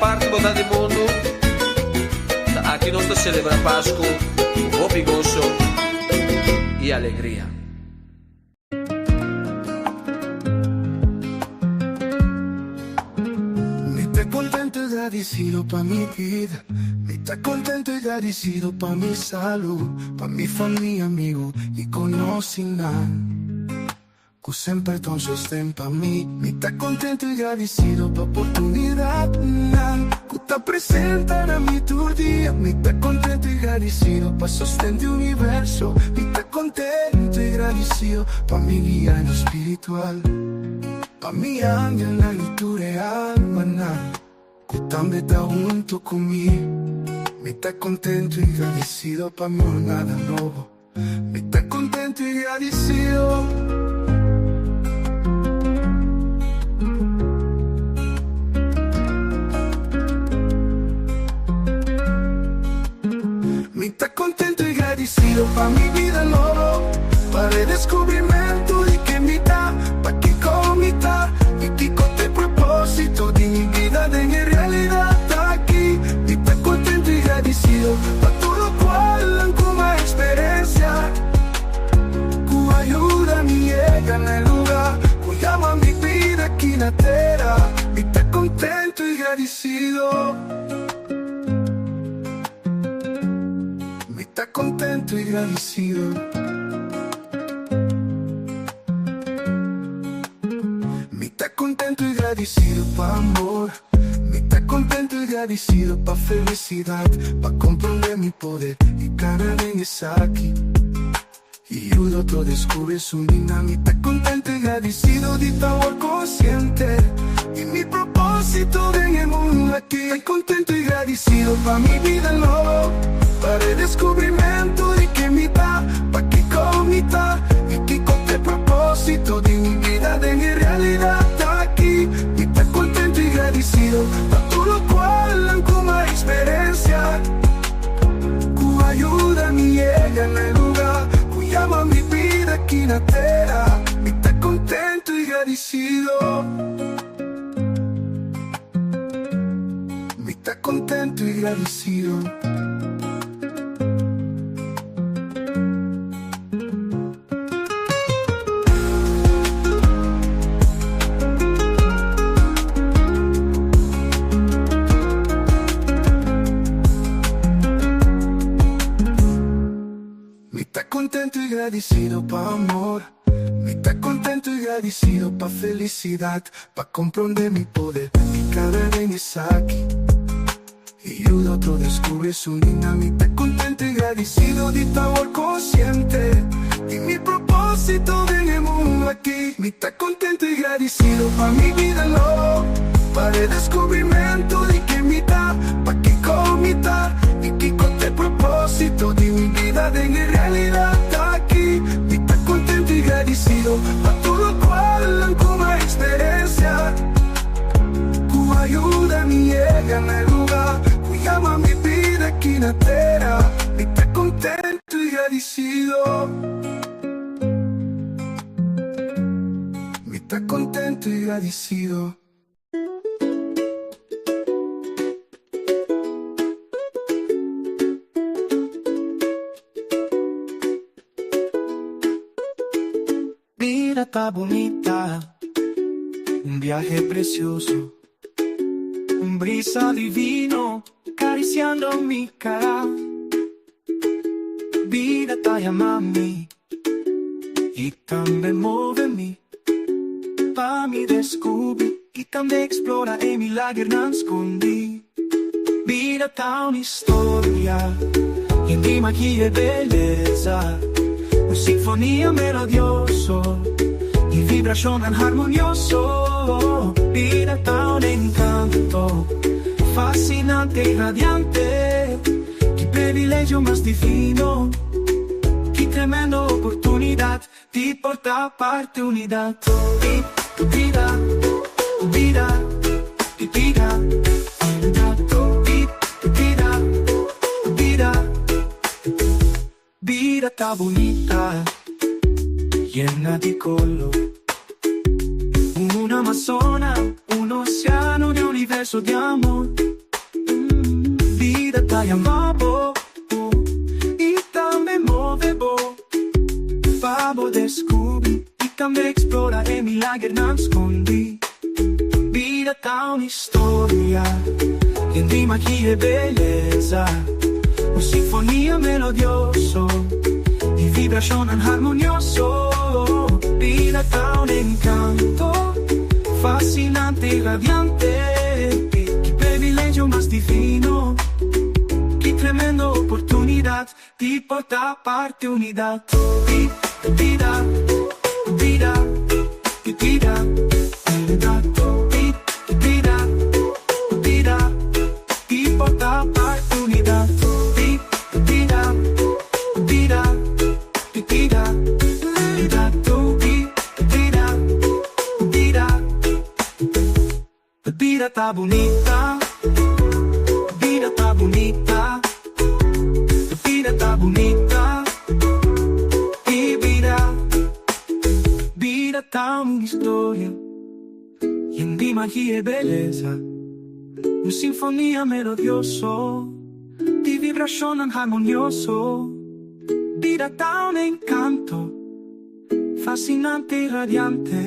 parti bo ta di mundu, ta aki nos ta selebrá Pasku ku hopi goso i alegria. Mi ta contento y gradicido pa mi bida. Mi ta contento y gradicido pa mi salud, pa mi famia, amigo y conocinan cu semper ta un sosten pa mi. Mi ta contento y gradicido pa oportunidadnan cu ta presenta na mi tur dia. Mi ta contento y gradicido pa sosten di universo. Mi ta contento y gradicido pa mi guianan spiritual, pa mi angelnan y tur e almanan cu tambe ta hunto cu mi. Mi ta contento y gradicido pa mi jornada nobo. Mi ta contento y gradicido. Mi ta contento y gradicido pa mi bida nobo, pa redescubrimento di ken mi ta, pa kico mi ta y kico ta e proposito di mi bida den e realidad aki. Mi ta contento y gradicido pa tur locual cu mi a experencia, cu a yuda mi yega na e lugar cu yama mi bida aki na tera. Mi ta contento y gradicido. Mi ta contento y gradicido. Mi ta contento y gradicido pa amor. Mi ta contento y gradicido pa felicidad, pa comprende mi poder y cana den esaki y yuda otro descubri su nina. Mi ta contento y gradicido di ta awor consciente di mi proposito den e mundo aki. Ta contento y gradicido pa mi bida nobo, pa redescubrimento di ken mi ta, pa kico mi ta y kico ta e proposito di mi bida den e realidad aki. Mi ta contento y gradicido pa tur locual cu mi a experencia, cu a yuda mi yega na e lugar cu yama mi bida aki na tera. Mi ta contento y gradicido. Mi ta contento y gradicido. Mi ta contento y gradicido pa amor. Mi ta contento y gradicido pa felicidad, pa comprende mi poder y cada den esaki y yuda otro descubri su nina. Mi ta contento y gradicido di ta awor consciente di mi proposito den e mundo aki. Mi ta contento y gradicido pa mi bida nobo, pa redescubrimento di ken mi ta, pa kico mi ta y kico ta e proposito di mi bida den e realidad aki. Mi ta contento y gradicido pa tur locual cu mi a experiencia, cu a yuda mi yega na e lugar cu yama mi bida aki na tera. Mi ta contento y gradicido. Mi ta contento y gradicido. Bida ta bunita, un biahe precioso, un brisa divino cariciando mi cara. Bida ta yama mi y tambe move mi pa mi descubri y tambe explora e milagernan scondi. Bida ta un historia yen di magia y beleza, un sinfonia melodioso di vibracionnan harmonioso. Bida ta un encanto fascinante y radiante, ki privilegio mas divino, ki tremendo oportunidad di por ta parte unidad di bida, bida, di bida, di bida, bida. Bida ta bunita, yena di color, un amazona, un oceano di universo di amor. Bida ta yama bo i tambe move bo pa bo descubri i tambe explora e milagernan scondi. Bida ta un historia yen di magia i belleza, un sinfonia melodioso di vibracionnan harmonioso. Bida ta un encanto fascinante i radiante, ki privilegio mas divino, ki tremendo oportunidad di por ta parti unidad di bida, bida, di bida, unidad di bida, bida, di por ta parti unidad di bida, bida, di bida, unidad di bida, bida. Bida ta bunita, bida ta bunita, bida ta bunita, i bida, bida ta un historia yen di magia i beleza, un sinfonia melodioso di vibracionnan harmonioso, bida ta un encanto. Fascinante i radiante,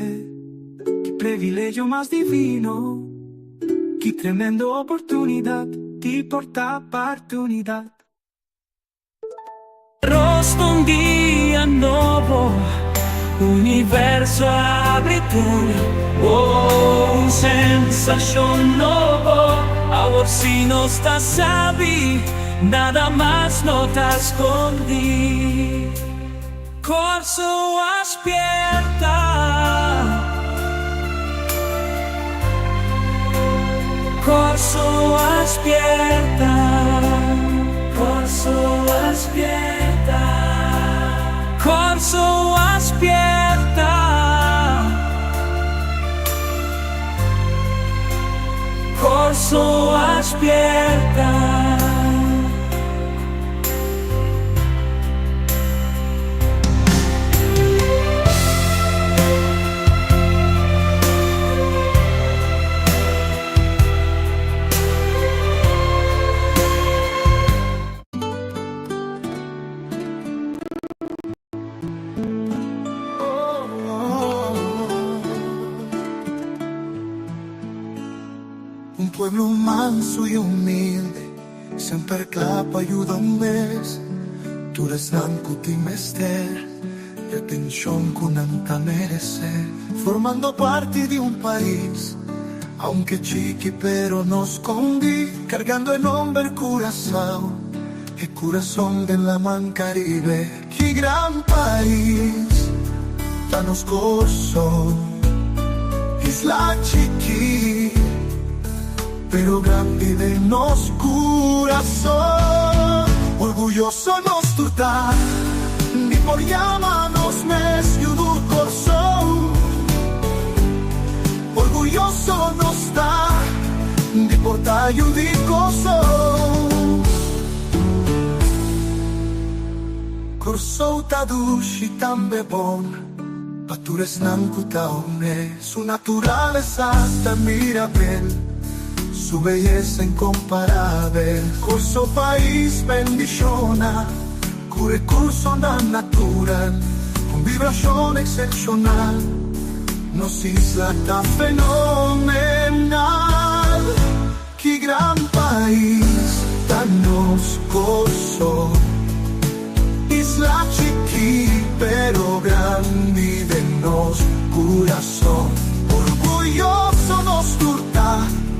ki previlegio mas divino, ki tremendo oportunidad di por ta partunidad. Rost un dia nobo, universo a abri tur, oh, un sensacion nobo, awor si nos ta sabi, nada mas no ta scondi. Kòrsou a spierta. Kòrsou a spierta. Kòrsou a spierta. Kòrsou a spierta. Kòrsou a spierta. Un pueblo manso y humilde. Semper kla pa yuda un mes tur esnan ku tin mester e atenshon ku nan ta meresé. Formando parti di un pais, aunke chiki pero no skondí, kargando e nomber Curaçao, e kurason den laman Karibe. Ki gran pais ta nos Kòrsou, isla chikí. Pero grandi den nos kurason. Orguyoso nos tur ta di por yama nos mes yu di Kòrsou. Orguyoso nos ta di por ta yu di Kòrsou. Kòrsou ta dushi tambe bon pa tur esnan ku ta hombre. Su naturalesa ta mirabel, su beyesa incomparabel. Kòrsou pais bendishona ku rekursonan natural, un vibrashon eksepshonal, nos isla ta fenomenal. Ki gran pais ta nos Kòrsou, isla chikí pero grandi den nos kurason. Orguyoso nos tur ta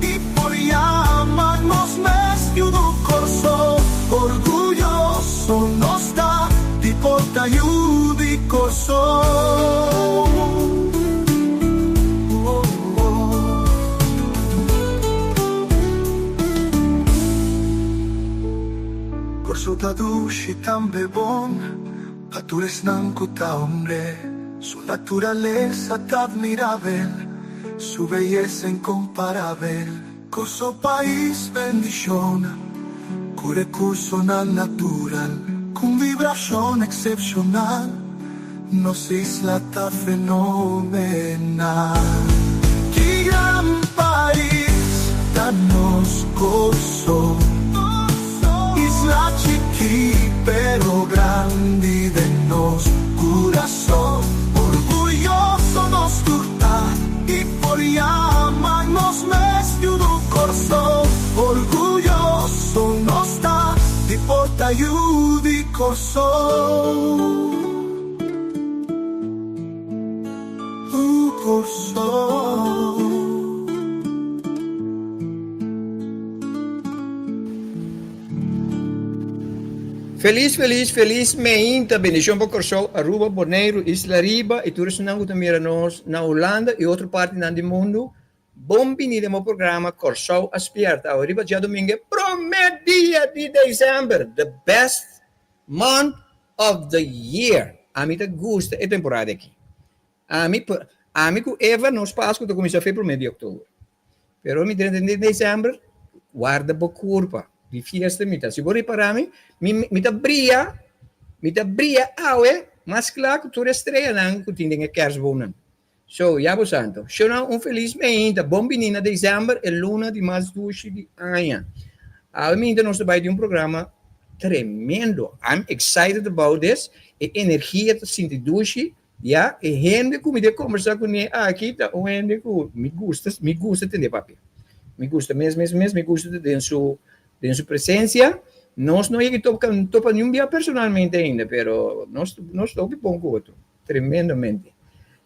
di por yama nos mes yu di Kòrsou. Orguyoso nos ta di por ta yu di Kòrsou. Kòrsou ta dushi tambe bon pa tur esnan ku ta hombre. Su naturalesa ta admirabel, su beyesa inkomparabel. Kòrsou pais bendishona ku rekursonan natural, ku un vibrashon eksepshonal. Nos isla ta fenomenal. Ki gran pais ta nos Kòrsou. Kòrsou, Kòrsou. Felis felis felis meinta bendishon pa Kòrsou, Aruba, Boneiru, Isla Riba i tur esnan ku ta mira nos na Hulanda i otro partinan di mundu. Bon bini den bo programa Kòrsou a Spièrta awe riba djadumingu e promé dia di desèmber, the best month of the year. Ami ta gusta e temporada aki. Ami ami ku Eva nos Pasku ta kuminsá fe promé di òktober. Pero mi drenta den desèmber, warda bo kurpa di fiesta mi ta. Si bo ripará mi, mi mi ta bria, mi ta bria awe mas kla ku tur e streanan ku tin den e kèrsboomnan. So, ya bo santo. Shona un felis meinta. Bon bini na december, e luna di mas dushi di aña. Awe meinta nos ta bai di un programa tremendo. I'm excited about this. E energia ta sinti dushi. Ya, e hende ku mi ta kombersá kuné aki ta un hende ku mi gusta, mi gusta tende papia. Mi gusta mes, mes, mes, mi gusta ta den su, den su presencia. Nos no yega topa, topa niun bia personalmente ainda, pero nos, nos ta hopi bon ku otro. Tremendamente.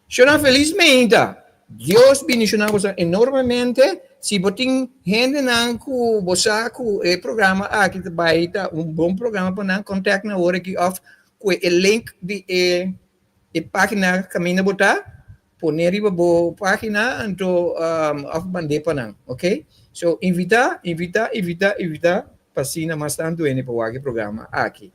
Shona felizmente. Dios bendiciona boso enormemente. Si bo tin hendenan ku bo sa ku e programa aki ta bai ta un bon programa pa nan, contact nan ora aki of ku e link di e e pagina kaminda bo ta, pone riba bo pagina anto of mand'é pa nan, ok? So invita, invita, invita, invita pa asina mas tantu hende por wak e programa aki.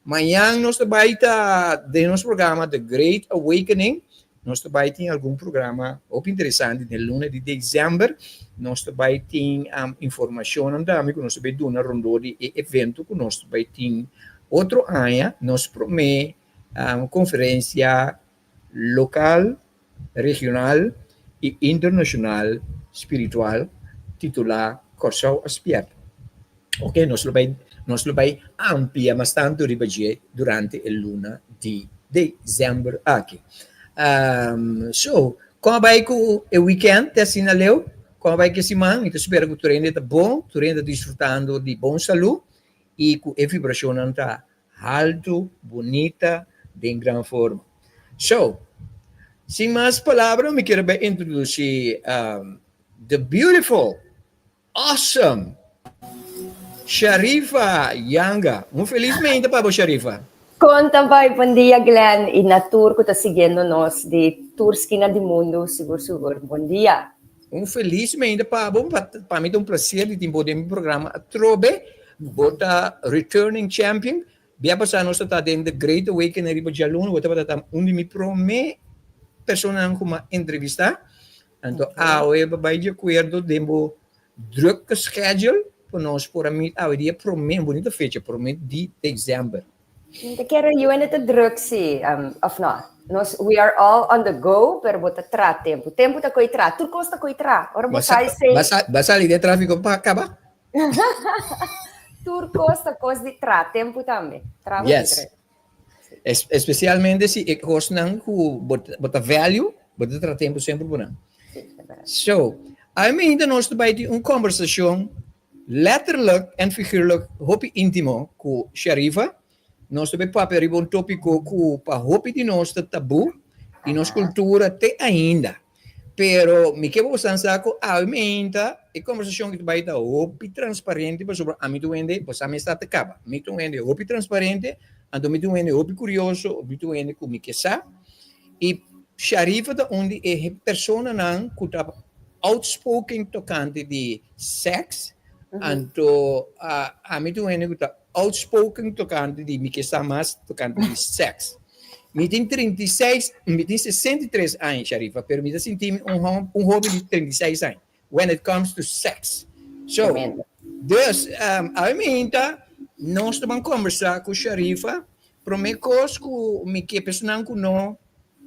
Mañan nos ta bai ta den nos programa The Great Awakening. Nos ta bai tin algun programa hopi interesante den luna di december. Nos ta bai tin um, informacionnan tambe ku nos ta bai duna rondó di e evento ku nos ta bai tin otro aña, nos promé um, konferensia lokal, regional i internashonal spiritual titulá Kòrsou a Spièrta. Ok, nos lo bai nos lo bai amplia mas tantu riba dje durante e luna di desèmber aki. So, kon a bai ku e wikènt te asina leu? Kon a bai ku e siman? Mi ta spera ku tur hende ta bon, tur hende ta disfrutando di bon salú i ku e vibrashonnan ta Haltu, bunita, den gran forma. So, sin mas palabra mi kier bai introduci the beautiful, awesome Sharifa Yanga. Un felis meinta pa bo Sharifa. Kon ta bai? Bon dia Glenn i na tur ku ta siguiendo nos di tur skina di mundu sigur sigur. Bon dia. Un felis meinta pa bo, pa mi ta un placer di tin bo den mi programa atrobe. Bo ta returning champion. Bia pasá nos ta ta den The Great Awakening riba djaluna. Bo tabata ta un di mi promé personanan ku m'a entrevistá. Anto awe bo bai di akuerdo den bo drukke schedule pa nos por a meet awe dia promé, un bunita fecha, promé di desèmber. Mi ta kere yuende ta druk si, of no? Nos, we are all on the go, pero bo ta tra tempu. Tempu ta koe tra. Tur kos ta koe tra. Ora bo sa esei. Ba sali den tráfiko pa kaba? Tur kos ta kos di tra tempu tambe. Tra hopi Yes. druk. Es, especialmente si e kosnan ku bo, bo ta value, bo ta tra tempu semper ku nan. Sí, ta berdad. So, a mi ainda nos ta bai tin un kombersashon letterlijk en figuurlijk hopi íntimo ku Sharifa. Nos ta bai papia riba un tópiko ku pa hopi di nos ta tabú i nos kultura te ainda. Pero mi ke bosan sa ku awe meinta e kombersashon ki ta bai ta hopi transparente pasobra ami ta un hende, bo sa mi esta ta kaba, mi ta un hende hopi transparente, anto mi ta un hende hopi kurioso, mi ta un hende ku mi ke sa. I Sharifa ta un di e personanan ku ta outspoken tokante di sèks, anto ami ta un hende ku ta outspoken tokante di mi ke sa mas tokante di sèks. Mi tin 36, mi tin 63 aña, Sharifa, pero mi ta sinti mi un hom, un hoben di 36 aña when it comes to sex. So, Tremendo. dus, um, awe minta nos ta ban kombersá ku Sharifa, promé kos ku mi ke personan ku no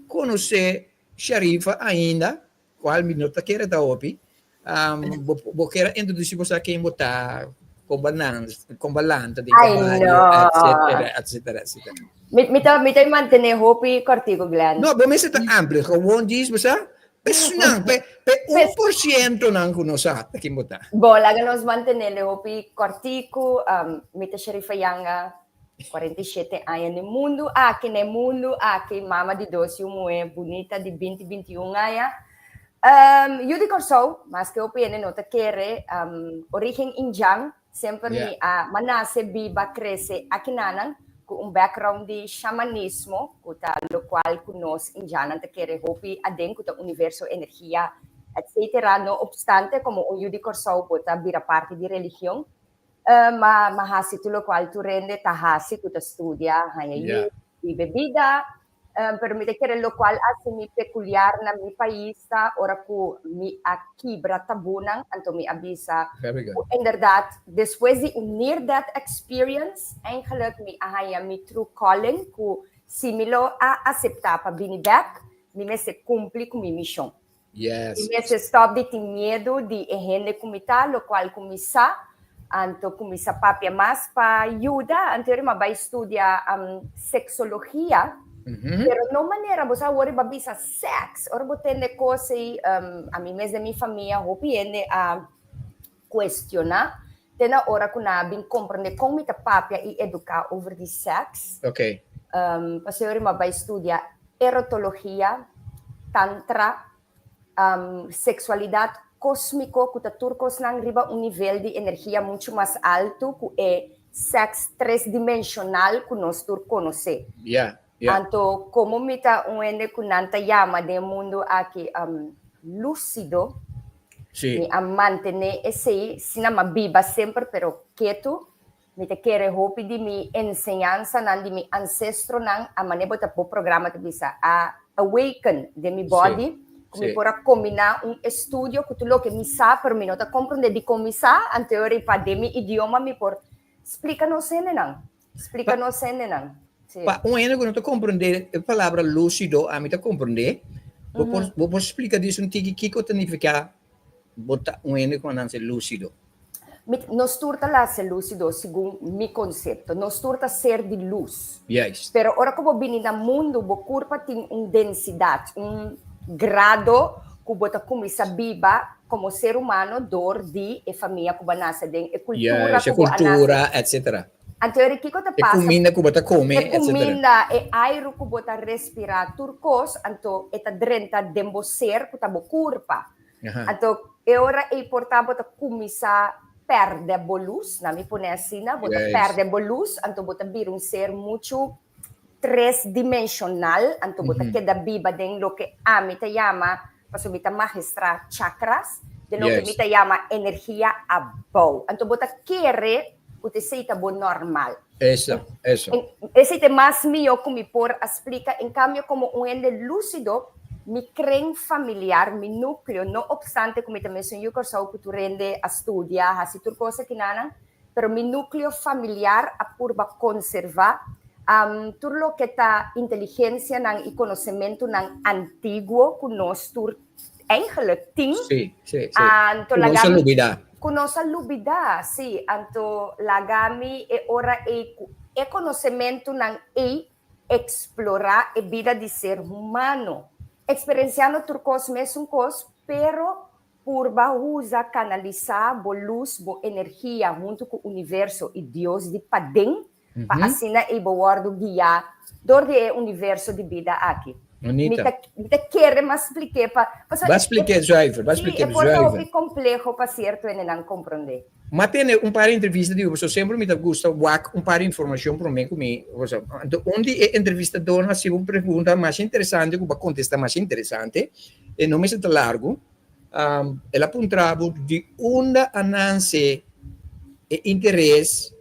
konosé Sharifa ainda, Cual mi no ta kere ta hopi. Um, bo, bo kere introduci bo sa ken bo ta, con ba nan, con ba lanta den Ay, caballo, no. etcétera, etcétera, etcétera. Mi, mi ta, mi ta mantene hopi cortico, Glenn. No, bo mester ta amplio. Gewoon djis, bo sa? Pe esnan, pe, pe 1% nan ku no sa ta ken bo ta. Bo, laga nos mantenele hopi cortico. Um, mi ta Sharifa Yanga. 47 aña na mundu aki, na mundu aki, mama di dos yu muhé bunita di 20, 21 aña. Yu di Kòrsou, maske hopi hende no ta kere, origen indjan, semper mi a m'a nase, biba, krese akinanan ku un background di shamanismo, ku ta lokual ku nos indjannan ta kere hopi aden, ku ta universo, energia, etcetera. No opstante, komo un yu di Kòrsou bo ta bira parti di religion. Ma m'a hasi tur lokual tur hende ta hasi ku ta studia, haña yu, biba e bida. Pero mi ta kere lokual hasi mi pekuliar na mi pais ta ora ku mi a kibra tabunan, anto mi a bisa ku inderdat despues di un near death experience eigenlijk mi a haña mi true calling ku si mi lo a aseptá pa bini bèk mi mester kumpli ku mi mishon. Mi mester stòp di tin miedu di e hende ku mi ta, lokual ku mi sa, anto kuminsá papia mas pa yuda. Anto mi a bai studia seksologia, pero no manera bo sa awor riba bisa sèks. Ora bo tende kos ei, ami mes den mi famia hopi hende a kuestioná te na ora ku nan a bin komprendé kon mi ta papia i eduká over di sèks. Pasobra mi a bai studia erotologia, tantra, seksualidat kósmiko ku ta tur kosnan riba un nivel di energia muchu mas altu ku e sèks tresdimenshonal ku nos tur konosé. Anto komo mi ta un hende ku nan ta yama den e mundu aki lúsido, mi a mantené esei, asina mi a biba semper pero ketu. Mi ta kere hopi di mi enseñansanan di mi ansestronan a manera bo ta bo programa ta bisa a awaken den mi body ku mi por a kombiná un estudio ku tur loke mi sa pero mi no ta komprondé dikon mi sa, anto e ora pa den mi idioma mi por splika nos hendenan. Splika nos hendenan. Sí. Pa un hende ku no ta komprondé e palabra lúsido, ami ta komprondé. Bo por, bo por splika dis un tiki kiko ta nifiká bo ta un hende ku a nanse lúsido? Mi, nos tur ta lase lúsido segun mi konsepto. Nos tur ta ser di lus. Juist. Pero ora ku bo bini na mundu, bo kurpa tin un densidat, un grado ku bo ta kuminsá biba komo ser humano dor di e famia ku bo a nase aden, e kultura Juist, e ku bo a nase. kultura, etcetera. Anto eri kiko ta E pasa? kuminda ku bo ta kome, E etcetera. kuminda, e airu ku bo ta respirá, tur kos, anto e ta drenta den bo ser ku ta bo kurpa. Anto e ora ei por ta bo ta kuminsá pèrdè bo lus, na mi pone asina, bo ta pèrdè bo lus, anto bo ta bira un ser muchu tresdimenshonal, anto bo ta keda biba den loke ami ta yama, pasobra mi ta magistra chakras, den loke mi ta yama energia abou. Anto bo ta kere ku ta esei ta bo normal. Eso, eso. Esei ta e mas mihó ku mi por a splika. En kambio, komo un hende lúsido, mi kren familiar, mi núkleo, no opstante ku mi ta mesun yu Kòrsou ku tur hende a studia, hasi tur kos akinanan, pero mi núkleo familiar a purba konservá tur loke ta inteligensianan i konosementunan antiguo ku nos tur eigenlijk tin. Sí, sí, sí. Anto Ku nos laga a mi lubidá. ku nos a lubidá, sí. Anto laga mi e ora ei ku e konosementunan ei eksplorá e bida di ser humano, eksperensiando tur kos mesun kos, pero Purba usa kanalisá bo lus, bo energia huntu ku universo i Dios di paden pa asina ei bo wòrdu guiá dor di e universo di bida aki. Mi Bonita. ta mi ta kere mas splik'é pa pasobra Ba splik'é zuiver, ba sí, splik'é e por ta zuiver. hopi kompleho pa sierto hendenan komprondé. M'a tene un par entrevista di bo, pasobra semper mi ta gusta wak un par informashon promé ku mi cosa. Anto un di e entrevistadornan a hasi un pregunta masha interesante ku bo a kontestá masha interesante, e no mester ta largu. El a puntra bo di unda a nanse e interes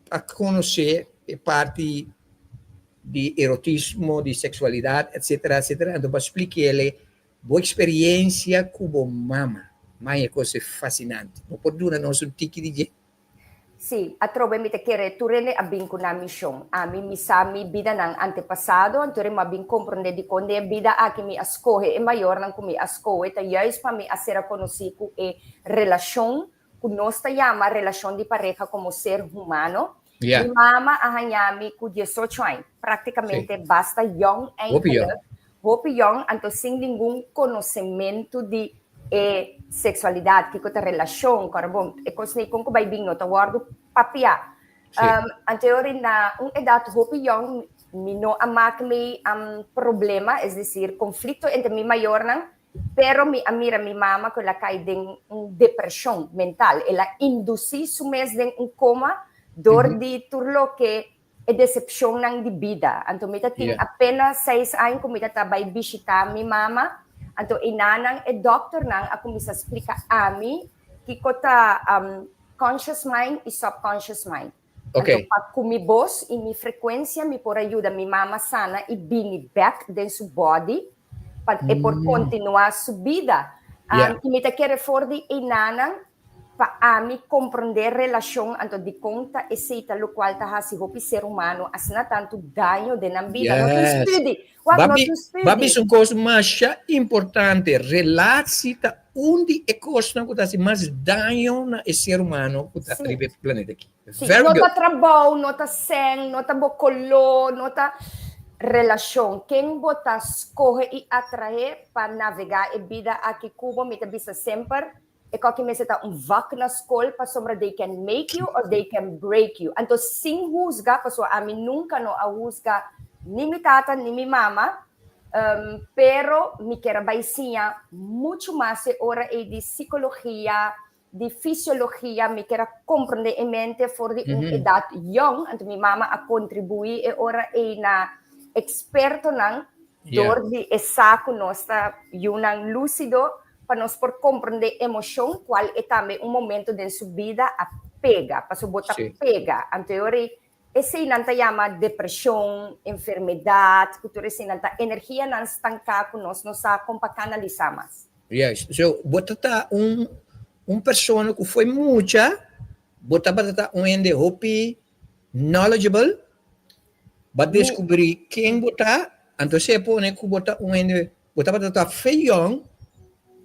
pa konosé e parti di erotismo, di seksualidat, etsetera, etsetera. Anto bo a splik'é bo eksperiensia ku bo mama. Mai e kos e fasinante. Bo por duna nos un tiki di dje? Sí, atrobe mi ta kere tur hende a bin ku nan mishon. Ami mi sa mi bidanan antepasado, anto mi a bin komprondé dikon den e bida aki mi a skohe e mayornan ku mi a skohe ta juist pa mi a sera konosí ku e relashon ku nos ta yama relashon di pareha komo ser humano. Mi mama a haña mi ku diesocho aña, práktikamente basta yòn eigenlijk. Hopi yòn, anto sin ningun konosementu di e seksualidat, kiko ta relashon, kòrda bon, e kosnan ei kon ku bai bin no ta wòrdu papiá. Anto na un edat hopi yong mi no a maak mi problema, es decir, konflikto entre mi mayornan, pero mi a mira mi mama ku el a kai den un depreshon mental. El a indusí su mes den un koma dor di tur loke e desepshonnan di bida. Anto mi ta tin apenas 6 aña ku mi ta bai bishitá mi mama. Anto einan e dòkternan a kuminsá splika ami kiko ta conscious mind i subconscious mind. Anto, pa ku mi bos i mi frekuensia mi por yuda mi mama sana i bini back den su body pa e por kontinuá su bida. I mi ta kere for di einan pa ami komprondé relashon, anto di konta esei ta lokual ta hasi hopi ser humano asina tantu daño den nan bida. No tin studi. Wak, no Babi, tin studi. Babi, un kos mas importante. Relatie ta un di e kosnan ku ta hasi mas daño na e ser humano ku ta riba e planeta aki. Very No good. ta trabou, no ta sèn, no ta bo koló, no ta relashon. Ken bo ta skohe i atraé pa navegá e bida aki ku bo, mi ta bisa semper, e koki mester ta un vak na skol pasobra they can make you or they can break you. Anto sin husga, pasobra ami nunka no a husga ni mi tata ni mi mama, pero mi ke bai siña muchu mas e ora ei di psikologia, di fisiologia, mi ke komprondé e mente for di un edat young, anto mi mama a kontribuí e ora ei na ekspertonan dor di e sa ku nos ta yunan lúsido pa nos por komprondé emoshon, kual e tambe un momento den su bida a pega, pasobra bo ta pega. Anto esei nan ta yama depreshon, enfermedat, ku tur esei nan ta energianan stanká ku nos no sa kon pa kanalisá mas. Yes. So, bo ta un persona ku for di mucha, bo ta un hende hopi knowledgeable, bo a deskubrí ken bo ta, anto bo pone ku bo ta un hende, bo ta fe young,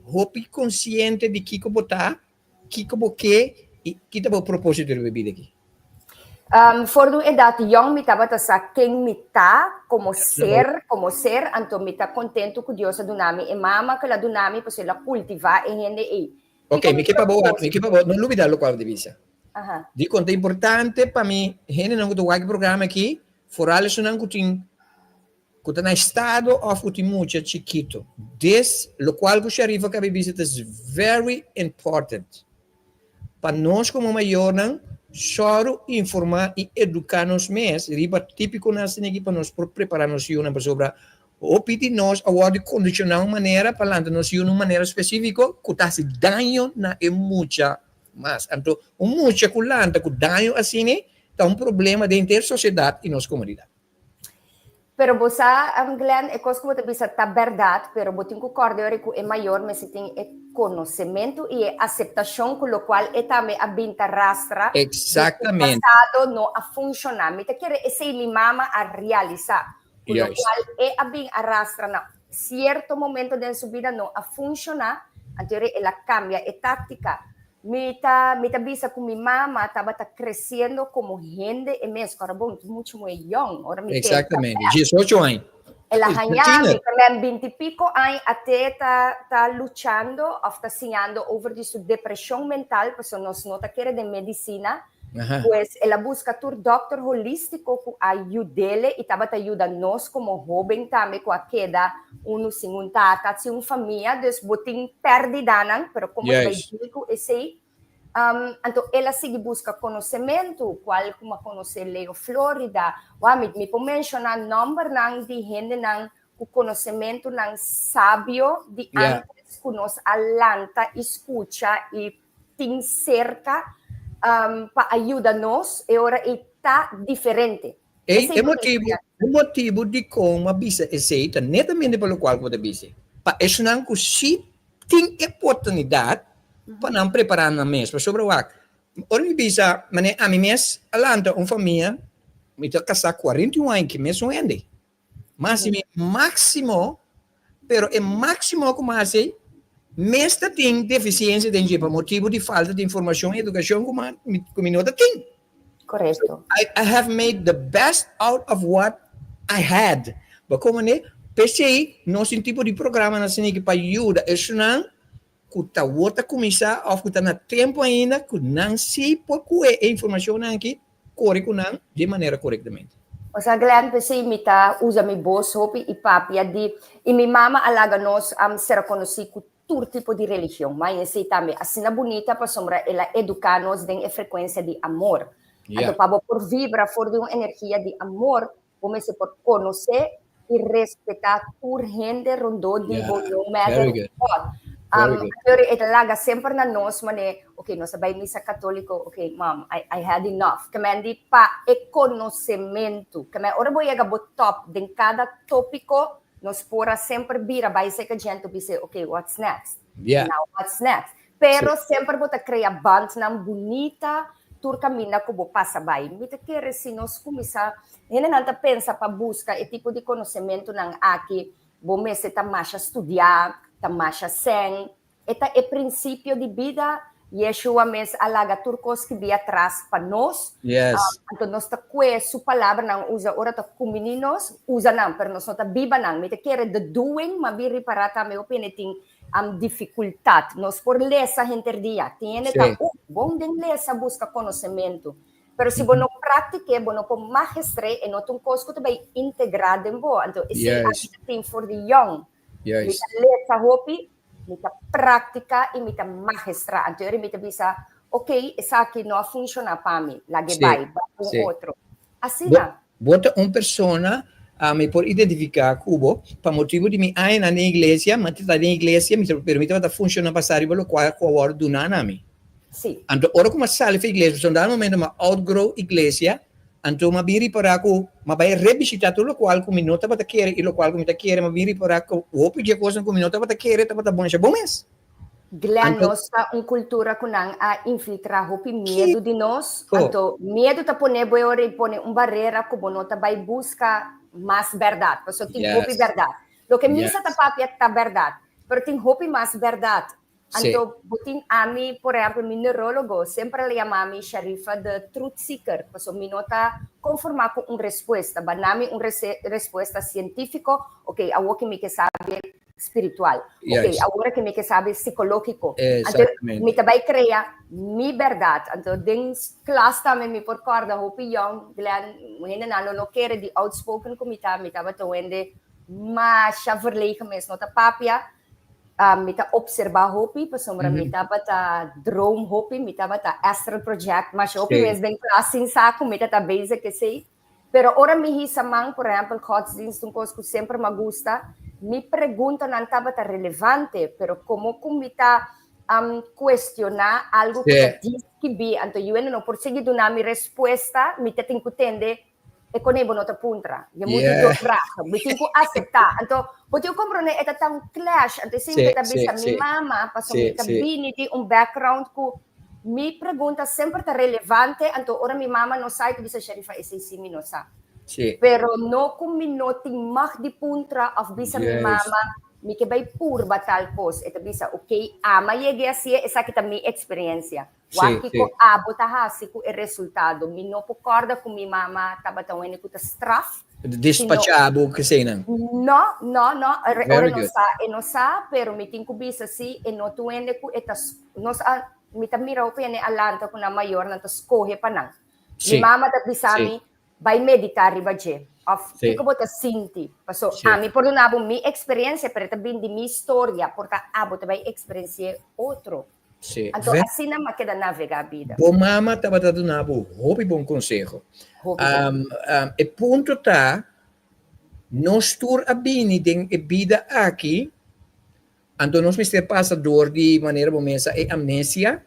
hopi konsiente di kiko bo ta, kiko bo ke i kiko ta e propósito di bida aki. For di edat young mi tabata sa ken mi ta komo ser, anto mi ta kontentu ku Dios a duna mi e mama ku el a duna mi, pues el a kultivá e hende ei. Ok, mi ke pa bo, mi ke pa bo, no lubidá loke di bisa. Di kon ta importante pa mi, hendenan ku ta wak e programa aki, vooral esnan ku tin ku ta na estado òf ku tin mucha chikitu. This, lokual ku Sharifa a kaba di bisa is very important. Pa nos komo mayornan, sòru informá i eduká nos mes, riba típikonan aki pa nos por prepará nos yunan pasobra hopi di nos a wòrdu kondishoná un manera pa lanta nos yunan un manera spesífiko ku ta hasi daño na e mucha mas. Anto, un mucha ku lanta ku daño asina ta un problema den sosiedat i nos komunidat. Pero bo sa, Glenn, e kos ku bo ta bisa ta bèrdat, pero bo tin ku kòrda ku e mayor mester tin e konosementu i e aseptashon ku lokual e tambe a bin ta rastra. Eksaktamente. Pasado no a funshoná. Mi ta kere esei mi mama a realisá. Ku lokual e a bin a rastra na sierto momento den su bida no a funshoná, anto el a kambia e táktika. Mi ta bisa ku mi mama tabata kresiendo komo hende e mes, ora bon, muchu mas young, ora mi Eksaktamente, 18 aña. El a haña mi tambe 20 i piko aña te ta luchando òf ta siñando over di su depreshon mental, pasobra nos no ta kere den medisina. Pues el a buska tur dòkter holístiko ku a yud'é i tabata yuda nos komo hóben tambe ku a keda unu sin un tata, sin un famia, dus bo tin pèrdidanan, pero komo yes. ku esei, anto el a sigui buska konosementu, kual komo konosé Leo Florida, wa mi por menshoná nòmbernan di hendenan ku konosementunan sabio di antes ku nos a lanta i skucha i tin serka pa yuda nos i ora ta diferente. E motibu di kon a bisa esei ta netamente pa lokual ku bo bisa. Pa esnan ku si tin oportunidat pa nan prepará nan mes. Pasobra wak, ora mi bisa, manera ami mes a lanta un famia, mi ta kasá 41 aña ku mesun hende. Mas mi máksimo, pero e máksimo ku m'a hasi, mes ta tin defisiensia den pa motibu di falta di informashon i edukashon ku mi no tin. Korekto. I have made the best out of what I had. But komo ne, p'esei, nos tin tipo di programa asina pa yuda esnan ku ta wòrdu kuminsá òf ku ta na tempu ainda ku nan si por ku e informashon aki. kore ku nan di manera korektamente. Osea Glenn, p'esei mi ta usa mi bos hopi i papia di, i mi mama a laga nos sera konosí ku tur tipo di religion. Ma esei tambe asina bunita pasobra el a eduká nos den e frekuensia di amor. Anto pa bo por vibra for di un energia di amor, bo mester por konosé i respetá tur hende rondó di bo, no matter what. Pero e ta laga semper na nos manera, ok, nos a bai misa katóliko, ok, mom, I had enough. Ke men di pa e konosementu. Ke men ora bo yega bo top den kada tópiko, nos por a semper bira bai serka djente bisa, ok, what's next? Now what's next? Pero semper bo ta krea bandnan bunita tur kaminda ku bo pasa bai. Mi ta kere si nos kuminsá, hendenan ta pensa pa buska e tipo di konosementunan aki, bo mester ta masha studiá, ta masha sèn. E ta e prinsipio di bida. Yeshua mes a laga tur kos skibí atras pa nos. Anto nos ta kue su palabranan usa ora ta kumbiní nos, usa nan, pero nos no ta biba nan. Mi ta kere the doing, ma bin ripará tambe hopi hende tin dificultad. Nos por lesa henter dia. Tin hende ta bon den lesa busca conocemento. Pero si bo no practique, bo no por magestr'é, e no ta un cos cu ta bay integra den bo. Anto esey aki ta tin for di yong. Mi ta lesa hopi, mi ta practica y mi ta magestra. Anto ora mi ta bisa, ok, esaki no a funciona pa mi, lag'e bay, bay cu un otro. Asina. Bo ta un persona mi por identifiká ku bo pa motibu di mi añanan den iglesia, mi ta den iglesia, mi ta pero mi tabata funshoná basá riba lokual ku a wòrdu duná na mi. Sí. Anto ora ku mi a sali for iglesia, pasobra un dado momento mi a outgrow iglesia, anto mi a bin ripará ku mi a bai rebishitá tur lokual ku mi no tabata kere i lokual ku mi ta kere, mi a bin ripará ku hopi di e kosnan ku mi no tabata kere tabata bon, esha bon mes. Glenn, nos ta un cultura cu nan a infiltra hopi miedu di nos. Anto, miedu ta pone bo e ora y pone un barera cu bo no ta bay busca mas berdad. Pasobra tin hopi berdad. Loke misa ta papia ta berdad, pero tin hopi mas berdad. Anto, bo tin ami, por ehempel, mi neurologo semper a yama mi Sharifa de truth seeker, pasobra mi no ta conforma cu un respuesta. Ba na mi un respuesta cientifico, ok, awor ki mi ke sabi spiritual. Ok, awor ke mi ke sabi psikológiko. Anto, mi ta bai krea mi bèrdat. Anto, den klas tambe mi por kòrda hopi yòn, Glenn, hendenan lo no kere di outspoken ku mi ta, mi tabata un hende masha verlegen mes, no ta papia. Mi ta opservá hopi, pasobra mi tabata droom hopi, mi tabata astral project masha hopi mes den klas sin sa ku mi ta ta bezig esei. Pero ora mi hisa man, por ehempel, godsdienst un kos ku semper m'a gusta, mi preguntanan tabata relevante, pero komo ku mi ta kuestioná algu ku ta diskibí, anto yuende no por sigui duna mi respuesta, mi ta tin ku tende e kone bo no ta puntra. Je moet niet doorvragen. Mi tin ku aseptá. Anto, bo tin ku komprondé e ta ta un clash. Anto esei mi ta bisa mi mama, pasobra mi ta bini di un background ku Mi pregunta semper ta relevante, anto ora mi mama no sa, e ta bisa, Sharifa, esei sí mi no sa. Sí. Pero no ku mi no tin mag di puntra òf bisa mi mama, mi ke bai purba tal kos. E ta bisa, ok, ama yeg'e hasié, esaki ta mi eksperensia. Wak kiko abo ta hasi ku e resultado. Mi no por kòrda ku mi mama tabata un hende ku ta straf. Despachá bo keseinan. No, no, no. Ora e no sa, e no sa, pero mi tin ku bisa sí, e no ta un hende ku e ta Nos a, mi ta mira hopi hende a lanta ku nan mayornan ta skohe pa nan. Mi mama ta bisa mi, bai meditá riba dje. Òf, kiko bo ta sinti? Paso, ami por duna bo mi eksperensia, pero e ta bin di mi storia. Por ta abo ta bai eksperensi'é otro. Anto asina mi a keda navegá bida. Bo mama tabata duna bo hopi bon konseho. Hopi bon. E punto ta, nos tur a bini den e bida aki Anto nos mester pasa door di manera bo mesa e amnesia.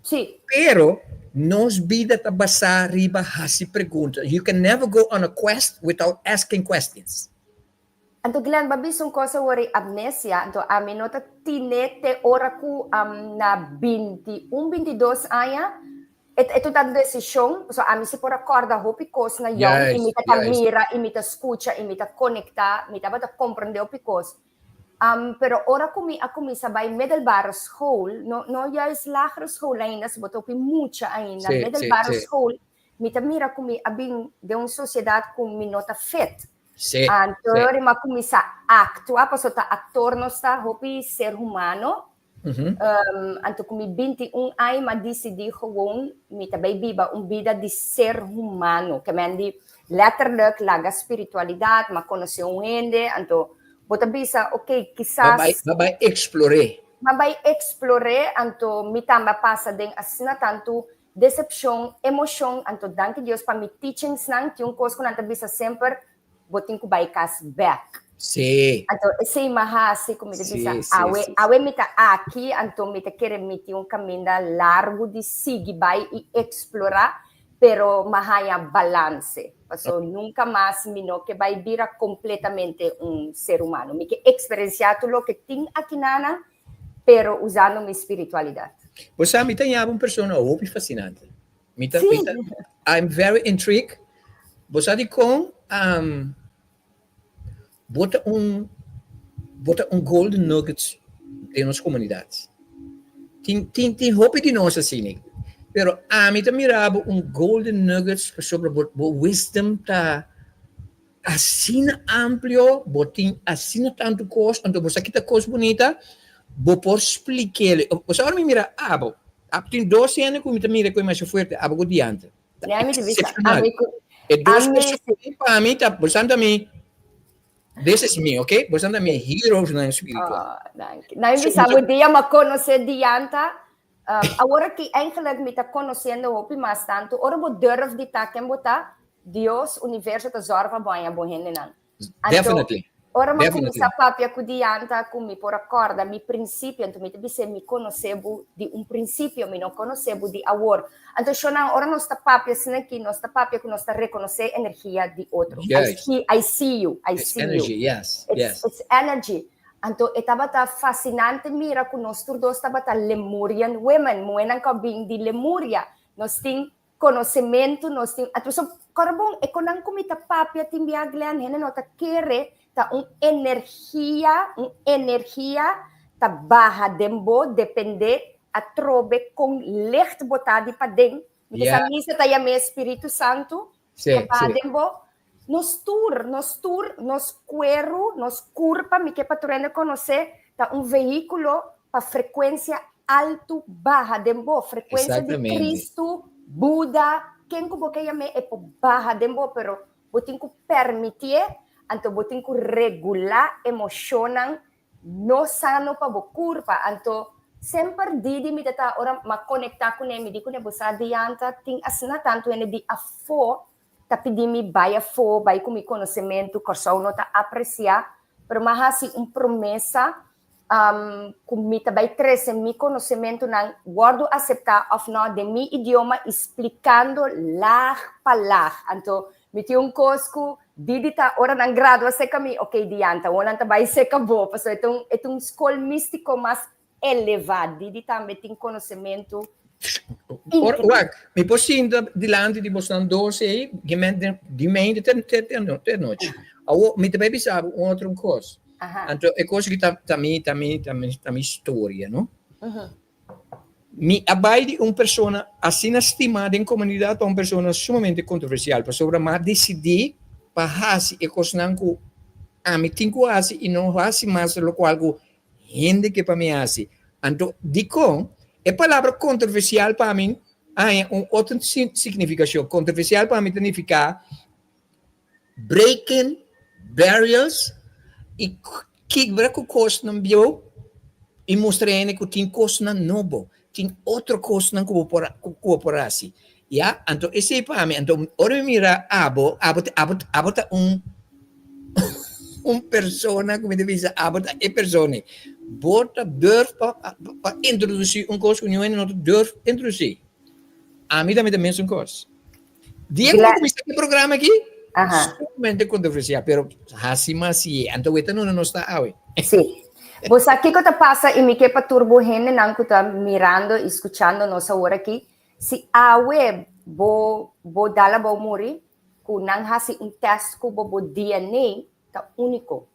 Sí. Pero nos bida ta basá riba hasi pregunta. You can never go on a quest without asking questions. Anto Glenn, bo a bisa un kos awor e amnesia, anto ami no ta tine te ora ku na 21, 22 aña, e e ta un desishon, pasobra ami si por a kòrda hopi kos na yòn i mi ta ta mira i mi ta skucha i mi ta konektá, mi tabata komprendé hopi kos. Pero ora ku mi a kuminsá bai middelbare school, no no juist lagere school ainda, si bo ta hopi mucha ainda, middelbare school, mi ta mira ku mi a bin den un sosiedat ku mi no ta fit. Anto ora mi a kuminsá aktua, pasobra ta aktor nos ta, hopi ser humano. Anto ku mi 21 aña m'a disidí gewoon mi ta bai biba un bida di ser humano. Ke men di letterlijk laga spiritualidat, m'a konosé un hende, anto bo ta bisa ok kisas. Bo a bai eksplor'é. M'a bai eksplor'é, anto mi tambe a pasa den asina tantu desepshon, emoshon, anto danki Dios pa mi teachingsnan, tin un kos ku nan ta bisa semper, bo tin ku bai kas bèk. Anto esei m'a hasi ku mi ta bisa awe, awe mi ta aki, anto mi ta kere mi tin un kaminda largu di sigui bai i eksplorá, pero m'a haña balanse. Paso nunka mas mi no ke bai bira kompletamente un ser humano. Mi ke eksperensiá tur loke tin akinanan, pero usando mi spiritualidat. Bo sa mi ta yaba un persona hopi fasinante. Mi ta, mi ta, I'm very intrigued. Bo sa dikon um, bo ta un, bo ta un golden nugget den nos komunidat. Tin, tin, tin hopi di nos asina. Pero ami ta mira bo un golden nugget pasobra bo, bo wisdom ta asina amplio, bo tin asina tantu kos, anto bo sa kita kos bunita, bo por splik'el. Bo sa ora mi mira abo, abo tin dos hende ku mi ta mira ku e masha fuerte, abo ku diante. Ta Mi ta bisa, excepcional. ami ku, E dos ami persona ei pa mi ta, bo sa ta mi, this is me, ok? Bo sa ta mi heroes nan spiritual. Oh, danki. Na mi bisa, bo dia m'a konosé Dianta, awor aki eigenlijk mi ta konosiendo hopi mas tantu. Ora bo durf di ta ken bo ta, Dios, universo ta zorg pa bo haña bo hendenan. Anto, ora mi a kuminsá papia ku Dianta ku mi por a kòrda mi prinsipio, anto mi ta bis'é mi konosé bo di un prinsipio, mi no konosé bo di awor. Anto shonnan, ora nos ta papia asina aki, nos ta papia ku nos ta rekonosé energia di otro. I see you, I It's see you. energy, yes, It's, yes. it's energy. Anto e tabata fasinante mira ku nos tur dos tabata Lemurian women, muhénan ku a bin di Lemuria. Nos tin konosementu, nos tin, anto so kòrda bon, e konan ku mi ta papia tin bia Glenn, hende no ta kere, ta un energia, un energia ta baha den bo, depende atrobe kon licht bo ta di paden. Mi ta sa misa ta yam'é Spiritu Santu, ta baha den bo. Nos tur, nos tur, nos kueru, nos kurpa, mi ke pa tur hende konosé, ta un vehíkulo pa frekuensia altu baha den bo. Frekuensia di Kristu, Buda, ken ku bo ke yam'é e por baha den bo, pero bo tin ku permitié, anto bo tin ku regulá emoshonnan no sano pa bo kurpa. Anto semper Didi mi ta ta ora m'a konektá kuné, mi di kuné bo sa Dianta tin asina tantu hende di afó ta pidi mi bai afó, bai ku mi konosementu, Kòrsou no ta apresiá, pero m'a hasi un promesa ku mi ta bai trese mi konosementunan wòrdu aseptá òf nò den mi idioma i splikando lag pa lag. Anto mi tin un kos ku Didi ta ora nan gradua seka mi, ok Dianta, awor nan ta bai seka bo, pasobra e ta un e ta un skol místiko mas elevá. Didi tambe tin konosementu Ora, wak, mi por sinta dilanti di bosnan dos ei, di mente te, te, te, te anochi. Awo, mi ta bai bisa bo un otro kos. Anto, e kos aki ta, ta mi, ta mi, ta mi, ta mi storia, no? Mi a bai di un persona asina stimá den komunidat pa un persona sumamente kontroversial, pasobra mi a disidí pa hasi e kosnan ku ami tin ku hasi i no hasi mas lokual ku Hende ke pa mi hasi. Anto, dikon e palabra kontroversial pa mi a haña un otro signifikashon? Kontroversial pa mi ta nifiká breaking barriers i kibra ku kosnan bieu i mustra hende ku tin kosnan nobo, tin otro kosnan ku bo por ku bo por hasi. Ya, anto esei pa mi. Anto ora mi mira abo, abo ta abo abo ta un un persona ku mi ta bisa abo ta e persona ei. Bo ta durf pa pa introdusí un kos ku niun hende no ta durf introdusí. Ami tambe ta mesun kos. Dia ku bo kuminsá ku e programa aki, sumamente kontroversial, pero hasi mas si e. Anto weta nuna nos ta awe. Sí. Bo sa kiko ta pasa i mi ke pa tur bo hendenan ku ta mirando i skuchando nos awor aki, Si awe bo bo dal abou muri, ku nan hasi un tèst ku bo bo DNA ta úniko.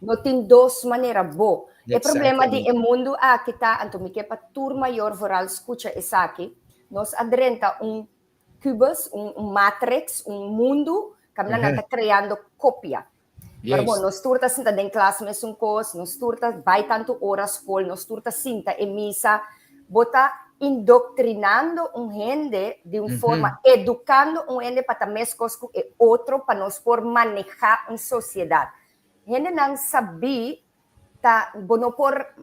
No tin dos manera bo. E problema di e mundu aki ta, anto mi ke pa tur mayor vooral skucha esaki, nos a drenta un kubus, un un matrix, un mundu kaminda nan ta kreando kopia. Pero bon, nos tur ta sinta den klas mesun kos, nos tur ta bai tantu ora skol, nos tur ta sinta e misa. Bo ta indoktrinando un hende di un forma, edukando un hende pa ta meskos ku e otro pa nos por manehá un sosiedat. Hendenan sabí ta bo no por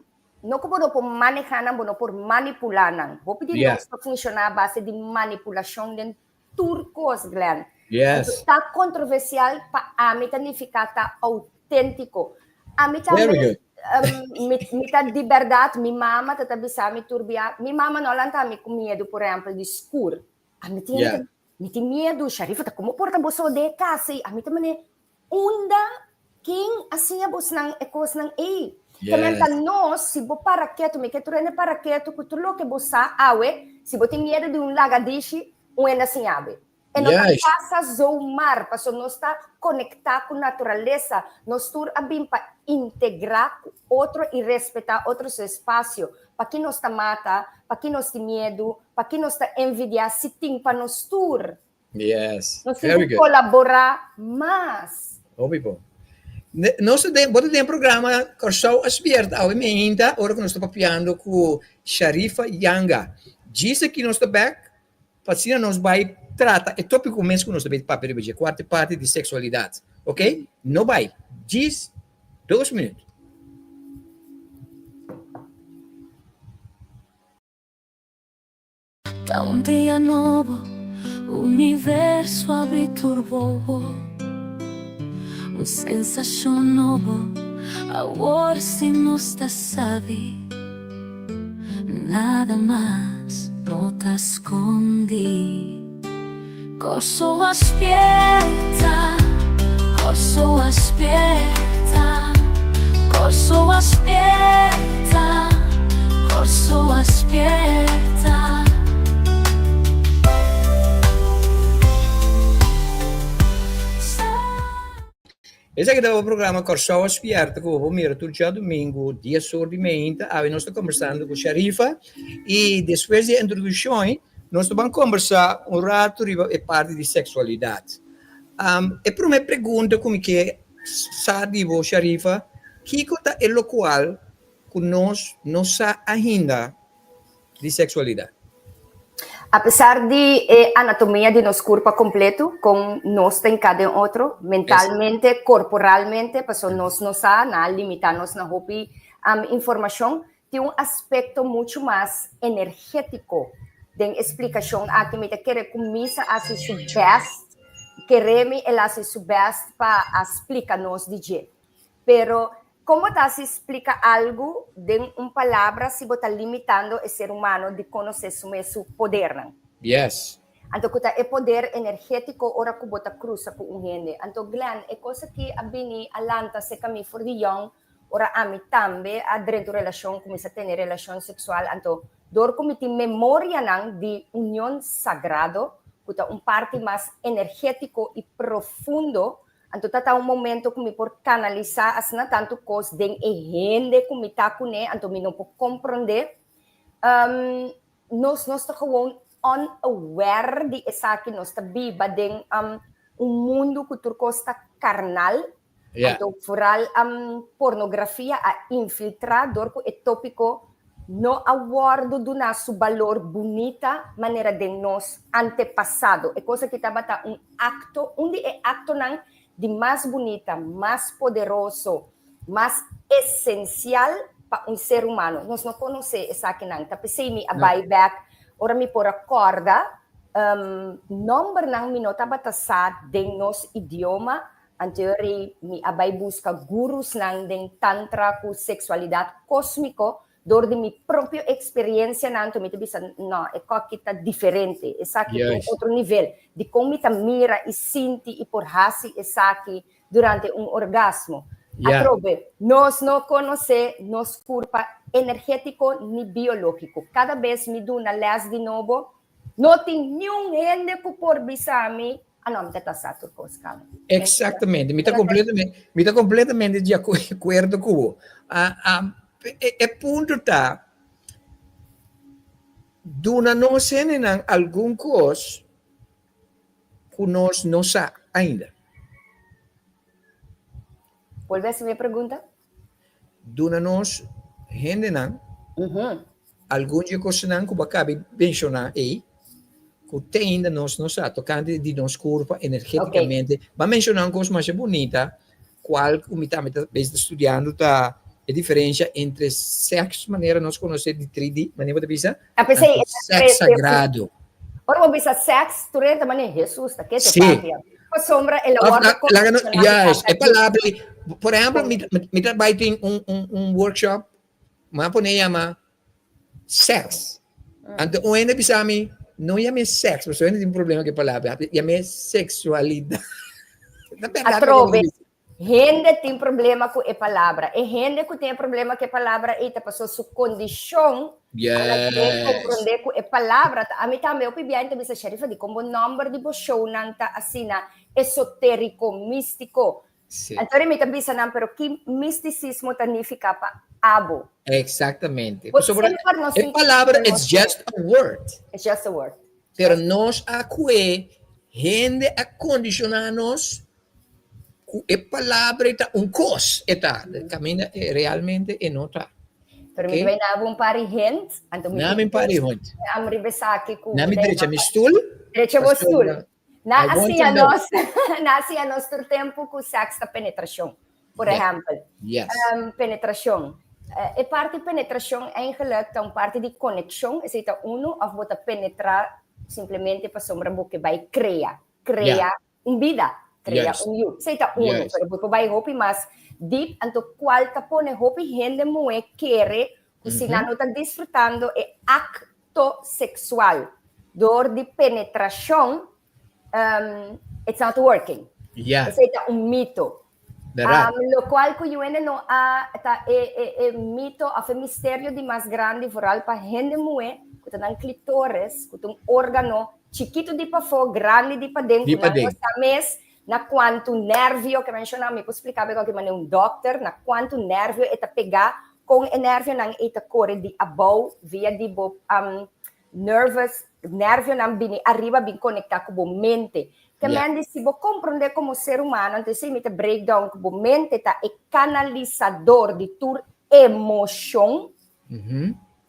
no ku bo no por manehá nan, bo no por manipulá nan. Hopi di nos ta funshoná a base di manipulashon den tur kos, Glenn. Yes. Ta kontroversial pa ami ta nifiká ta outéntiko. Ami ta Very good. um, mi, mi ta di bèrdat, mi mama ta ta bisa mi tur bia, mi mama no lanta mi ku miedu, por ehèmpel, di skur. Ami tin mi tin miedu, Sharifa, ta komo por ta bo so den e kas ei? Ami ta manera, Unda ken a siña bosnan e kosnan ei? Ke men ta nos, si bo para ketu, mi ke tur hende para ketu ku tur loke bo sa awe, si bo tin miedu di un lagadishi, un hende a siña bo. E no ta pasa zomaar, pasobra nos ta konektá ku naturalesa, nos tur a bin pa integrá ku otro i respetá otro su espasio. Paki nos ta mata? Paki nos tin miedu? Paki nos ta envidiá si tin pa nos tur? Yes. Nos tin ku kolaborá mas. Hopi bon. Nos ta den, bo ta den programa Kòrsou a Spierta awe meinta ora ku nos ta papiando ku Sharifa Yanga. Djis aki nos ta bèk pa asina nos bai trata e tópiko mes ku nos ta bai papia riba dje, kuarta parti di seksualidat. Oke? No bai. Djis dos minüt. Ta un dia nobo, universo abri tur bobo. Un sensashon nobo, awor si nos ta sabi. Nada mas no ta skondi. Kòrsou a spierta, Kòrsou a spierta, Kòrsou a spierta, Kòrsou a spierta. Esaki ta bo programa Kòrsou a Spierta ku bo por mira tur djadumingu dies or di meinta. Awe nos ta kombersando ku Sharifa i despues di e introdukshon nos ta ban kombersá un ratu riba e parti di seksualidat. E promé pregunta ku mi ke sa di bo Sharifa, kiko ta e lokual ku nos no sa ainda di seksualidat? Apesar di e anatomia di nos kurpa kompleto, kon nos ta hinká den otro, mentalmente, korporalmente, pasobra nos no sa, nan a limitá nos na hopi informashon, tin un aspekto muchu mas energétiko den e splikashon aki. Mi ta kere ku Misa a hasi su bèst, kere mi el a hasi su bèst pa a splika nos di dje. Pero kon bo ta hasi splika algu den un palabra si bo ta limitando e ser humano di konosé su mes su podernan? Yes. Anto ku ta e poder energétiko ora ku bo ta krusa ku un hende. Anto Glenn, e kos aki a bini a lanta serka mi for di yòn, ora ami tambe a drenta un relashon, kuminsá tene relashon seksual, anto dor ku mi tin memorianan di union sagrado, ku ta un parti mas energétiko i profundo Anto ta ta un momento ku mi por kanalisá asina tantu kos den e hende ku mi ta kuné, anto mi no por komprondé. Nos nos ta gewoon unaware di esaki, nos ta biba den un mundu ku tur kos ta karnal, anto foral pornografia a infiltrá dor ku e tópiko no a wòrdu duná su balor bunita manera den nos antepasado. E kos aki tabata un akto, un di e aktonan di mas bunita, mas poderoso, mas esensial pa un ser humano. Nos no konosé esakinan. Ta p'esei mi a bai bèk ora mi por a kòrda nòmbernan mi no tabata sa den nos idioma Anterior mi a bai buska gurusnan den tantra ku seksualidat kosmiko dor di mi propio eksperiencianan anto mi ta bisa no e koki ta diferente esaki ta un otro nivel di kon mi ta mira i sinti i por hasi esaki durante un orgasmo. Atrobe nos no konosé nos kurpa energetiko ni biologiko. Kada bes mi duna les di nobo No tin niun hende ku por bisa mi, ah no, mi ta sa tur kos kaba. Exactamente, mi ta completamente, mi ta completamente di acuerdo ku bo. Ah, ah, e, e punto ta, duna nos hendenan algun kos ku nos no sa ainda. Bolbe hasi mi e pregunta. Duna nos hendenan algun di e kosnan ku bo a kabi menshoná ei, ku te ainda nos no sa tokante di nos kurpa energetikamente. Bo a menshoná un kos masha bunita, kual ku mi tambe ta bes ta studiando ta e diferensha entre sèks manera nos konosé di 3D, manera bo ta bisa, anto sèks sagrado. Ora bo bisa sèks, tur hende ta manera, Hesus, ta ke te papia? Pasobra el a wòrdu kondisioná. Juist, e palabra ei. Por ehèmpel, mi ta bai tin un workshop, mi a pone yama sèks. Anto un hende bisa mi, no yam'é sèks, pasobra hende tin problema ku e palabra, yam'é seksualidat. Atrobe, hende tin problema ku e palabra. E hende ku tin e problema ku e palabra ei ta pasobra su kondishon a lag'é komprondé ku e palabra ta. Ami tambe hopi biaha ta bisa, Sharifa, dikon bo nòmber di bo shownan ta asina esotériko, místiko? Anto mi ta bisa nan, pero ki mistisismo ta nifiká pa abo? Eksaktamente. Pasobra e palabra it's just a word. It's just a word. Pero nos a kue hende a kondishoná nos ku e palabra ei ta un kos e ta, kaminda e realmente e no ta. Pero mi ta bai na bo un par di hint, anto mi Na mi un par di hint. Am riba esaki ku Na mi drecha mi stul. Drecha bo stul. Na a siña nos, na a siña nos tur tempu ku sèks ta penetrashon, por ehèmpel. Yes. Penetrashon. E parti penetrashon eigenlijk ta un parti di konekshon, esei ta unu, òf bo ta penetrá simplemente pasobra bo ke bai krea, krea un bida, krea un yu. Esei ta unu, pero bo por bai hopi mas deep, anto kual ta pone hopi hende muhé kere ku si nan no ta disfrutando e akto seksual dor di penetrashon, it's not working. Esei ta un mito. Lokual ku yuende no a ta e e e mito òf e misterio di mas grandi vooral pa hende muhé ku ta nan klitoris ku ta un órgano chikitu di pafó grandi di paden ku nan no sa mes na kuantu nervio ke menshoná mi por splika bo manera un dòkter na kuantu nervio e ta pegá kon e nervionan ei ta kore di abou via di bo nervous nervionan bini ariba bin konektá ku bo mente. Te men di si bo komprondé komo ser humano, anto esei mi ta break down ku bo mente ta e kanalisador di tur emoshon,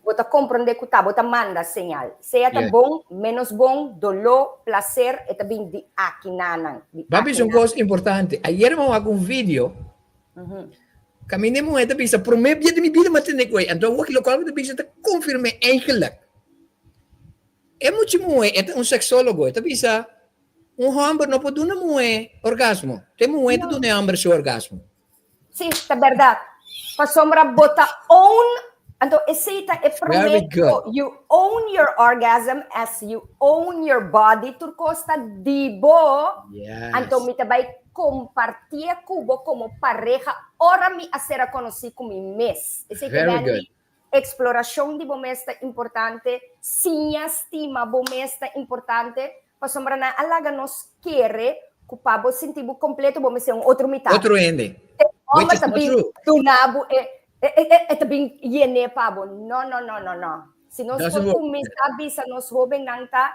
bo ta komprondé ku ta bo ta manda señal. Sea ta bon, ménos bon, doló, plaser, e ta bin di akinanan, di Bo a bisa un akinan. kos importante. Ayer mi a wak un video Kaminda e muhé ta bisa, Promé bia di mi bida mi a tende ku ei. Anto awor lokual bo ta bisa ta konfirm'é eigenlik. E mucha muhé, e ta un seksólogo, e ta bisa, Un hòmber no por duna muhé orgasmo. Ta e muhé ta duna e hòmber su orgasmo. Sí, ta bèrdat. Pasobra bo ta own, anto esei ta e promé ku you own your orgasm as you own your body, tur kos ta di bo. Anto mi ta bai Compartié cu bo como pareha ora mi a ser a conocí cu mi mes. Esey ta Very ben good. di exploracion di bo mes ta importante, siña stima bo mes ta importante, pasobra nan a laga nos kere cu pa bo sinti bo completo bo mester un otro mitad. Otro hende. E Which homber is ta not bin true. duna bo e e e e ta bin yene pa bo. No, no, no, no, no. Si nos Doesn't por work. cuminsa bisa nos hobennan ta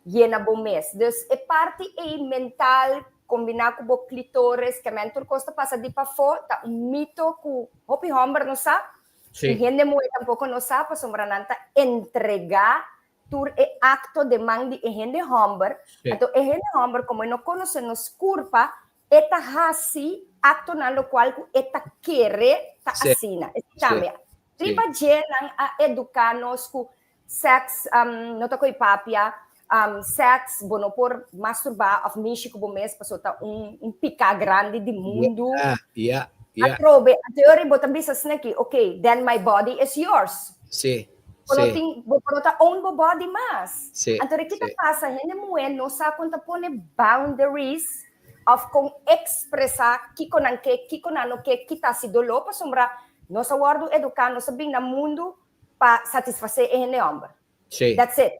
Yena bo mes. Dus e parti ei mental kombiná ku bo klitoris, kemen tur kos ta pasa di pafó, ta un mito ku hopi hòmber no sa i hende muhé tampoko no sa pasobra nan ta entregá tur e akto den man di e hende hòmber. Anto e hende hòmber komo e no konosé nos kurpa e ta hasi aktonan lokual ku e ta kere ta asina. Esei tambe. Riba dje nan a eduká nos ku Sex no ta koe papia, sex bo no por masturbá of mishi ku bo mes pasobra ta un un piká grandi di mundu. Yeah, yeah, yeah. Atrobe, anteori bo ta bisa asina aki, ok, then my body is yours. Sí, Bo no sí. tin, bo no ta own bo body mas. Sí, Anto ki ta sí. pasa, hende muhé no sa kon ta pone boundaries of kon ekspresá kiko nan ke, kiko nan no ke, ki ta hasi doló, pasobra nos a wòrdu eduká, nos a bin na mundu pa satisfasé e hende hòmber. Sí. That's it.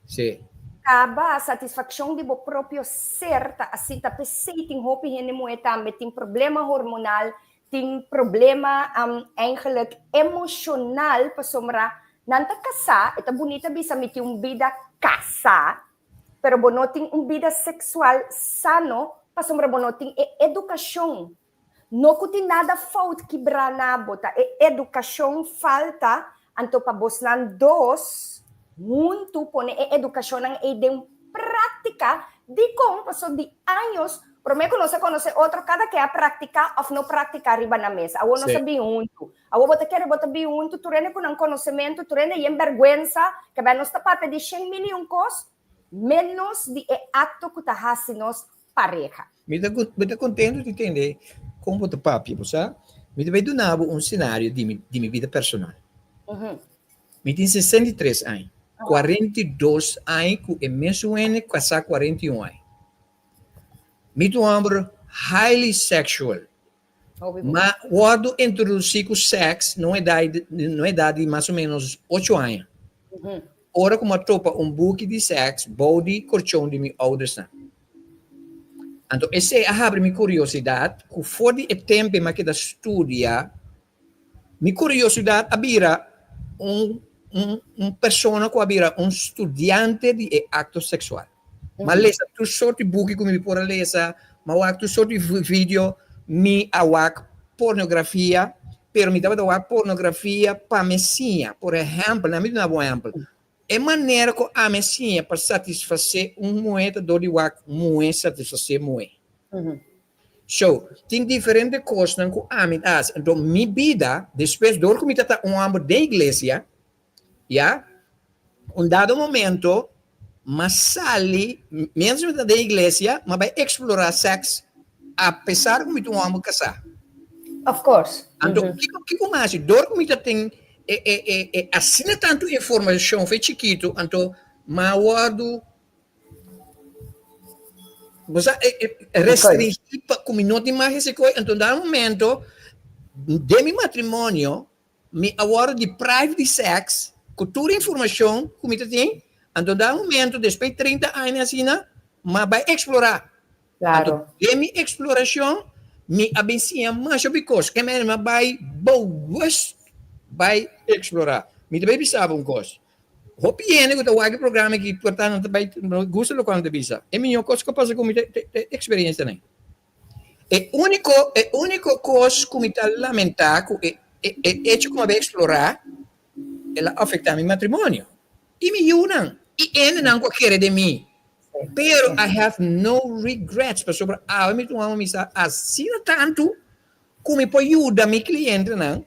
Sí. Kaba satisfakshon di bo propio ser ta asina, ta p'esei tin hopi hende muhé tambe tin problema hormonal, tin problema eigenlijk emoshonal pasobra nan ta kasá, e ta bunita bisa mi tin un bida kasá, pero bo no tin un bida seksual sano pasobra bo no tin e edukashon. No ku tin nada fout kibrá na bo, ta e edukashon falta, anto pa bosnan dos huntu pone e edukashonnan ei den práktika. Dikon? Pasobra di años promé ku nos a konosé otro kada ke a praktiká òf no praktiká riba nan mes. Awor nos a bin huntu. Awor bo ta kere bo ta bin huntu tur hende ku nan konosementu, tur hende yen bèrgwensa, kebei nos ta papia di shen mil i un kos, ménos di e akto ku ta hasi nos pareha. Mi ta mi ta contento di tende con bo ta papia, bo sa. Mi ta bay duna bo un scenario di mi di mi bida personal. Mi tin 63 aña, 42 aña cu e mesun hende casá 41 aña. Mi ta un homber highly sexual. Ma wordo introduci cu sex na un edad na un edad di mas o menos ocho aña. Ora cu mi a topa un buki di sex bou di corchon di mi oudersnan. Anto esei a habri mi curiosidad cu for di e tempo mi a keda studia, mi curiosidad a bira un un un persona cu a bira un studiante di e acto sexual. M'a lesa tur sort di buki ku mi por a lesa, m'a wak tur sort di video, mi a wak pornografia, pero mi tabata wak pornografia pa mi siña. Por ehèmpel, nan mi duna bo un ehèmpel, e manera ku ami a siña pa satisfasé un muhé ta dor di wak muhé satisfasé muhé. So, tin diferente kosnan ku ami ta hasi. Anto mi bida, despues dor ku mi ta ta un hòmber den iglesia, Ya, un dado momento m'a sali, mientras mi ta den iglesia, m'a bai explora sex a pesar cu mi ta un homber casá. Of course. Anto, kico, kico m'a haci? Door cu mi ta tin e, e, e, e asina tanto informacion fe chikito, anto m'a wordo, bo sa, e, e, restringi pa cu mi no tin mag hasi coy. Anto, un dado momento, den mi matrimonio, Mi a wòrdu deprived di sèks ku tur informashon ku mi ta tin, anto da un momento despues di 30 aña asina m'a bai eksplorá. Anto den mi eksplorashon mi a bin siña masha hopi kos, ke manera mi a bai bewust bai eksplorá. Mi ta bai bisa bo un kos, hopi hende ku ta wak e programa aki por ta nan ta bai gusta lokual nan ta bisa, e mihó kos ku a pasa ku mi ta e eksperensianan. E úniko, e úniko kos ku mi ta lamentá ku e e echo ku mi a bai eksplorá, el a afektá mi matrimonio i mi yunan i hendenan ku a kere den mi. Pero I have no regrets pasobra awe mi tuma mi sa asina tantu ku mi por yuda mi klientenan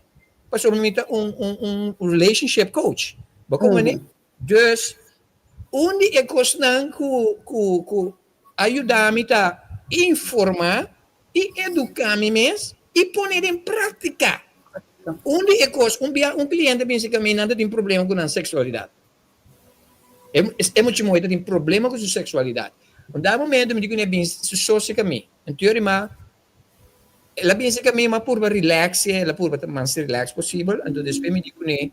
pasobra mi ta un un un relationship coach. Bo komprendé? Dus, un di e kosnan ku ku ku a yuda mi ta informá i eduká mi mes i pone den práktika. Un di e kos, un bia un kliente a binse ku mi, nan ta tin problema ku nan seksualidat. E e mucha muhé ta tin problema ku su seksualidat. Un dado momento mi di kuné bin su sosia ku mi. Anto rima el a binse ku mi, mi a purba relax, el a purba ta mas relax posibel, anto despues mi di kuné,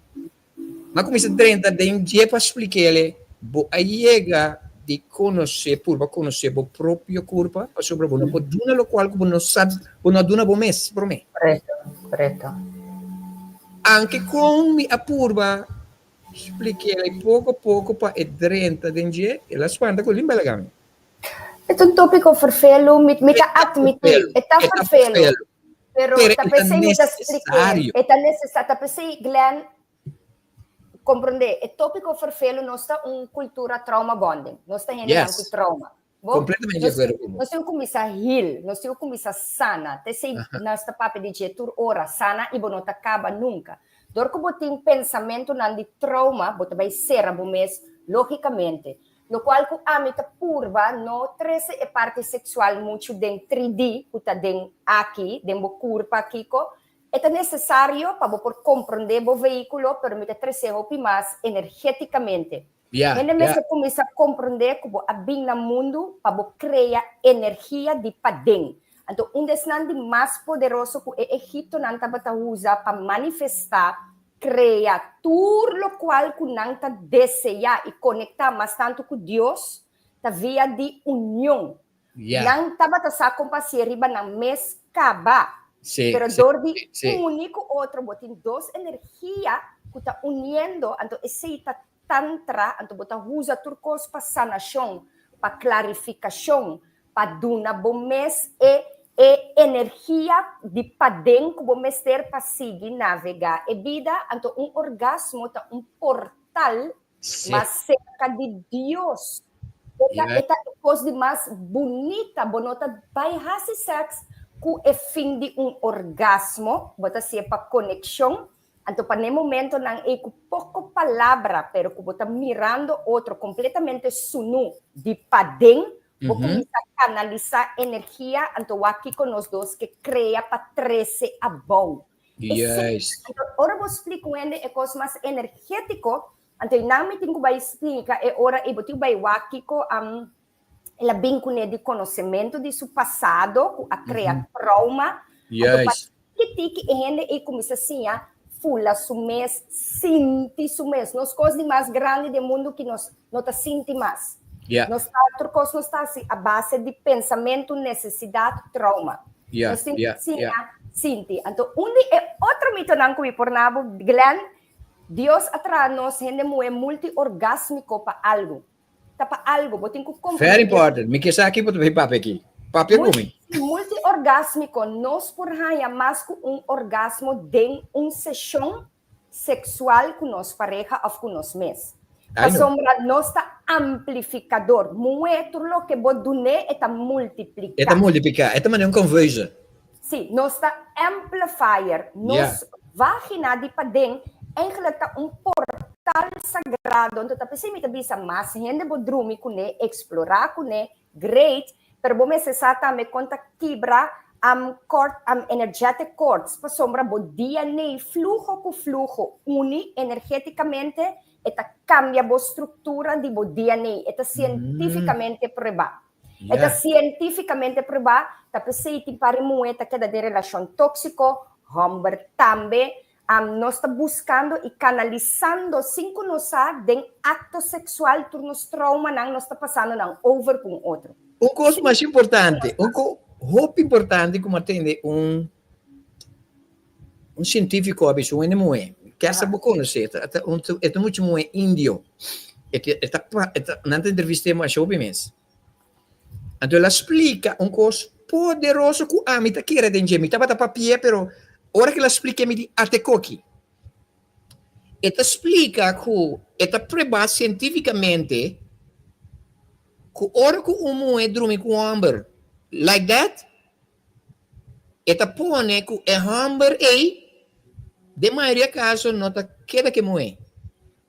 M'a kuminsá drenta den dje pa splik'é, Bo a yega di konosé, purba konosé bo propio kurpa, pasobra bo no por duna lokual ku bo no sa, bo no a duna bo mes promé. Korekto, korekto. Anke kon mi a purba splik'é poko poko pa e drenta den dje, el a spanta ku limba laga mi. E ta un tópiko ferfelu, mi mi ta atmití, e ta ferfelu. Pero Pero ta e ta pesei mi ta spliké, necesario. e ta necesario, ta pesei Glenn comprende, e tópico ferfelu nos ta un cultura trauma bonding, nos ta hendenan Yes. cu trauma. Bo? Completamente de Nos, acuerdo cu bo. nos tin cu cuminsa heal, nos tin cu cuminsa sana. T'esei nos ta papia di dje tur ora, sana y bo no ta caba nunca. Dor cu bo tin pensamentonan di trauma, bo ta bay cera bo mes logicamente. Lokual ku ami ta purba no trese e parti seksual muchu den 3D ku ta den aki, den bo kurpa kiko, e ta nesesario pa bo por komprondé bo vehíkulo pero mi ta tres'é hopi mas energétikamente. Ya, Hende ya. mester kuminsá komprondé ku bo a bin na mundu pa bo krea energia di paden. Anto un di esnan di mas poderoso ku e egiptonan tabata usa pa manifestá Krea tur lokual ku nan ta deseá i konektá mas tantu ku Dios ta via di union. Ya. Nan tabata sa kon pa hasié riba nan mes kaba. Sí, Pero sí, dor di sí. uni ku otro bo tin dos energia ku ta uniendo, anto esei ta tantra, anto bo ta usa tur kos pa sanashon, pa klarifikashon, pa duna bo mes e. E energia di paden ku bo mester pa sigui navegá e bida, anto un orgasmo ta un portal mas serka di Dios. E ta e ta e kos di mas bunita, bo no ta bai hasi sèks ku e fin di un orgasmo, bo ta hasié pa konekshon, anto pa n'e momentonan ei ku poko palabra pero ku bo ta mirando otro kompletamente sunú di paden, Bo kuminsá kanalisá energia, anto wak kiko nos dos ke krea pa trese abou. Esei, anto ora bo splika un hende e kos mas energétiko, anto einan mi tin ku bai splika e ora ei bo tin ku bai wak kiko el a bin kuné di konosementu di su pasado ku a krea trauma. Anto pa tiki tiki e hende ei kuminsá siña fula su mes, sinti su mes. Nos kos di mas grandi den mundu ki nos no ta sinti mas. Nos ta, tur kos nos ta hasi a base di pensamentu, nesesidat, trauma. Nos tin ku siña sinti. Anto un di e otro mitonan ku mi por na bo, Glenn, Dios a traha nos hende muhé multiorgásmiko pa algu. Ta pa algu, bo tin ku komprendé. Very important. Mi ke sa ki bo ta bay papia aki. Papia ku mi. Multiorgásmiko, nos por haña mas ku un orgasmo den un seshon seksual ku nos pareha òf ku nos mes. Pasobra nos ta amplifikador. Muhé, tur loke bo dun'é, e ta multipliká. E ta multipliká. E ta manera un konveuze. Sí, nos ta amplifier. Nos vagina di paden eigenlijk ta un portal sagrado. Anto ta p'esei mi ta bisa mas hende bo drumi kuné, eksplorá kuné, great, pero bo mester sa tambe kon ta kibra cord, energetic cords, pasobra bo DNA fluho ku fluho uni energeticamente e ta kambia bo struktura di bo DNA, e ta sientificamente pruebá. E ta sientificamente pruebá, ta p'esei tin par di muhé ta keda den relashon tóksiko, hòmber tambe. Nos ta buskando i kanalisando sin ku nos sa den akto seksual tur nos traumanan nos ta pasando nan over ku un otro. Un kos mas importante, un kos hopi importante ku mi a tende un un sientífiko a bisa un hende muhé, kesa bo konosé, e ta mucha muhé indio, e ta e ta nan ta entrevist'é masha hopi mes. Anto el a splika un kos poderoso ku ami ta kere den dje. Mi tabata papi'é, pero ora ku el a splik'é mi di ate koki. E ta splika ku e ta pruebá sientífikamente ku ora ku un muhé drumi ku un hòmber like that, e ta pone ku e hòmber ei den mayoria kaso no ta keda ku e muhé.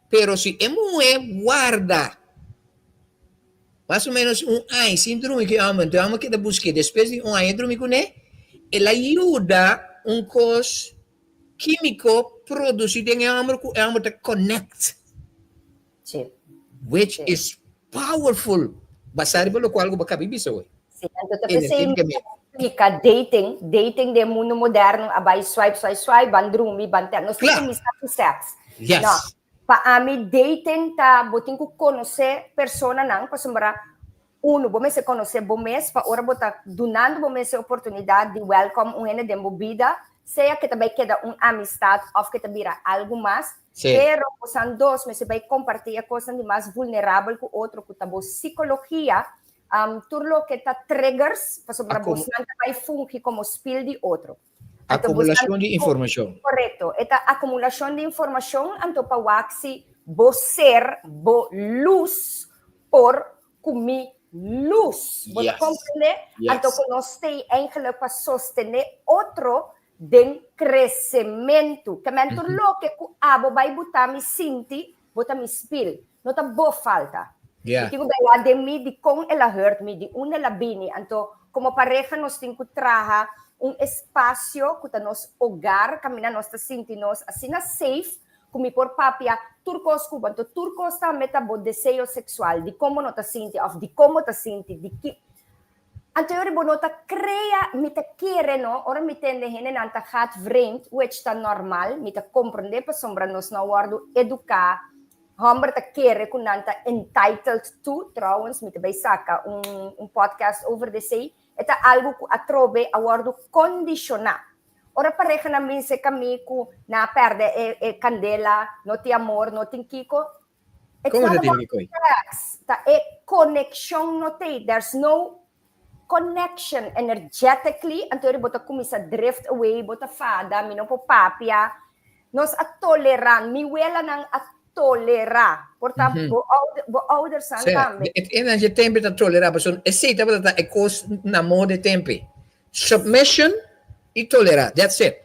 Pero si e muhé warda mas o menos un aña sin drumi ku e hòmber, enton e hòmber keda busk'é, despues di un aña e drumi kuné, el a yuda un kos kímiko produsí den e hòmber ku e hòmber ta connect. Sí. Which is powerful, basá riba lokual ku bo a kaba di bisa hoy. Sí, anto ta p'esei mi ta splika dating, dating den mundu moderno a bai swipe, swipe, swipe, ban drumi, ban te, nos tin kuminsá ku sèks. Yes. No, pa ami dating ta bo tin ku konosé personanan pasobra uno bo mester konosé bo mes pa ora bo ta dunando bo mes e oportunidat di wèlkòm un hende den bo bida, sea ke ta bai keda un amistat òf ke ta bira algu mas, pero bosan dos mester bai kompartí e kosnan di mas vulnerabel ku otro ku ta bo sikologia Tur loke ta triggers, pasobra bosnan ta bai fungi komo spil di otro. Akumulashon di informashon. Korekto, e ta akumulashon di informashon, anto pa wak si bo ser, bo lus por ku mi lus. Bo ta komprendé? Anto ku nos stay eigenlijk pa sostené otro den kresementu. Ke men tur loke ku abo bai buta mi sinti, bo ta mi spil. No ta bo falta. Mi tin ku bai wak den mi dikon el a hurt mi, di unda el a bini. Anto, komo pareha nos tin ku traha un espasio ku ta nos hogar, kaminda nos ta sinti nos asina safe ku mi por papia tur kos ku bo. Anto tur kos tambe ta bo deseo seksual, dikon bo no ta sinti òf dikon bo ta sinti, di ki. Anto yori bo no ta krea, mi ta kere no, ora mi tende hendenan ta gaat vreemd, which ta normal, mi ta komprende pasobra nos no a wòrdu eduká, hòmber ta kere ku nan ta entitled to, trouwens mi ta bai saka un un podcast over desei, e ta algu ku atrobe a wòrdu kondishoná. Ora parehanan bin serka mi ku nan a pèrdè e e kandela, no tin amor, no tin kiko, It's Kon not ta about tin, Nicole? sex, ta e konekshon no t'ei, there's no. connection energetically, anto bo ta kuminsá drift away, bo ta fada, mi no por papia. Nos a tolerá, mi welanan a tolerá. Por ta bo ouder, bo oudersnan tambe. E energy tempe ta tolerá, pasobra esei tabata ta e kos na moda e tempe. Submission i tolerá, that's it.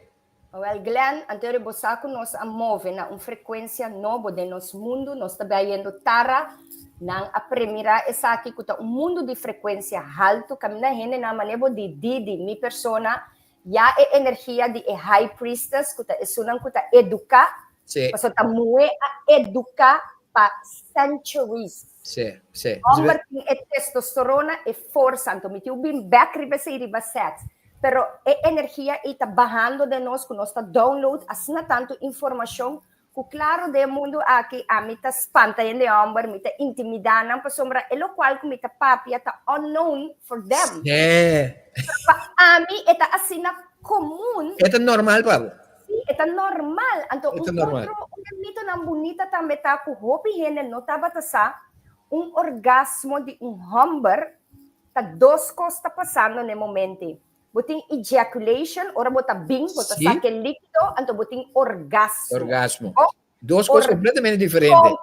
Wel Glenn, anto bo sa ku nos a move na un frekuensia nobo den nos mundu, nos ta bayendo tara, nan a premirá esaki ku ta un mundu di frekuensia haltu, kaminda hendenan manera bo di Didi, mi persona, ya e energia di e high priestess ku ta esunnan ku ta eduká, pasobra ta muhé a eduká pa centuries. Hòmber tin e testosterona, e forsa, anto mi tin ku bin bèk riba esei riba sèks. Pero e energia ei ta bahando den nos ku nos ta download asina tantu informashon ku klaro den e mundu aki ami ta spanta hende hòmber, mi ta intimidá nan pasobra e lokual ku mi ta papia ta unknown for them. Pero pa ami e ta asina komun. E ta normal pa bo. Sí, e ta normal. Anto un otro un den mitonan bunita tambe ta ku hopi hende no tabata sa un orgasmo di un hòmber Ta dos kos ta pasando na e momento ei. Bo tin ejaculation, ora bo ta bin, bo ta saka e likido, anto bo tin orgasmo. Orgasmo. Dos kos kompletamente diferente.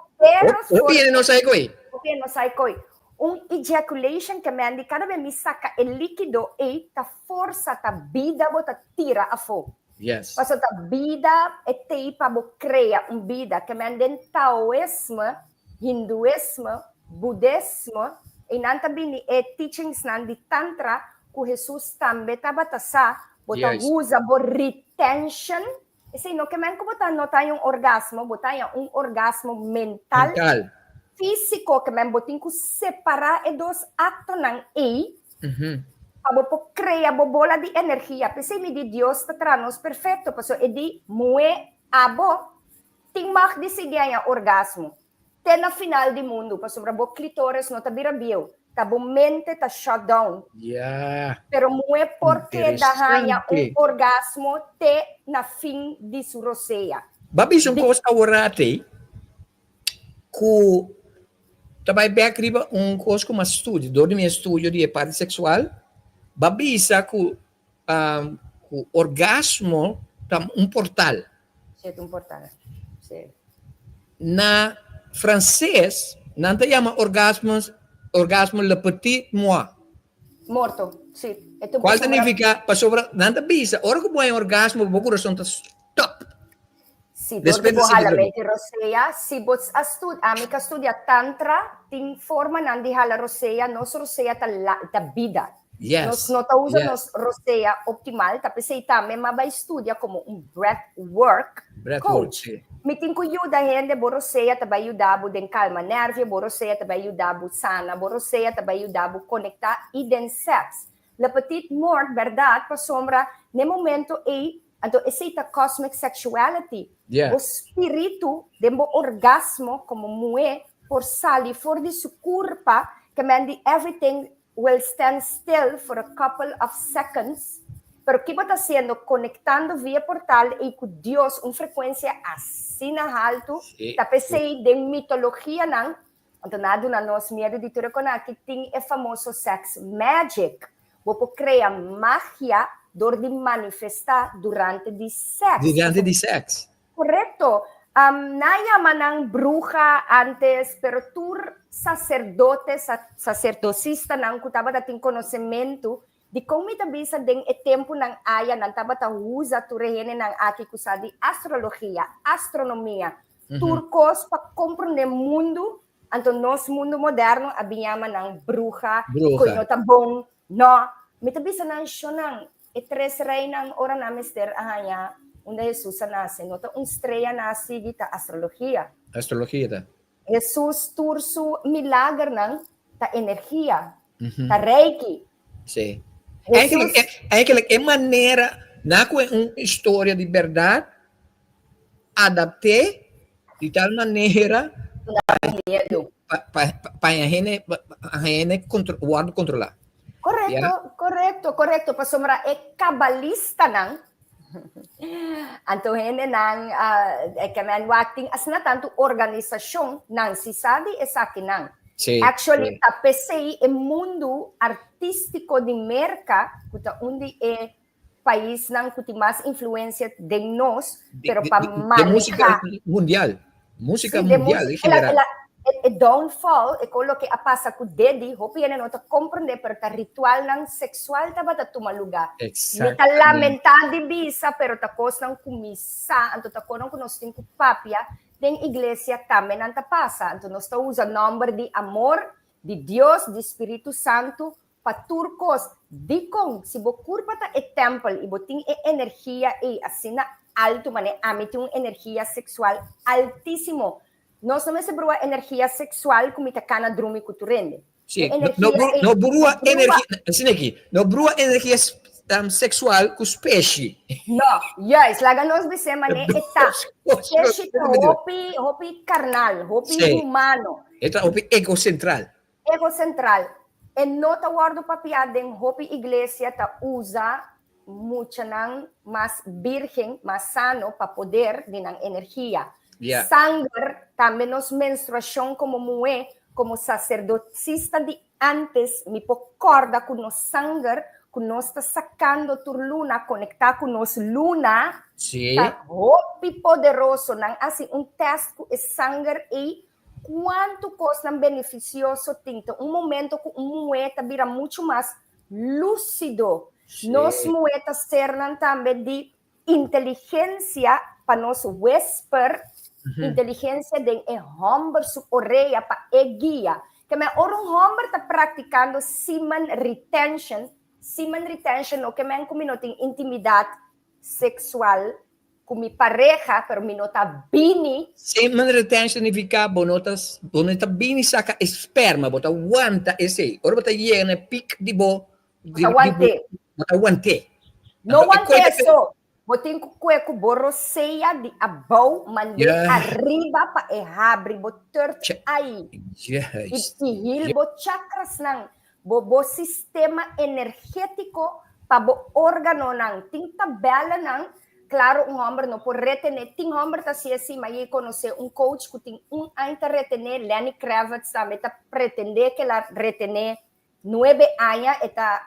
Hopi hende no sa e koi. Hopi hende no sa e koi. Un ejaculation ke men di kada bes mi saka e likido ei ta forsa, ta bida bo ta tira afó. Pasobra ta bida e tei pa bo krea un bida. Ke men den Taoisme Hinduisme, Budisme, i nan ta bini e teachingsnan di Tantra ku Hesus tambe tabata sa, bo ta usa bo retention, esei no ke men ku bo ta no ta haña un orgasmo, bo ta haña un orgasmo mental, físiko, ke men bo tin ku separá e dos aktonan ei pa bo por krea bo bola di energia. P'esei mi di Dios ta traha nos perfekto, pasobra e di muhé abo Tin mag di sigui haña orgasmo te na final di mundu pasobra bo clitoris no ta bira bieu, ta bo mente ta shut down. Pero muhé por keda haña un orgasmo te na fin di su rosea. Bo a bisa un kos aworati ku ta bai bek riba un kos ku mi a studia dor di mi estudio di e parti seksual, bo a bisa ku ku orgasmo ta un portal. Sí, ta un portal. Sí. Na franses nan ta yama orgasmo orgasmo le petit moi. Morto, sí. E ta un Cual ta nifica pasobra nan ta bisa ora ku bo haña orgasmo bo kurason ta stop. Si dor di bo hala mente rosea, si bo a studia, ami ka studia tantra, tin formanan di hala rosea, nos rosea ta la, ta bida. Nos no ta usa nos rosea optimal, ta p'esei tambe m'a bai studia komo un breath work coach. Mi tin ku yuda hende, bo rosea ta bai yuda bo den kalma nervio, bo rosea ta bai yuda bo sana, bo rosea ta bai yuda bo konektá i den sèks. Le petit mort, bèrdat, pasobra n'e momento ei Anto esei ta cosmic sexuality. Bo spiritu den bo orgasmo como muhé por sali for di su curpa ke men di everything will stand still for a couple of seconds pero ki bo ta haciendo conectando via portal ei cu Dios un frecuencia asina haltu ta pesey den mitologianan Anto nan a duna nos miedu di tur e kon aki tin e famoso sex magic. Bo por krea magia dor di manifestá durante di sèks. Durante di sèks. Korekto. Nan a yama nan bruha ántes, pero tur saserdote, saserdosistanan ku tabata tin konosementu di kon mi ta bisa den e tempunan aya nan tabata usa tur e hendenan aki ku sa di astrologia, astronomia, Tur kos pa komprondé mundu, anto nos mundu moderno a bin yama nan bruha, koe no ta bon, no. Mi ta bisa nan shonnan, e tres reinan ora nan mester a haña unda Hesus a nase, no ta un strea nan a sigui, ta astrologia. Astrologia ta. Hesus tur su milagernan ta energia, ta reiki. Sí. Eigenlijk, eigenlijk e manera na ku un historia di bèrdat adapt'é di tal manera pa hende hende wòrdu kontrolá. Korekto, korekto, korekto. Pasobra e kabalistanan, anto hendenan ke men wak tin asina tantu organisashon, nan si sa di esakinan. Actually ta p'esei e mundu. artístiko di Merka, ku ta un di e paisnan ku tin mas influensia den nos, pero pa maneha. De músika mundial. Músika mundial en general. E downfall, e kon loke a pasa ku Diddy, hopi hende no ta komprendé, pero ta ritualnan seksual tabata tuma lugá. Mi ta lamentá di bisa, pero ta kosnan ku mi sa, anto ta kosnan ku nos tin ku papia, den iglesia tambe nan ta pasa. Anto nos ta usa nòmber di amor, di Dios, di Spiritu Santu, pa tur kos. Dikon? Si bo kurpa ta e tèmpel i bo tin e energia ei asina altu, manera ami tin un energia seksual altísimo. Nos no mester brua energia seksual ku mi ta kana drumi ku tur hende. Sí, E energia no, ei no brua energia, asina aki, no brua energia seksual ku speshi. No, juist, laga nos bis'é manera e ta. Speshi ta hopi, hopi karnal, hopi humano. E ta hopi egosentral. Egosentral. E no ta wòrdu papiá den hopi iglesia ta usa muchanan mas bírgen, mas sano pa poder di nan energia. Sanger, tambe nos menstruashon komo muhé, komo saserdosista di ántes, mi por kòrda ku nos sanger ku nos ta sakando tur luna konektá ku nos luna ta hopi poderoso. Nan hasi un tèst ku e sanger ei Kuantu kosnan benefisioso tin ta un momento ku un muhé ta bira muchu mas lúsido. Nos muhé ta sernan tambe di inteligensia pa nos whisper inteligensia den e hòmber su orea pa e guia. Ke men ora un hòmber ta praktikando semen retention, semen retention no ke men ku mi no tin intimidat seksual ku mi pareha, pero mi no ta bini. Semen retention significa bo no ta bo no ta bini saka e sperma, bo ta wanta esei. Ora bo ta yega na e piek di bo Bo ta want'é. Bo ta want'é. No want'é so, bo tin ku kue ku bo rosea di abou mand'é ariba pa e habri bo third eye. I heal bo chakrasnan, bo bo sistema energétiko pa bo órganonan. Tin tabèlanan, klaro un hòmber no por retené, tin hòmber ta hasi así, ma yei konosé un coach ku tin un aña ta retené, Lenny Kravitz tambe ta pretendé ke el a retené nuebe aña, e ta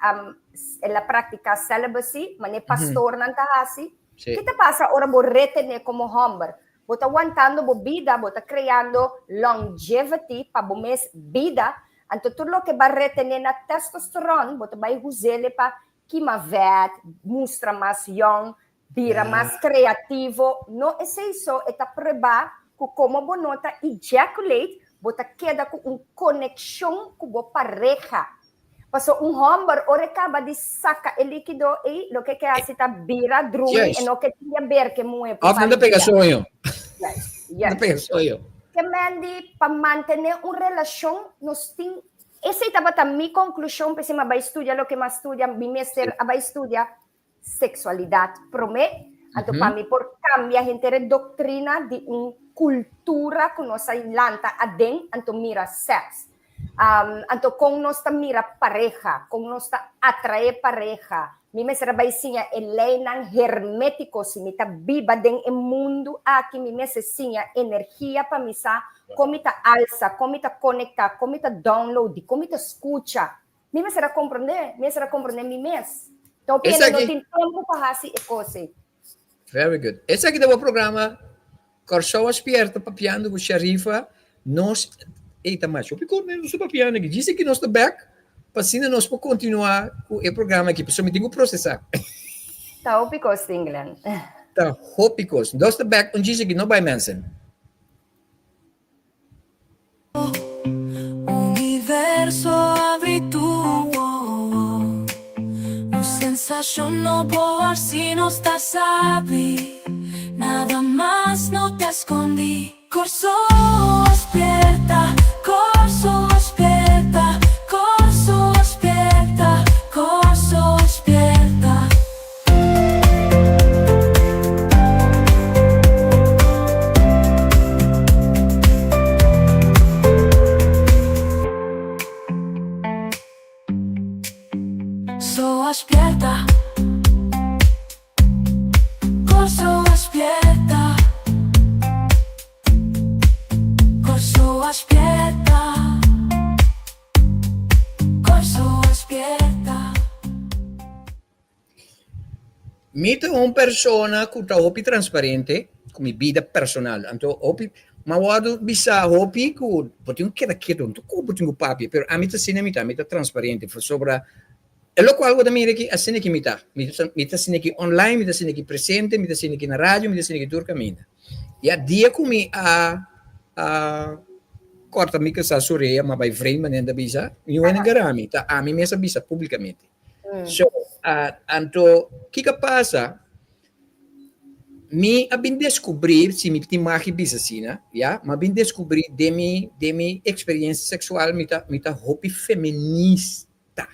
el a praktiká celibacy, manera e pastornan ta hasi. Ki ta pasa ora bo retené komo hòmber? Bo ta wantando bo bida, bo ta kreando longevity pa bo mes bida, Anto tur loke ba retené na testosteron, bo ta bai huz'ele pa kima vèt, mustra mas yòn, bira mas kreativo. No esei so, e ta pruebá ku komo bo no ta ejaculate, bo ta keda ku un konekshon ku bo pareha. Paso un hòmber ora e kaba di saka e líkido ei, loke e ke hasi ta bira drumi e no ke tin di aber ku e muhé por Òf nan ta pega soño. Nan ta pega soño. Ke men di pa mantené un relashon nos tin, esei tabata mi konklushon p'esei mi a bai studia loke mi a studia, mi mester a bai studia seksualidat promé, anto pa mi por kambia henter e doktrina di un kultura ku nos a lanta aden, anto mira sèks. Anto kon nos ta mira pareha, kon nos ta atraé pareha. Mi mester a bai siña e leinan hermétiko, si mi ta biba den e mundu aki mi mester siña energia pa mi sa kon mi ta alsa, kon mi ta konektá, kon mi ta download, di kon mi ta skucha. Mi mester a komprondé, mi mester a komprondé mi mes. Ta hopi hende no tin tempu pa hasi e kos ei. Very good. Esaki ta bo programa Kòrsou a Spierta papiando ku Sharifa. Nos ey ta masha hopi kos nos ta papiando aki. Djis aki nos ta bek pa asina nos por kontinuá ku e programa aki pasobra mi tin ku prosesá. Ta hopi kos tin Glenn. Ta hopi kos. Nos ta bek un djis aki no bai mensen. Universo abri tu wowo Un sensacion nobo arsi nos ta sabi Nada mas no ta escondi Corsou a spierta, Corsou a spierta Corsou a spierta, Corsou a spierta. Kòrsou a spierta Kòrsou a spierta Kòrsou a spierta Kòrsou a spierta. Mi ta un persona ku ta hopi transparente ku mi bida personal. Anto hopi m'a wòrdu bisa hopi ku bo tin ku keda ketu, no ta ku bo tin ku papia, pero ami ta asina mi ta, mi ta transparente pasobra e lokual bo ta mira aki asina ki mi ta. Mi ta mi ta asina aki online, mi ta asina aki presente, mi ta asina aki na radio, mi ta asina aki tur kaminda. Ya dia ku mi a a kòrta mi kasá su orea, m'a bai vreemd manera nan ta bisa, mi wende gara mi, ta ami mes a bisa públikamente. So, anto kiko a pasa? Mi a bin deskubrí, si mi tin mag di bisa asina, ya, mi a bin deskubrí den mi, den mi eksperiencia seksual mi ta, mi ta hopi feminista.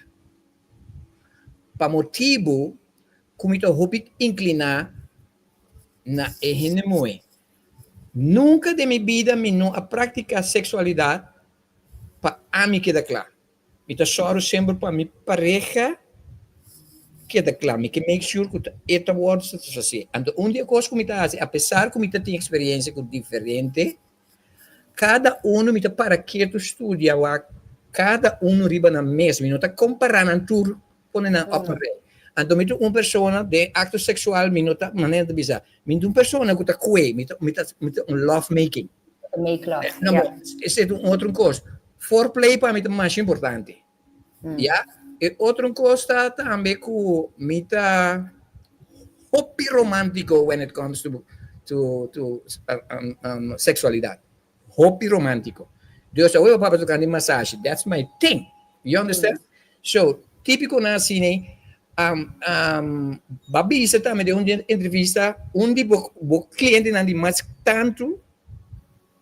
Pa motibu ku mi ta hopi inkliná na e hende muhé. Nunka den mi bida mi no a praktiká seksualidat pa ami keda kla. Mi ta sòru semper pa mi pareha keda kla. Mi ke make sure ku e ta wòrdu satisfasé. Anto un di e kos ku mi ta hasi, apesar ku mi ta tin eksperensia ku diferente, kada unu mi ta para ketu studia wak kada unu riba nan mes. Mi no ta kompará nan tur pone nan op un rei. Anto mi ta un persona den akto seksual mi no ta, manera ta bisa, mi ta un persona ku ta kue, mi ta mi ta mi ta un love making. Make love, No, yeah. Esei ta un otro kos. Foreplay pa mi ta masha importante. Ya. E otro kos ta tambe ku mi ta hopi romántico when it comes to to to sexualidad. Hopi romántico. Dus awe bo papia tocando di masashi, that's my thing. You understand? So, típico nan asina, bo a bisa tambe den un entrevista, un di bo bo clientenan di mas tantu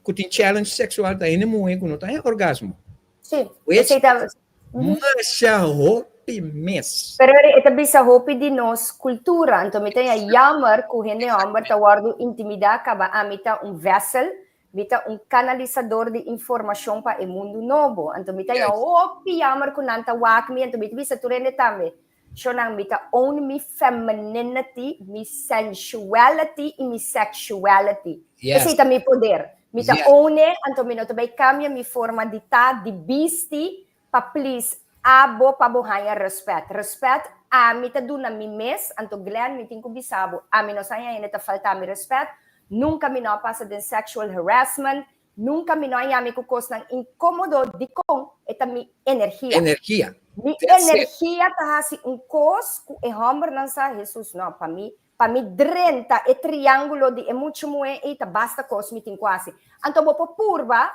ku tin challenge sexual ta hende muhé ku no ta haña orgasmo. Sí, Which esei ta masha hopi mes. Pero e ta bisa hopi di nos kultura, anto mi ta haña jammer ku hende hòmber ta wòrdu intimidá kaba ami ta un vessel, mi ta un kanalisador di informashon pa e mundu nobo. Anto mi ta haña hopi jammer ku nan ta wak mi, anto mi ta bisa tur hende tambe, Shonnan, mi ta own mi femininity, mi sensuality i mi sexuality. Esei ta mi poder. Mi ta own e, anto mi no ta bai kambia mi forma di ta, di bisti, pa please abo pa bo haña rèspèt. Rèspèt ami ta duna mi mes, anto Glenn mi tin ku bisa bo, ami no sa haña hende ta falta mi rèspèt, nunka mi no a pasa den sexual harassment, Nunka mi no a yami ku kosnan inkomodo dikon e ta mi energia. Energia. Mi energia ta hasi un kos ku e hòmbernan sa, Hesus no, pa mi, pa mi drenta e triángulo di e mucha muhé ei ta basta kos mi tin ku hasi. Anto bo por purba,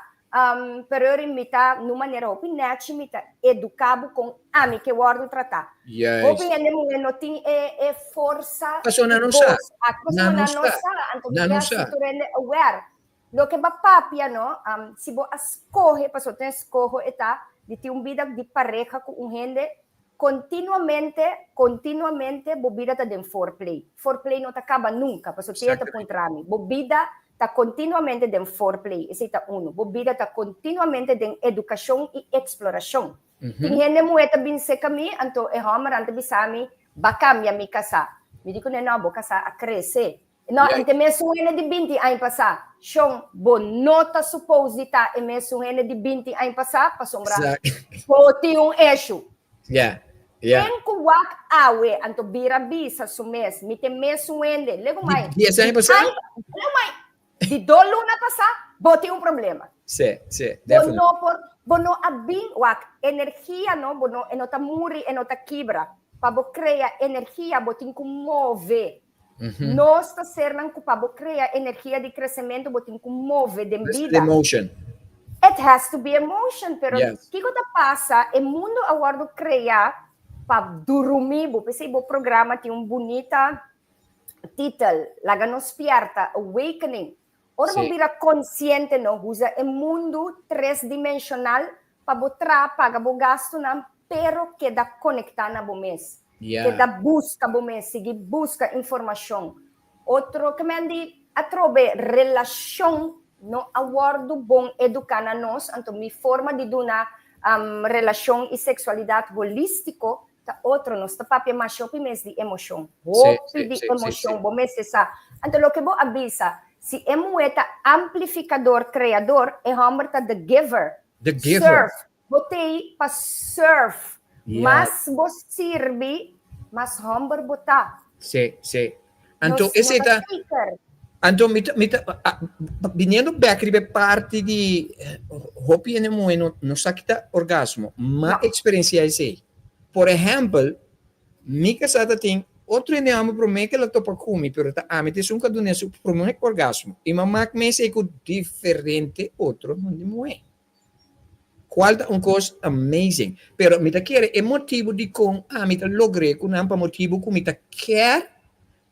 pero ora mi ta nun manera hopi nèchi mi ta eduká bo kon ami ke wòrdu tratá. Hopi hende muhé no tin e e forsa Pasobra nan di no sa. bos aki, pasobra Nan no nan no sa. sa. Anto mi Nan ke no hasi sa. tur hende aware. Loke bo a papia no, si bo a skohe, pasobra tin eskoho e ta di tin un bida di pareha ku un hende, kontinuamente, kontinuamente bo bida ta den foreplay. Foreplay no ta kaba nunka, pasobra tin hende ta puntra mi, bo bida ta kontinuamente den foreplay, esei ta unu. Bo bida ta kontinuamente den edukashon i eksplorashon. Tin hende muhé ta bin seka mi, anto e hòmbernan ta bisa mi, Ba kambia mi kasá. Mi di kuné, No, bo kasá a krese. No, e ta e mesun hende di binti aña pasá. Shon, bo no ta supos di ta e mesun hende di binti aña pasá pasobra bo tin un eshu. Ken ku wak awe anto bira bisa su mes, mi ta e mesun hende. Legu mai, Di dies aña pasá? Legu mai, di dos luna pasá, bo tin un problema. Sí, sí, Bo definitely. no por, bo no a bin, wak, energia no, bo no, e no ta muri, e no ta kibra. Pa bo krea energia, bo tin ku move. Nos ta sernan ku pa bo krea energia di kresementu bo tin ku move den bida. Emotion. It has to be emotion, pero kiko ta pasa e mundu a wòrdu krea pa durumi bo. P'esei bo programa tin un bunita titel, Laga nos spièrta, Awakening. Ora bo bira konsiente no usa e mundu tres dimenshonal pa bo traha paga bo gastunan pero keda konektá na bo mes. Keda buska bo mes, sigui buska informashon. Otro ke men di atrobe relashon no a wòrdu bon eduká na nos, anto mi forma di duna relashon i seksualidat holístiko ta otro. Nos ta papia masha hopi mes di emoshon, hopi di emoshon, bo mester sa. Anto loke bo a bisa, si e muhé ta amplifikador, kreador, e hòmber ta the giver. The giver. Serve. Bo t'ei pa serve. Mas bo sirbi, mas hòmber bo ta. Si, si. Anto esei ta Anto mi ta mi ta biniendo bek riba e parti di hopi hende muhé no no sa ki ta orgasmo, m'a eksperensiá esei. Por ehèmpel, mi kasá ta tin otro hende hòmber promé ke el a topa ku mi, pero ta ami ta esun ku a dun'é su promé orgasmo i m'a mak mes ei ku diferente otro hende muhé. Cual ta un cos amazing. Pero mi ta kere e motibo dicon ami ta logr'é cu nan pa motibo cu mi ta kier,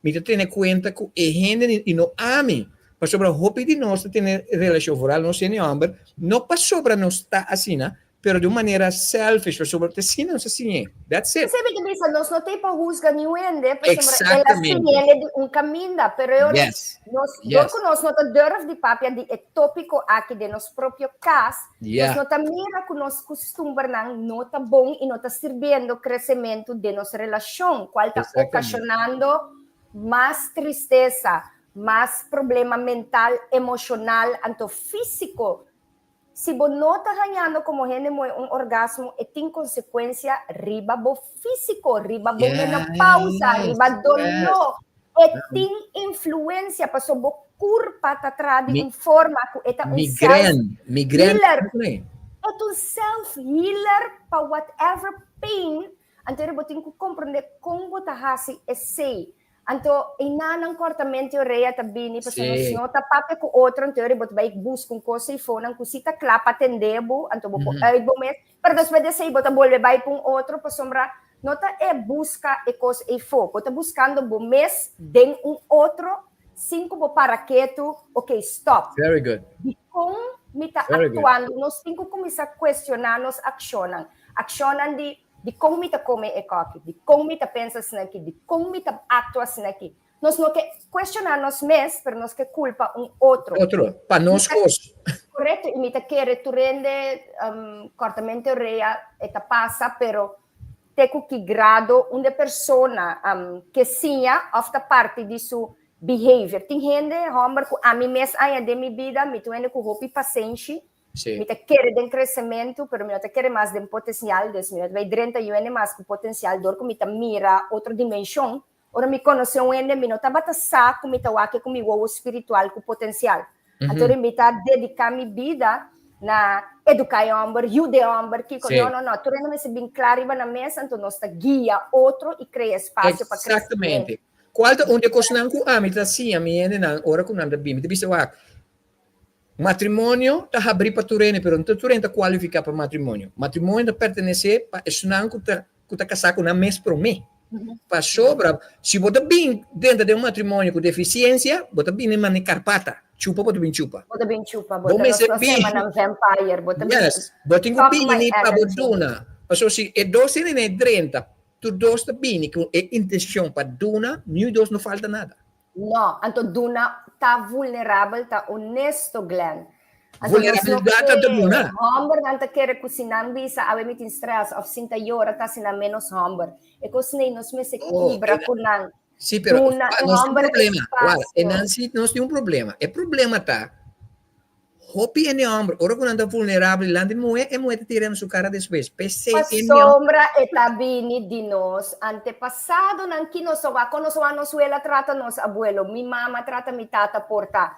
mi ta tene cuenta cu e hende y no ami. Pasobra hopi di nos ta tene relacion, vooral nos hende homber, no pasobra nos ta asina, pero di un manera selfish, pasobra ta asina nos a siñ'é. That's it. P'esei mi ta bisa, nos no ta ei pa husga niun hende, pasobra el a siñ'é di un caminda, pero e ora Nos, dor ku nos no ta durf di papia di e tópiko aki den nos propio kas, nos no ta mira ku nos kustumbernan no ta bon i no ta sirbiendo kresementu den nos relashon, kual ta okashonando mas tristesa, mas problema mental, emoshonal, anto físiko. Si bo no ta hañando komo hende muhé un orgasmo, e tin konsekuensia riba bo físiko, riba bo menopausa, riba doló. E tin influensia pasobra bo kurpa ta traha di un forma ku e ta un self-healer. E ta un self-healer pa whatever pain. Anto bo tin ku komprondé kon bo ta hasi esei. Anto einanan kortamente orea ta bini pasobra nos no ta papia ku otro, anto bo ta bai buska un kos eifonan ku si ta kla pa atendé bo, anto bo por uit bo mes, pero despues di esei bo ta bolbe bai pa un otro pasobra no ta e buska e kos eifo, bo ta buskando bo mes den un otro sin ku bo para ketu, ok stop. Very good. Dikon mi ta aktuando? Nos tin ku kuminsá kuestioná nos akshonnan, akshonnan di Dikon mi ta kome e koki? Dikon mi ta pensa asin'aki? Dikon mi ta aktua asin'aki? Nos no ke kuestioná nos mes, pero nos ke kulpa un otro. Otro, pa nos kos. Korekto, i mi ta kere tur hende kòrtamente orea e ta pasa, pero te ku ki grado un de persona ke siña òf ta parti di su behavior. Tin hende, hòmber, ku ami mes aña den mi bida, mi ta un hende ku hopi pasenshi, Mi ta kere den kresementu, pero mi no ta kere mas den potensial, dus mi no ta bai drenta yu hende mas ku potensial dor ku mi ta mira otro dimenshon. Ora mi konosé un hende mi no tabata sa ku mi ta wak ku mi wowo spiritual ku potensial. Anto mi ta dediká mi bida na eduká e hòmber, yuda e hòmber, kiko. No, no, no. Tur hende mester bin kla riba nan mes, anto nos ta guia otro i krea espasio pa kresementu. Eksaktamente. Kual ta un di e kosnan ku ami ta siña mi hendenan ora ku nan ta bin? Mi ta bisa wak, Matrimonio ta habrí pa tur hende, pero no ta tur hende ta kualifiká pa matrimonio. Matrimonio ta pertenesé pa esnan ku ta ku ta kasá ku nan mes promé. Pasobra si bo ta bin denter den un matrimonio ku defisiensia, bo ta bini manera karpata, chupa bo ta bin chupa. Bo ta bin chupa, bo ta nos nos yama nan vampire, bo ta bin Yes, bo tin ku bini pa bo duna. Pasobra si e dos hende drenta, tur dos ta bini ku e intenshon pa duna, niun dos no falta nada. No, anto duna ta vulnerabel, ta honesto, Glenn. Anto nos no Vulnerabilidad ta ke, duna. hombernan ta kere ku si nan bisa awe mi tin stress of sin ta yora ta asina menos homber. E kos nei nos mester Oh, kibra e ku nan. Sí, pero Duna ah, e nos tin un homber problema. Wala, e espacio. nan sí nos tin un problema. E problema ta Hopi hende homber, ora ku nan ta vulnerabel dilanti di muhé, e muhé ta tira na su kara despues. P'esei hende homber. Pasobra e ta bini di nos antepasadonan ki nos a wak, kon nos a wak nos wela trata nos abuelo, mi mama trata mi tata por ta.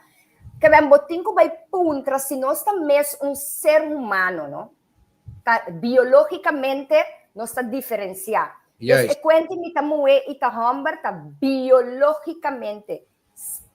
Ke ben bo tin ku bai puntra si nos ta mes un ser humano, no? Ta biológicamente nos ta diferensiá. Dus e kuenti mi ta muhé i ta homber ta biológicamente.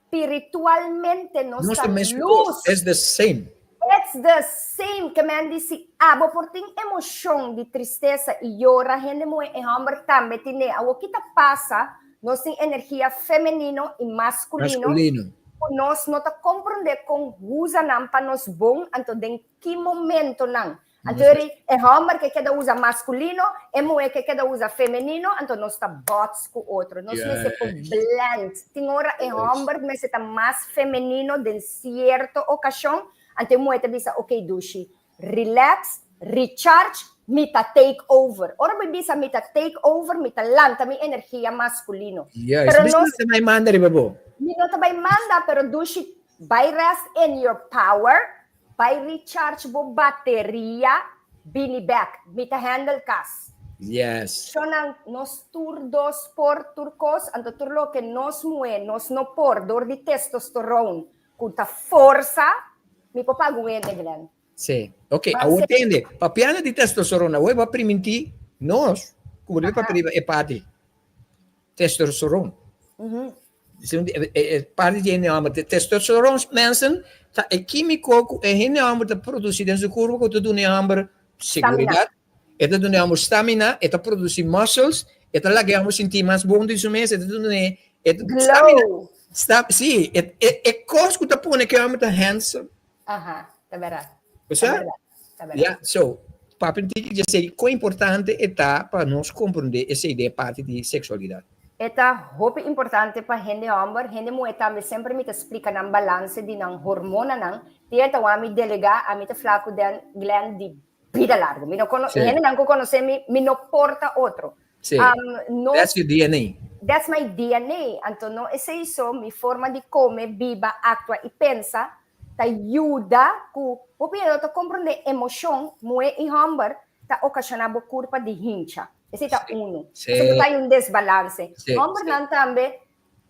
Spiritualmente nos Nos ta ta mes luz. It's the same. It's the same. Ke men di si abo por tin emoshon di tristesa i yora, hende muhé i hòmber tambe tine. Awor ki ta pasa, nos tin energia femenino i maskulino Maskulino. ku nos no ta komprondé kon usa nan pa nos bon, anto den ki momentonan. Anto eri e hòmber ke keda usa maskulino, e muhé ke keda usa femenino, anto nos ta bòts ku otro. Nos mester por blend. Tin ora e hòmber mester ta mas femenino den sierto okashon, anto e muhé ta bisa, ok dushi, relax, recharge, mi ta take over. Ora bo bisa mi ta take over, mi ta lanta mi energia maskulino. Pero nos. Mi no ta bai manda riba bo. Mi no ta bai manda, pero dushi, bai rest in your power, Bai recharge bo bateria, bini bek. Mi ta handle kas. Yes. Shonnan, nos tur dos por tur kos, anto tur loke nos muhé nos no por dor di testosteron ku ta forsa, mi por paga un hende, Glenn. Sí. Ok, awor tende, papiando di testosteron, awor bo a primintí nos ku bo debe papia riba e parti testosteron. E parti di hende hòmber, testosteron mensen ta e kímiko ku e hende hòmber ta produsí den su kurpo ku ta duna e hòmber seguridat, e ta duna e hòmber stamina, e ta produsí muscles, e ta laga e hòmber sinti mas bon di su mes, e ta duna e stamina. Sí, e kos ku ta pone ku e hòmber ta handsome. Aha, ta berdad. O sea, ya, so, papi tiki dje sei kon importante e ta pa nos komprondé esei den e parti di seksualidat. E ta hopi importante pa hende hòmber, hende muhé tambe semper mi ta splika nan balanse di nan hormonanan, tin e ta wou ami delegá, ami ta flaku den Glen di bida largu. Mi no kono, hendenan ku konosé mi, mi no por ta otro. Sí. No, That's your DNA. That's my DNA. Anto no esei so, mi forma di kome, biba, aktua i pensa ta yuda ku hopi hende no ta komprondé emoshon, muhé i hòmber, ta okashoná bo kurpa di hincha. Esei ta unu. Pasobra ta hay un desbalanse. Hòmbernan tambe,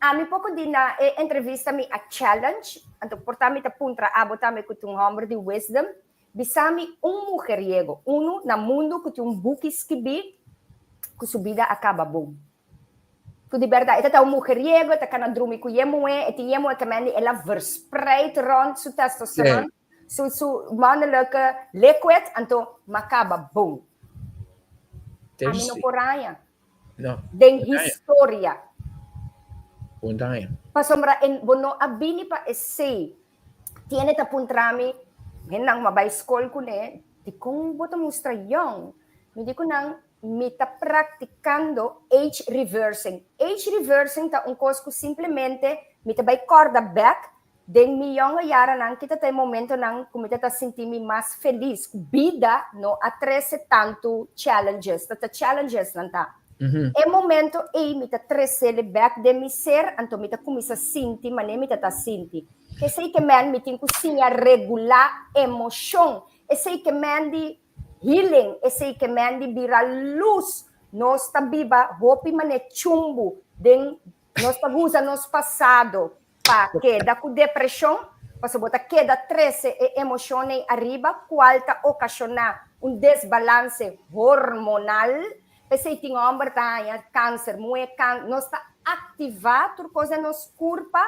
ami poko di na e entrevista mi a challenge, anto por ta mi ta puntra abo tambe ku ta un hòmber di wisdom, Bisa mi un mujeriego, unu na mundu ku tin un buki skibí ku su bida a kaba bon. Ku di bèrdat e ta ta un mujeriego, e ta kana drumi ku ye muhé, e tin ye muhé ke mende el a verspreid rònt su testosteron, su su mannelijke liquid, anto m'a kaba bon. Ami no por haña. Den historia. Pasobra bo no a bini pa esei. Tiene ta puntra mi, hendenan ku a bai skol kuné, dikon bo ta mustra yòn? Mi di ku nan, mi ta praktikando age reversing. Age reversing ta un kos ku simplemente mi ta bai kòrda bèk den mi yònge yaranan kita ta e momentonan ku mi ta ta sinti mi mas felis, ku bida no a trese tantu challenges, ta ta challenges nan ta. E momento ei mi ta tresele bek den mi ser, anto mi ta kuminsá sinti manera mi ta ta sinti. Esei ke men mi tin ku siña regulá emoshon. Esei ke men di healing, esei ke men di bira lus. Nos ta biba hopi manera chumbu den nos ta usa nos pasado pa keda ku depreshon, pasobra bo ta keda trese e emoshon ei ariba, kual ta okashoná un desbalanse hormonal. P'esei tin hòmber ta haña kanser, muhé kan, nos ta aktivá tur kos den nos kurpa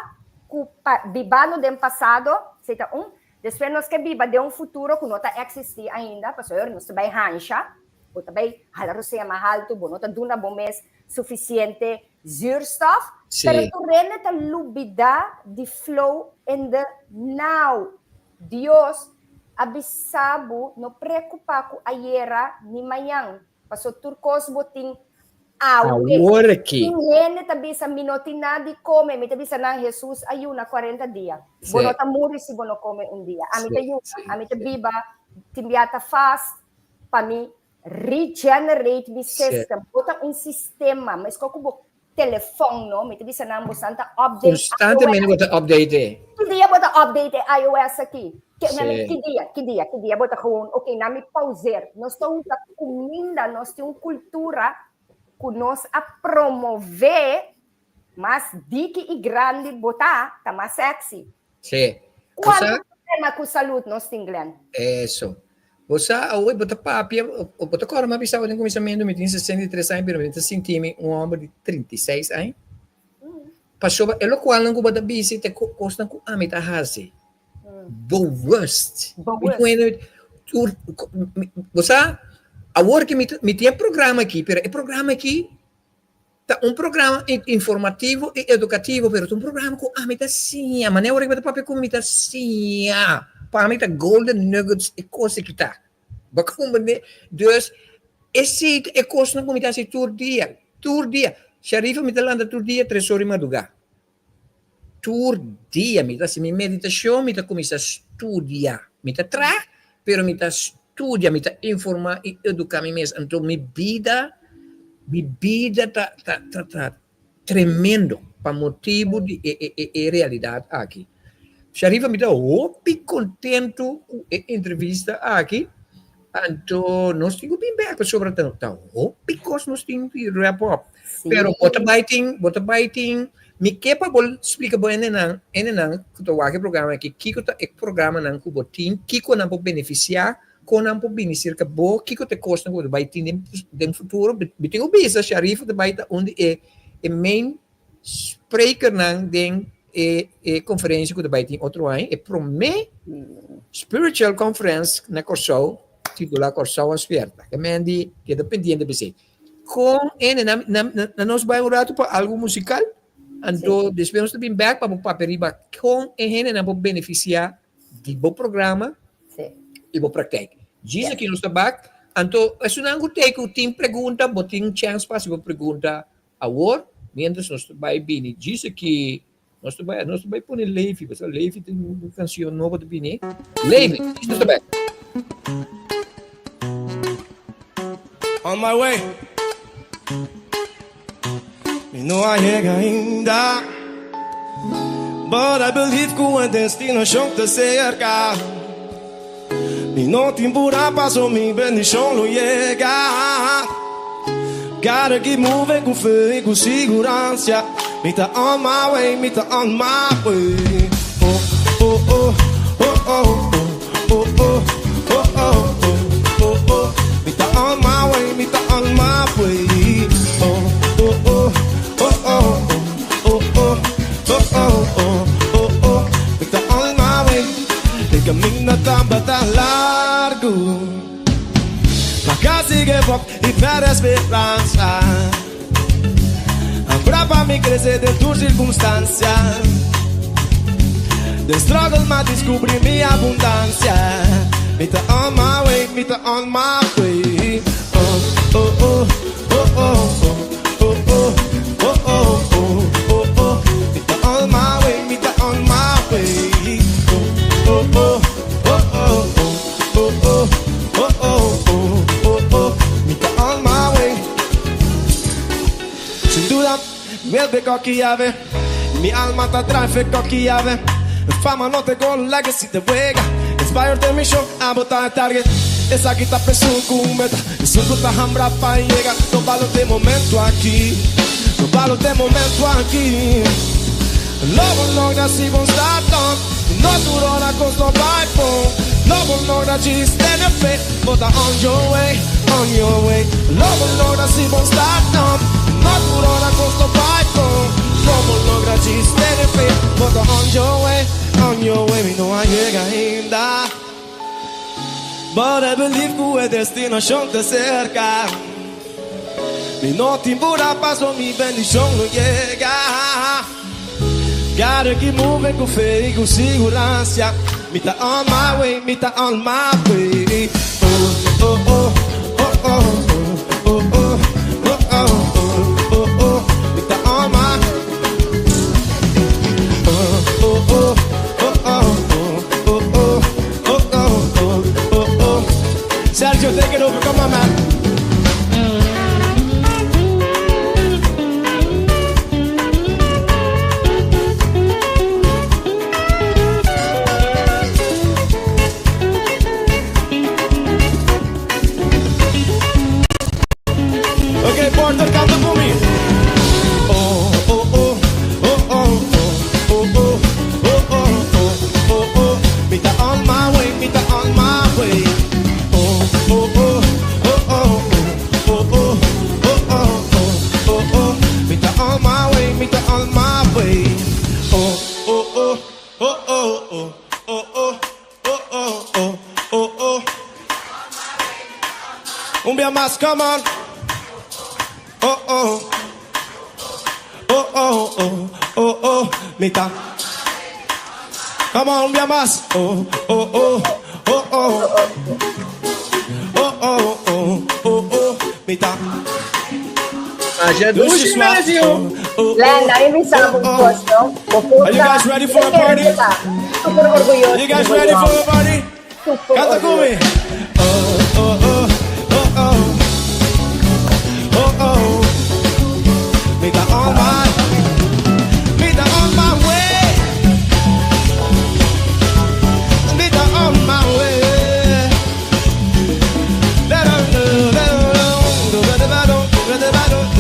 ku pa bibando den pasado, esei ta un. Despues nos ke biba den un futuro ku no ta eksistí ainda, pasobra nos ta bai hansha, bo ta bai hala rosea mas haltu, bo no ta duna bo mes sufisiente zuurstof, pero tur hende ta lubida di flow in the now. Dios a bisa bo no preocupa cu ayera ni mañan, paso tur cos bo tin awe. Awor aki. Tin hende ta bisa mi no tin nada di come, mi ta bisa nan Jesus a yuna cuarenta dia. Bo no ta muri si bo no come un dia. Ami ta yuna, ami ta biba, tin bia ta fast pa mi Regenerate mi system. Bo ta un sistema, meskos ku bo telefòn, no? Mi ta bisa nan bosan ta update Konstantemente bo ta update e. Ki dia bo ta update e iOS aki? Ke, sí. Ki dia, ki dia, ki dia bo ta gewoon, ok, na mi pauzeer. Nos ta usa kuminda, nos tin un kultura ku nos a promove mas diki i grandi bo ta, ta mas sexy. Sí. Kuantu problema ku salud nos tin, Glenn? Eso. Bo sa, awe bo ta papia, bo ta kòrda mi a bisa bo den kuminsamentu, mi tin 63 aña, pero mi ta sinti mi un hòmber di 36 aña. Pasobra e lokualnan ku bo ta bisa ta kosnan ku ami ta hasi. Bewust. Bewust. Bo sa, awor ki mi tin e programa aki, pero e programa aki Ta un programa informativo i edukativo, pero ta un programa ku ami ta siña. Manera ora ku bo ta papia ku mi ta siña. Pa mi ta golden nuggets e kos aki ta. Bo a komprendé? Dus, esei ta e kosnan ku mi ta hasi tur dia. Tur dia. Sharifa mi ta lanta tur dia tres ora di madrugá. Tur dia mi ta hasi mi meditashon, mi ta kuminsá studia. Mi ta traha, pero mi ta studia, mi ta informá i eduká mi mes. Anto mi bida, mi bida ta ta ta ta tremendo pa motibu di e e e e realidat aki. Sharifa, mi ta hopi kontentu ku e entrevista aki. Anto nos tin ku bin bek pasobra ta ta hopi kos nos tin di wrap up. Pero bo ta bai tin, bo ta bai tin, mi ke pa bo splika bo hendenan, hendenan ku ta wak e programa aki, kiko ta e programanan ku bo tin, kiko nan por benefisiá, kon nan por bini serka bo, kiko ta e kosnan ku bo ta bai tin den den futuro. Mi tin ku bisa Sharifa ta bai ta un di e e main sprekernan den e e konferensia ku ta bai tin otro aña, e promé spiritual conference na Kòrsou, titulá Kòrsou a Spierta. Ke men di keda pendiente pa esei. Kon ene na na na nos bai un ratu pa algu musikal, anto despues nos ta bin bèk pa bo papia riba kon e hendenan por benefisiá di bo programa i bo praktijk. Djis aki nos ta bak, anto esunnan ku tei ku tin pregunta, bo tin chèns pa hasi bo pregunta Awor, mientras nos ta bai bini djis aki, nos ta bai, nos ta bai pone Levi, pasobra Levi tin un cancion nobo ta bini. Levi, djis nos ta bai. On my way. Mi no a yega ainda, but I believe ku e destinashon ta serka. Mi no tin pura paso mi bendishon lo yega. Gotta keep moving ku fe i ku siguransia. Mi ta on my way, mi ta on my way. Oh, oh, oh, oh, oh, oh, oh, oh, oh, oh, oh, oh. Mi ta on my way, mi ta on my way. Oh, oh, oh, oh, oh, oh, oh, oh, oh, oh, oh, oh. Mi ta on my way. E caminda tabata largu. Ma casi give up y perde speransa. Abra pa mi crece den tur circunstancia. Den struggle m'a descubri mi abundancia. Mi ta on my way, mi ta on my way. Oh, oh, oh, oh, oh, oh, oh, oh, oh, oh, oh, oh, oh. Mi ta on my way, mi ta on my way. Oh, oh, oh, oh, oh, oh, oh, oh, oh, oh, oh, oh. Mi ta on my way. Sin duda, mi coki llave. Mi alma ta drive coki llave. Fama no te gol, legacy te wega. Inspired den mi show, abo ta e target. Esaki ta presun ku un meta. Esun ku ta hambra pa yega. No balo te momento aki. No balo te momento aki. Lo bo logra si bo start up. No tur ora kos no bai bon. Lo bo logra djis tene fe. Bo ta on your way, on your way. Lo bo logra si bo start up. No tur ora kos no bai bon. Lo bo logra djis tene fe. Bo ta on your way, on your way. Mi no a yega ainda. But I believe ku e destinashon ta serka. Mi no tin pura paso mi bendishon lo yega. Gotta keep moving ku fe i ku siguransia. Mi ta on my way, mi ta on my way. Oh, oh, oh, oh, oh, oh, oh, oh, oh, oh, oh, oh. Mi ta on my Oh, oh, oh, oh, oh, oh, oh, oh, oh, oh, oh, oh. Sergio, take it over, come on, man. Okay, Porter, canta ku mi. Oh, oh, oh, oh, oh, oh, oh, oh, oh, oh, oh, oh. Mi ta on my way, mi ta on my way. Oh, oh, oh, oh, oh, oh, oh, oh, oh, oh, oh, oh. Mi ta on my way, mi ta on my way. Oh, oh, oh, oh, oh, oh, oh, oh, oh, oh, oh, oh, oh. Un bia mas, come on. Oh, oh. Oh, oh, oh, oh, oh, mi ta. Come on, un bia mas. Oh, oh, oh, oh, oh. Oh, oh, oh, oh, oh, mi ta. Aja dushi, Brasil. Len, aí me sabe um posto. Are you guys ready for a party? Super orgulhoso. You guys ready for a party? Super Canta ku mi. orgulhoso. Oh, oh, oh, oh, oh. Oh, oh. Mi ta on my, mi ta on my way. Mi ta on my way.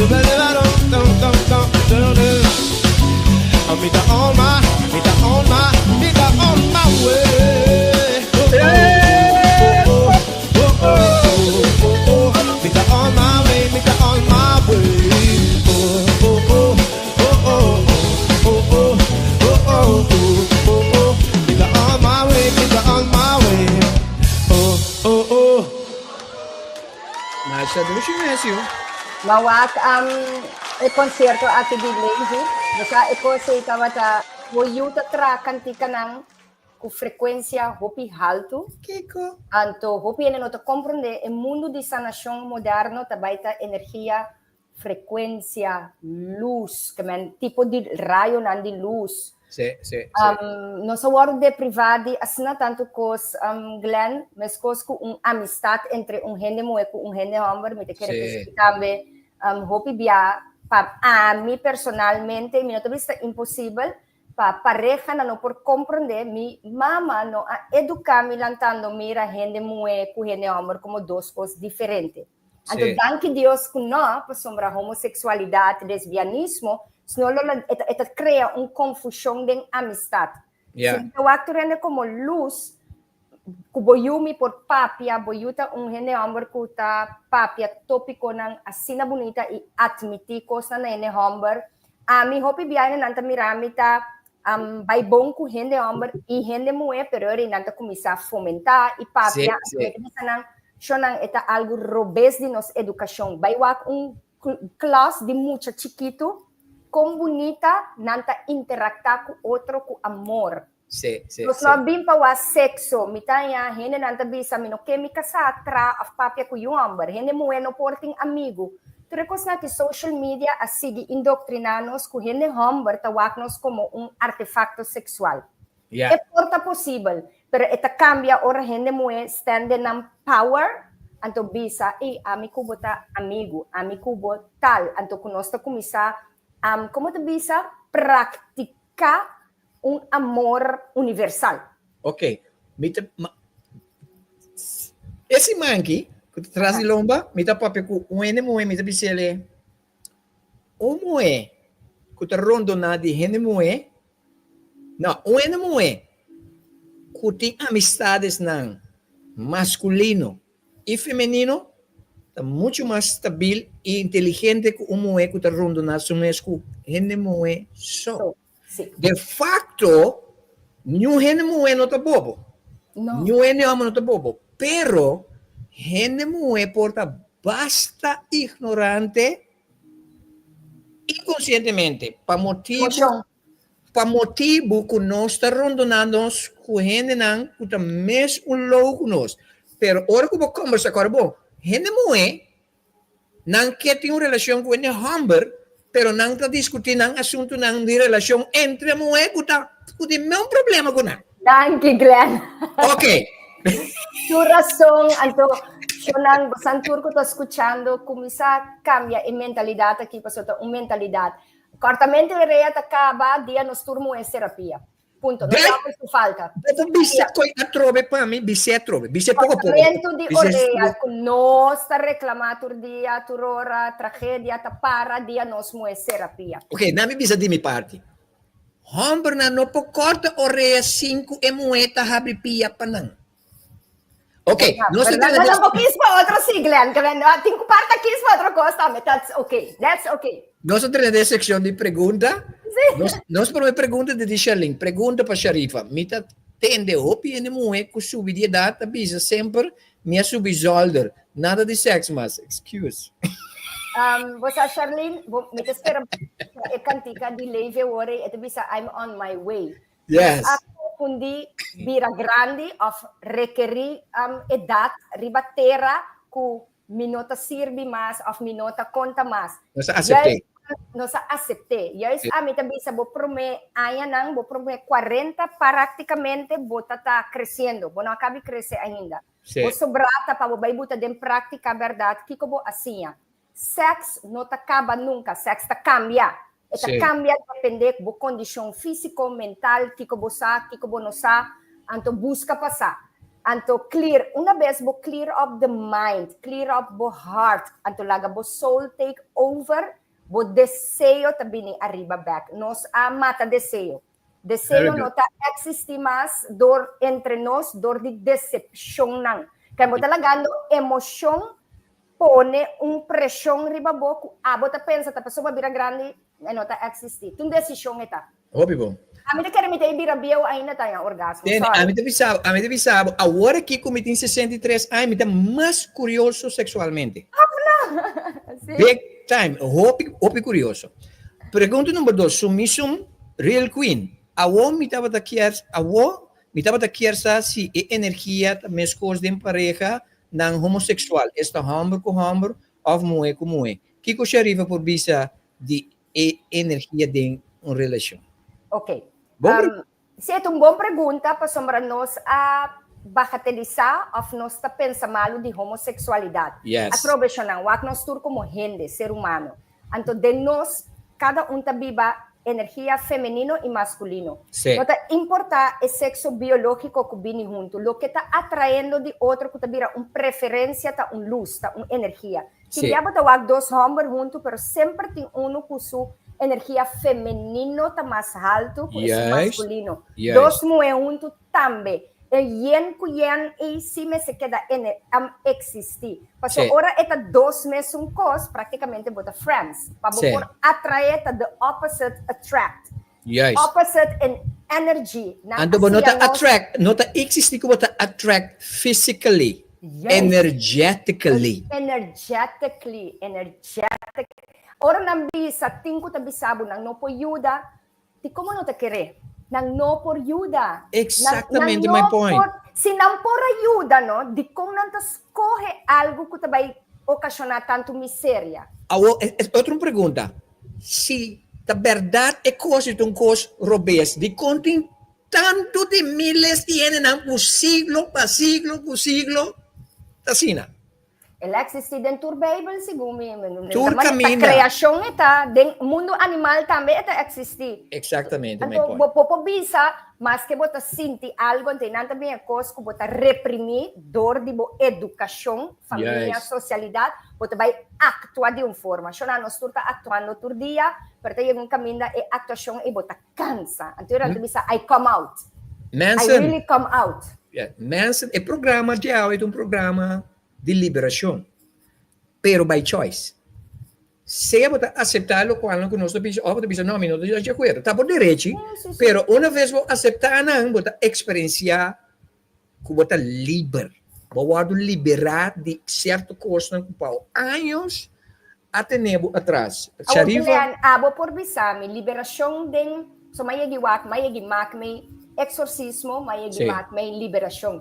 Mi ta on my, mi ta on my, mi ta on my way. Oh, oh, oh, oh, oh, oh, oh. Mi ta on my way, mi ta on my way. Oh, oh, oh, oh, oh, oh, oh, oh, oh, oh, oh, oh. Mi ta on my way, mi ta on my way. Oh, oh, oh. Masha dushi mes, yo. M'a wak um, e konsierto aki di Levi. Basta e kos ei tabata bo yu ta traha kantikanan ku frekuensia hopi haltu. Kiko? Anto hopi hende no ta komprondé e mundu di sanashon moderno ta bai ta energia, frekuensia, lus, ke men tipo di rayonan di lus. Sí, sí, sí. Nos a wòrdu deprivá di asina tantu kos, Glenn, meskos ku un amistat entre un hende muhé ku un hende hòmber, mi ta kere presentá tambe hopi bia pa ami personalmente, mi no ta bisa ta imposibel, pa parehanan no por komprondé, mi mama no a eduká mi lantando mira hende muhé ku hende hòmber komo dos kos diferente. Anto danki Dios ku no, pasobra homosexualidad, lesbianismo, sino lo e ta e ta krea un konfushon den amistat. Si mi ta wak tur hende komo lus, ku bo yu mi por papia, bo yu ta un hende hòmber ku ta papia tópikonan asina bunita i atmití kosnan na hende hòmber. Ami hopi biaha nan ta mira mi ta bai bon ku hende hòmber i hende muhé, pero ora nan ta kuminsá fomentá i papia, mi ta bisa nan, shonnan e ta algu robes di nos edukashon. Bai wak un klas di mucha chikitu, kon bunita nan ta interaktá ku otro ku amor. Nos no a bin pa wak sekso. Mi ta haña hendenan ta bisa mi no ke mi kasá tra òf papia ku yu hòmber. Hende muhé no por tin amigu. Tur e kosnan aki social media a sigui indoktriná nos ku hende hòmber ta wak nos komo un artefakto seksual. E por ta posibel, pero e ta kambia ora hende muhé stand den nan power anto bisa, ey, ami ku bo ta amigu, ami ku bo tal, anto ku nos ta kuminsá, komo ta bisa, praktiká un amor universal. Ok, mi ta ma e siman aki ku ta tras di lomba mi ta papia ku un hende muhé mi ta bis'el un muhé ku ta rondoná di hende muhé no un hende muhé ku tin amistadesnan maskulino i femenino ta muchu mas stabil i inteligente ku un muhé ku ta rondoná su mes ku hende muhé so. De facto, niun hende muhé no ta bobo. Niun hende hòmber no ta bobo. Pero, hende muhé por ta basta ignorante inkonsientemente pa motibu pa motibu ku nos ta rondoná nos ku hendenan ku ta mes un lou ku nos. Pero ora ku bo kombersá ku bo, hende muhé Nan ke tin un relashon ku hende hòmber, pero nan ta diskutí nan asuntunan di relashon entre muhé ku ta ku tin meun problema ku nan. Danki, Glenn. Ok. Tur rason, anto shonnan bosan tur ku ta skuchando kuminsá kambia e mentalidat aki pasobra ta un mentalidat. Kòrtamente rea ta kaba dia nos tur muhé serapia. Punto. No sabe su falta. Bo por bisa koe atrobe pa mi, bis'é atrobe. Bis'é poko poko. Cortamentu di orea ku nos ta reklamá tur dia, tur ora, tragedia ta para dia nos muhe serapia. Ok, na mi bisa di mi parti. Hòmbernan no por kòrta orea sin ku e muhé ta habri pia pa nan. Ok, nos ta trata de... No, kis pa otro sí, Glenn, que no, tin ku parta kis pa otro kos tambe, that's okay, that's okay. Nos ta trata de sekshon di pregunta. Sí. Nos, nos prome pregunta ta di Sharlene. Pregunta pa Sharifa. Mi ta tende hopi hende muhé ku subi di edat ta bisa semper mi a subi zòlder, nada di sèks mas. Excuse. Bo sa Sharlene, bo, mi ta spera e kantika di Levi awor ei, e ta bisa I'm on my way. Yes. A konfundí bira grandi òf rekerí edat riba tera ku mi no ta sirbi mas òf mi no ta konta mas. Nos a asept'é. Nos a asept'é. Juist ami ta bisa bo promé añanan, bo promé kuarenta práktikamente bo ta ta kresiendo, bo no a kabi krese ainda. Bo sobrá ta pa bo bai buta den práktika bèrdat kiko bo a siña. Sèks no ta kaba nunka, sèks ta kambia. E ta kambia dependé bo kondishon físiko, mental, kiko bo sa, kiko bo no sa, anto buska pa sa. Anto clear, una bes bo clear up the mind, clear up bo heart, anto laga bo soul take over. Bo deseo ta bini ariba bek. Nos a mata deseo. Deseo no ta existi mas dor entre nos dor di decepcionnan. Kay bo ta lagando emocion pone un presion riba bo cu abo ta pensa ta pasobra bira grandi e no ta existi. T'un decision e ta. Hopi bon. Ami ta kere mi ta e bira bieu ainda ta haña orgasmo. Tene, Sorry. ami ta bisa bo, ami ta bisa bo, awor aki cu mi tin 63 aña mi ta mas curioso sexualmente. Of no? Si. Big time, hopi, hopi curioso. Pregunta number dos, Sumisum Real Queen, awor mi tabata kier, awor mi tabata kier sa si e energia ta mescos den pareha nan homosexual, esta homber cu homber of muhe cu muhe. Kico Sharifa por bisa di e energia den un relashon? Ok. Bon Um, pregunta. si e ta un bon pregunta pasobra nos a bagatelisá òf nos ta pensa malu di homosexualidad. Yes. Atrobe shonnan, wak nos tur komo hende, ser humano. Anto den nos, kada un ta biba energia femenino i maskulino. Sí. No ta importá e sekso biológiko ku bini huntu, loke ta atraendo di otro ku ta bira un preferensia ta un lus, ta un energia. Sí. Tin bia bo ta wak dos hòmber huntu, pero semper tin unu ku su energia femenino ta mas haltu ku esun maskulino. Dos muhé huntu tambe. E yen ku yen ei sí mester keda ene eksistí. Pasobra ora e ta dos mesun kos, praktikamente bo ta friends. Pa bo por atraé ta the opposite attract. Opposite in energy. Nan Anto bo no ta hacia nos. attract, no ta existi ku bo ta attract physically, energetically. Energetically, energetic. Ora nan bisa, tin ku ta bisa bo nan no por yuda, di komo no ta kere? Nan no por yuda. Nan, nan Exactamente my no point. por, si nan por a yuda no, dikon nan ta skohe algu ku ta bai okashoná tantu miseria? Awor, e, e otro pregunta. Si ta berdad e cos y ta un cos robes, dicon tin tanto di miles di hendenan cu siglo pa siglo cu siglo ta asina? El a existi den tur Bijbel, segun mi. Tur Ta caminda. creacion e ta, den mundo animal tambe e ta existi. Exactamente, my Anto, point. bo por bisa, maske bo ta sinti algo, anto nan ta bin e cos cu bo ta reprimi door di bo educacion, famia, socialidad, bo ta bai actua di un forma. Shona, nos tur ta actuando tur dia, pero ta yega un caminda e actuacion ei bo ta cansa. Anto nan ta bisa, I come out. I Mensen, really come out. Yeah, mensen, e programa di awe ta un programa di liberacion, pero by choice. Sea bo ta acepta locual cu nos ta bisa of bo ta bisa no, mi no ta di acuerdo. Ta bo derechi, pero una vez bo acepta nan, bo ta experiencia ku bo ta liber. Bo wòrdu liberá di sierto kosnan ku pa años a tene bo atras. Awor Sharifa. Julian, abo por bisa mi, liberashon den, so m'a yegi wak, m'a yegi mak mi eksorsismo, m'a yegi mak mi liberashon.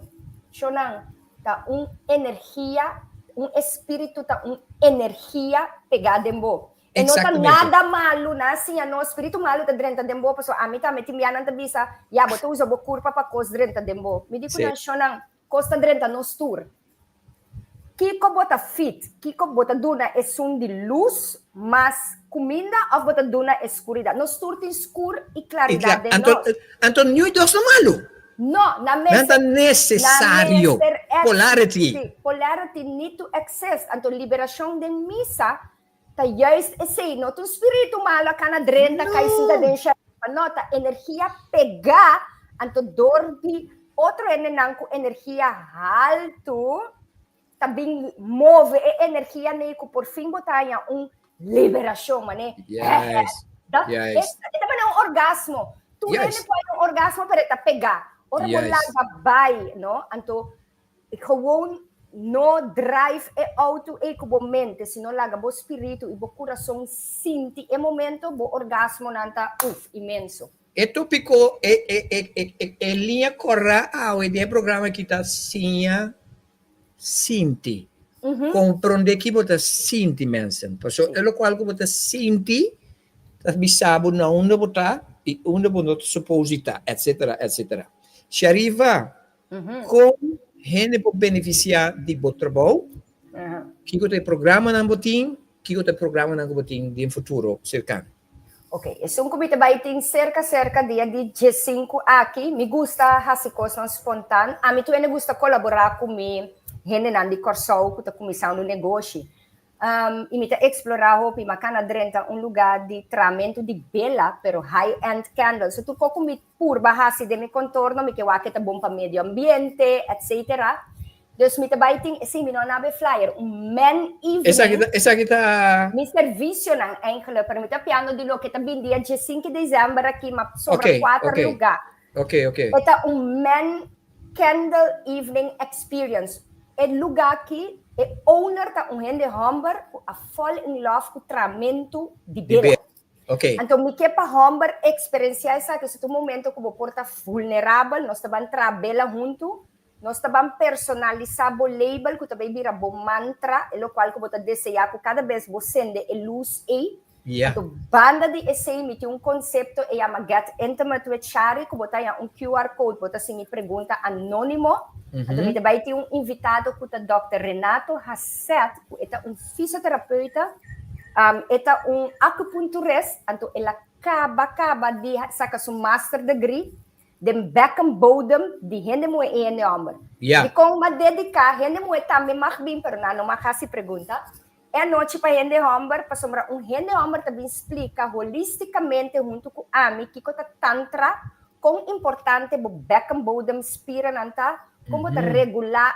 Shonnan, ta un energia, un espiritu ta un energia pegá den bo. E no ta nada malu, nan a siña nos, spiritu malu ta drenta den bo, pasobra ami tambe tin bia nan ta bisa, ya bo ta usa bo kurpa pa kos drenta den bo. Mi di ku nan, shonnan, kos ta drenta nos tur. Kiko bo ta fit? Kiko bo ta duna esun di lus mas kuminda òf bo ta duna e skuridat? Nos tur tin skur i klaridat den nos. Anto niun dos no malu. No, nan mester. Nan ta nesesario. Polarity. Polarity need to exist. Anto liberashon den misa Ta juist esei, no ta un spiritu malo a kana drenta kai sinta den sherifa, no, ta energia pegá, anto dor di otro hendenan ku energia haltu ta bin move e energia nei ku por fin bo ta haña un liberashon, mané dat e ta manera un orgasmo, tur hende por haña un orgasmo pero e ta pegá, ora bo laga bai, no, anto Gewoon no drive e auto ei ku bo mente, sino laga bo spiritu i bo kurason sinti e momento, bo orgasmonan ta uf, inmenso. E topiko, e e e e e e liña kòrá awe den e programa aki ta siña sinti. Komprondé ki bo ta sinti mensen. Pasobra e lokual ku bo ta sinti ta bisa bo na unda bo ta i unda bo no ta supos di ta, etsetera, etsetera. Sharifa, Kon hende por benefisiá di bo trabou? Kiko ta e programanan bo tin? Kiko ta e programanan ku bo tin den futuro serkano? Ok, esun ku mi ta bai tin serka serka dia di diesinku aki, mi gusta hasi kosnan spontan. Ami tur hende gusta kolaborá ku mi hendenan di Kòrsou ku ta kuminsando negoshi. I mi ta eksplorá hopi, m'a kana drenta un lugá di tramentu di bela, pero high-end candle. So tur kos ku mi purba hasi den mi kontorno, mi ke wak ke ta bon pa medio ambiente, etcetera. Dus mi ta bai tin, sí, mi no a nabe flyer, un men evening. Esaki ta, esaki ta. Mi servisionan eigenlijk, pero mi ta piando di loke ta bin dia diesinke desèmber aki, ma sobra kuater lugá. Ok. E ta un men candle evening experience. E lugá aki, e owner ta un hende hòmber ku a fall in love ku tramentu di bela. Ok. Anto mi ke pa hòmber eksperensiá esaki, esaki ta un momento ku bo por ta vulnerabel, nos ta ban traha bela huntu, nos ta ban personalisá bo label ku ta bai bira bo mantra, e lokual ku bo ta deseá ku kada bes bo sende e lus ei. Anto banda di esei mi tin un konsepto e yama Get Intimate with Shari ku bo ta haña un QR code bo ta hasi mi pregunta anónimo. Anto mi ta bai tin un invitado ku ta dòkter Renato Hasset ku e ta un fisioterapeuta, e ta un akupunturist anto el a kaba kaba di saka su master degree den bekkenbodem di hende muhé i hende hòmber. Dikon m'a dediká hende muhé tambe mag bin pero nan no mag hasi pregunta. E anochi pa hende hòmber, pasobra un hende hòmber ta bin splika holístikamente huntu ku ami kiko ta tantra, kon importante bo bekkenbodem spiranan ta, kon bo ta regulá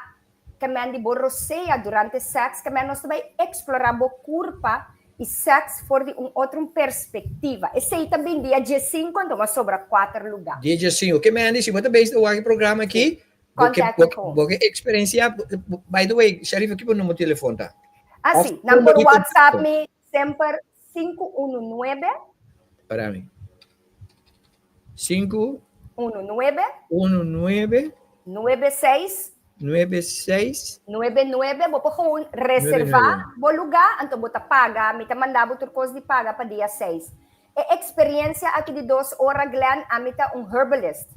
kemen di bo rosea durante sèks, kemen nos ta bai eksplorá bo kurpa i sèks for di un otro perspektiva. Esei ta bin dia diesinku, anto bo a sobra kuater lugá. Dia diesinku. Kemen di si bo ta bezig ta wak e programa aki, Bo ke, Contact bo, me gewoon. bo ke experiencia, by the way, Sharifa, ki bo numero telefon ta? Ah, Of sí. Nan numero por di WhatsApp contacto? mi semper 519 Para mi. 5 19 1 9 96 9 6 99. Bo por gewoon 9 reserva 9. bo lugar, anto bo ta paga. Mi ta manda bo tur kos di paga pa dia 6. E experiencia aki di 2 ora, Glenn, ami ta un herbalist.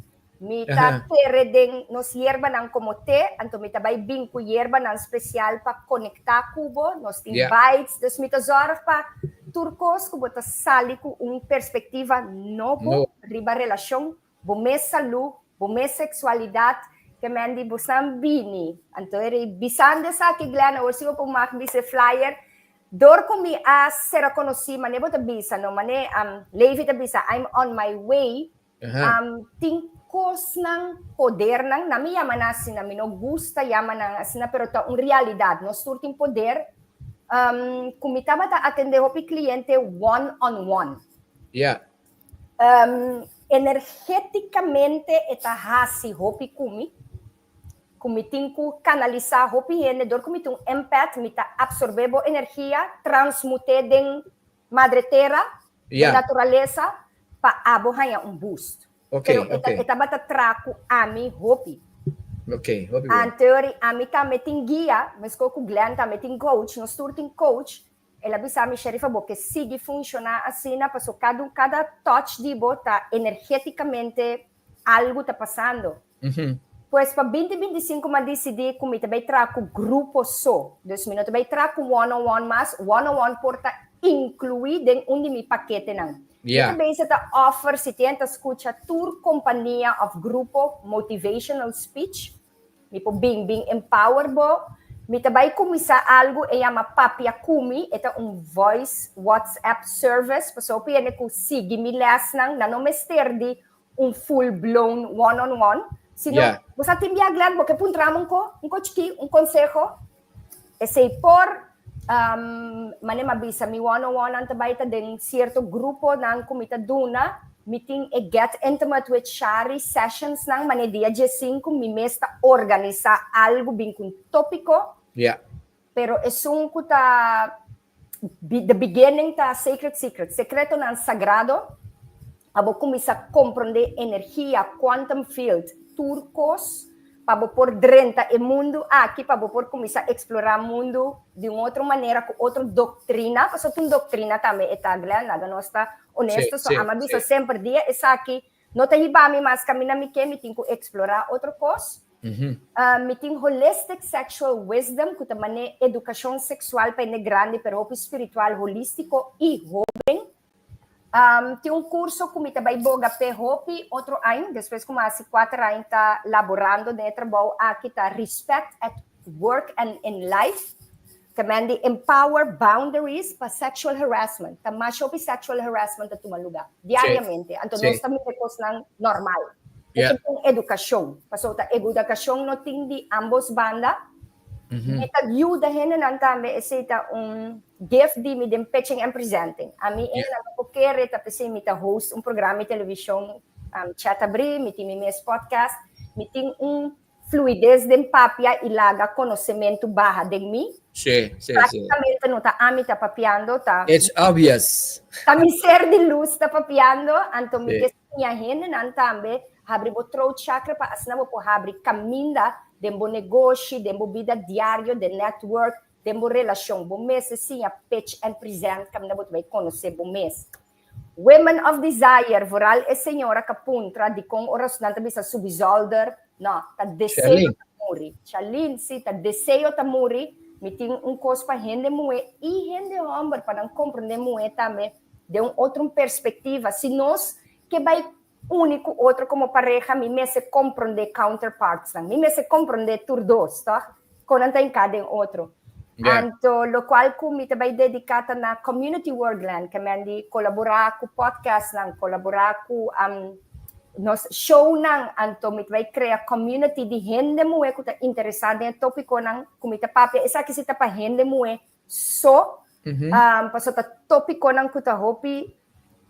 Mi ta kere den nos yerbanan komo te, anto mi ta bai bin ku yerbanan spesial pa konektá ku bo. Nos tin bites, dus mi ta zòrg pa tur kos ku bo ta sali ku un perspektiva nobo riba relashon, bo mes salú, bo mes seksualidat, ke men di bosan bini. Anto e rei bisando esaki, Glenn, awor si bo por mag bisa e flyer, dor ku mi a sera konosí, mane bo ta bisa no, mane Levi ta bisa, I'm on my way. Tin kosnan, podernan, nan mi yama nan asina, mi no gusta yama nan asina, pero ta un realidat, nos tur tin poder, ku mi tabata atendé hopi kliente one on one. Energetikamente e ta hasi hopi ku mi, ku mi tin ku kanalisá hopi hende, dor ku mi tin un empath, mi ta apsorbé bo energia, transmut'é den Madre Tera, den naturalesa, pa abo haña un boost. Pero e ta e tabata tra ku ami hopi. Ok, hopi bon. Anteori ami tambe tin guia, meskos ku Glenn tambe tin coach, nos tur tin coach. El a bisa mi, Sherifa, bo ke sigui funshoná asina paso kada kada touch di bo ta energetikamente algu ta pasando. Pues pa binti 25 m'a disidí ku mi ta bai traha ku grupo so. Dus mi no ta bai traha ku one on one mas, one on one por ta inkluí den un di mi paketenan. Mi ta bezig ta offer si tin ta skucha tur kompania òf grupo motivational speech. Mi por bin bin empower bo. Mi ta bai kuminsá algu e yama Papia Ku Mi, e ta un voice WhatsApp service pasobra hopi hende ku sigui mi lèsnan nan no mester di un full blown one on one, sino bo sa tin bia Glenn bo ke puntra mi un ko, un ko chikí, un konseho, esei por mane mi a bisa mi one on one nan ta bai ta den sierto gruponan ku mi ta duna, mi tin e get intimate with Shari sessions nan mane dia 15 mi mes ta organisá algu bin ku un tópiko, pero esun ku ta the beginning ta sacred secrets, sekretonan sagrado, pa bo kuminsá komprondé energia, quantum field, tur kos pa bo por drenta e mundu aki, pa bo por kuminsá eksplorá mundu di un otro manera ku otro doktrina, pasobra ta un doktrina tambe e ta, Glenn, laga nos ta honesto, so ama bisa semper dia esaki no ta hiba mi mas kaminda mi ke, mi tin ku eksplorá otro kos. Mi tin holistic sexual wisdom ku ta manera edukashon seksual pa hende grandi pero hopi spiritual, holístiko i hóben. Tin un kurso ku mi ta bai boga p'e hopi otro aña, despues ku mi a hasi kuater aña ta laborando den e trabou aki, ta Respect at Work and in Life. Ke men di empower boundaries pa sexual harassment. Ta masha hopi sexual harassment ta tuma luga diariamente. Anto nos ta mira kosnan normal. Yeah. Un edukashon. Pasobra ta edukashon no tin di ambos banda. Mm -hmm. Mi ta yuda hendenan tambe, esei ta un gift di mi den pitching and presenting. Ami yeah. hendenan no por kere ta p'esei mi ta host un programa di televishon um, Chat Abri, mi tin mi mes podcast, mi tin un fluidez den papia i laga konosementu baha den mi. Sí, sí, sí. Práktikamente no ta ami ta papiando, ta It's obvious. Ta mi ser di lus ta papiando, anto mi ke siña hendenan tambe habri bo throat chakra pa asina bo por habri kaminda den bo negoshi, den bo bida diario, den network, den bo relashon. Bo mester siña pitch and present kaminda bo ta bai konosé bo mes. Women of Desire, vooral e señora ka puntra dikon ora nan ta bisa subi zolder, no, ta deseo ta muri. Charlene, si, ta deseo ta muri. Mi tin un kos pa hende muhé i hende hòmber pa nan komprendé muhé tambe den un otro perspektiva. Si nos ke bai uni ku otro komo pareha mi mester komprondé counterpartsnan, mi mester komprondé tur dos, tòg? Kon nan ta hinká den otro. Yeah. Anto lokual ku mi ta bai dediká ta na community work, Glenn, ke men di kolaborá ku podcastnan, kolaborá ku um, nos shownan, anto mi ta bai krea community di hende muhé ku ta interesá den e tópikonan ku mi ta papia. Esaki si ta pa hende muhé so, um, pasobra ta tópikonan ku ta hopi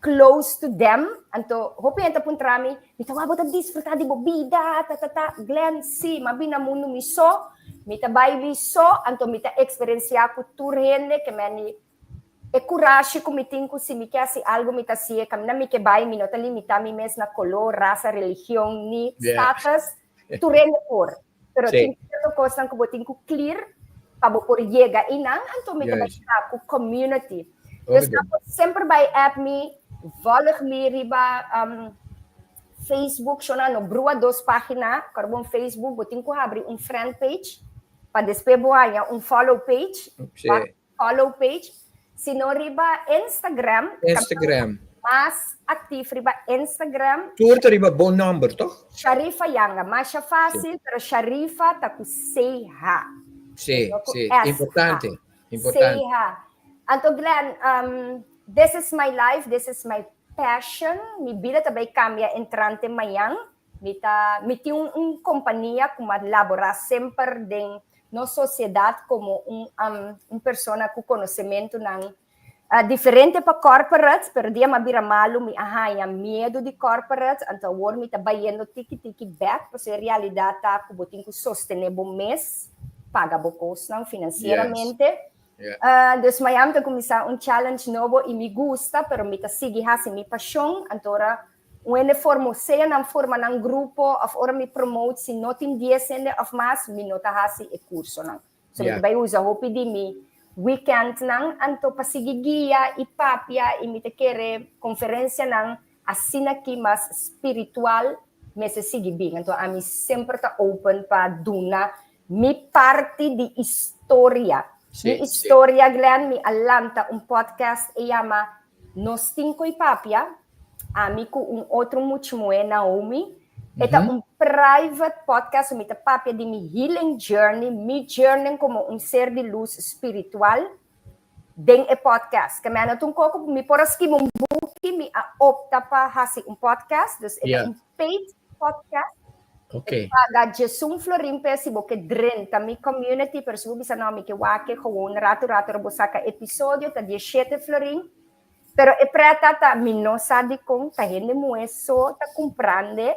close to them, anto hopi hende ta puntra mi, mi ta wak bo ta disfruta di bo bida, ta ta ta, Glenn, si, m'a bini na mundu mi so, mi ta bai mi so, anto mi ta experiencia cu tur hende ke meni e curashi cu mi tin cu si mi ke haci algo mi ta haci'e, caminda mi ke bai mi no ta limita mi mes na color, raza, religion ni status, tur hende por, pero tin cierto cosnan cu bo tin cu clear pa bo por yega einan, anto mi ta bai traha cu community. Dus nan por semper bai app mi, volg mi riba um, Facebook, shona no brua dos pagina, kor bon Facebook, bo tin ku habri un friend page, pa despues bo haña un follow page, Sí. follow page, sino riba Instagram, Instagram. mas actief riba Instagram. Tur ta riba bo nomber, toch? Sharifa Janga, masha fácil, pero Sharifa ta ku CH. Sí, No ku sí, SH. importante, importante. CH. Anto Glenn, um, this is my life, this is my passion. Mi bida ta bai cambia entrante mañan. Mi ta, mi tin un, un compania cu m'a labora semper den nos sociedad como un, um, un persona cu conocimentonan uh, diferente pa corporates, pero dia m'a bira malo mi a haña miedo di corporates, anto awor mi ta bayendo tiki tiki back, pasobra e realidad ta cu bo tin cu sostene bo mes, paga bo cosnan financieramente. Yes. Yeah. Uh, dus mañan ta cuminsa un challenge nobo y mi gusta, pero mi ta sigui haci mi pasion, anto ora Un hende forma, sea nan forma nan grupo of ora mi promote, si no tin dies hende of mas, mi no ta hasi e cursonan. So mi ta bai usa hopi di mi weekendnan anto pa sigui guia y papia y mi ta kere conferencianan asina ki mas spiritual mester sigui bin. Anto ami semper ta open pa duna mi parti di historia. Mi historia, Glenn, mi a lanta un podcast e yama Nos tin koe papia, ami ku un otro mucha muhé, Naomi. E ta un private podcast, mi ta papia di mi healing journey, mi journey komo un ser di lus spiritual den e podcast. Ke mi a nota un koko, mi por a skibi un buki, mi a opta pa hasi un podcast, dus e ta un paid podcast. Okay. Paga 11 florin pe si bo ke drenta mi community, pero si bo bisa no, mi ke wak gewoon rato rato bo saka episodio, ta 17 florin. Pero e preta ta, mi no sa dikon, ta hende muhé so ta kumprande.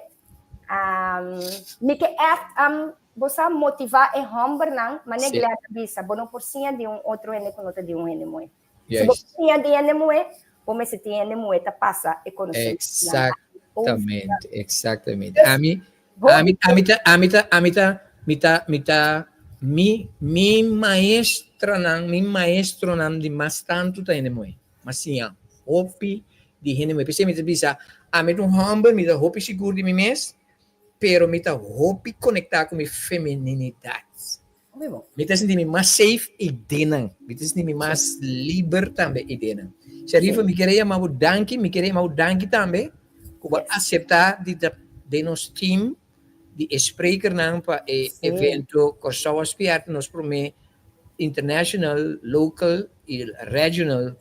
Um, mi ke echt um, bo sa motivá e hòmbernan, ma Glenn a bisa, bo no por siña di un otro hende ku no ta di un hende muhé. Si bo siña di hende muhé, bo mester tin hende muhé ta pasa e konosementu. Exactamente, exactamente. Ami, ami, ami ta, ami ta, ami ta, mi ta, mi ta, mi, mi maestranan, mi maestronan di mas tantu ta hende muhé. M'a siña hopi di hende muhé. P'esei mi ta bisa, ami ta un hòmber, mi ta hopi sigur di mi mes, pero mi ta hopi konektá ku mi femininidat. Mi ta sinti mi mas safe i denan. Mi ta sinti mi mas liber tambe i denan. Sharifa, mi kere yama bo danki, mi kere yama bo danki tambe ku bo a aseptá di ta den nos team di e sprekernan pa e evento Kòrsou a Spièrta, nos promé. International, Local i Regional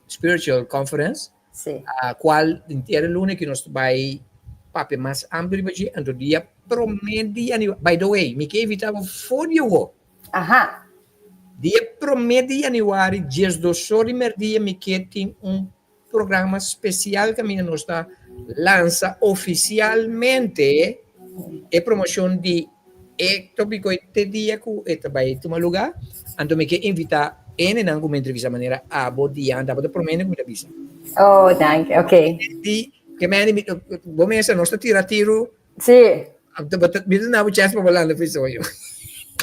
Spiritual Conference, Sí. Cual intier luna ki nos ta bai papia mas amplio riba dje, anto dia prome di januari, by the way, mi ke invita bo for di awo. Aha. Dia prome di januari, diesdos or di merdia, mi ke tin un programa spesial kaminda nos ta lansa ofisialmente e promocion di e tópiko ei te dia ku e ta bai tuma lugá. Anto mi ke invitá hendenan ku mi entrevistá manera abo, Diana, abo ta promé hende ku mi ta bisa. Oh, danki, ok. Di, ke mende mi, bo mester, nos ta tira tiru. Sí. Anto bo ta, mi ta duna bo chèns pa bo landa episodio.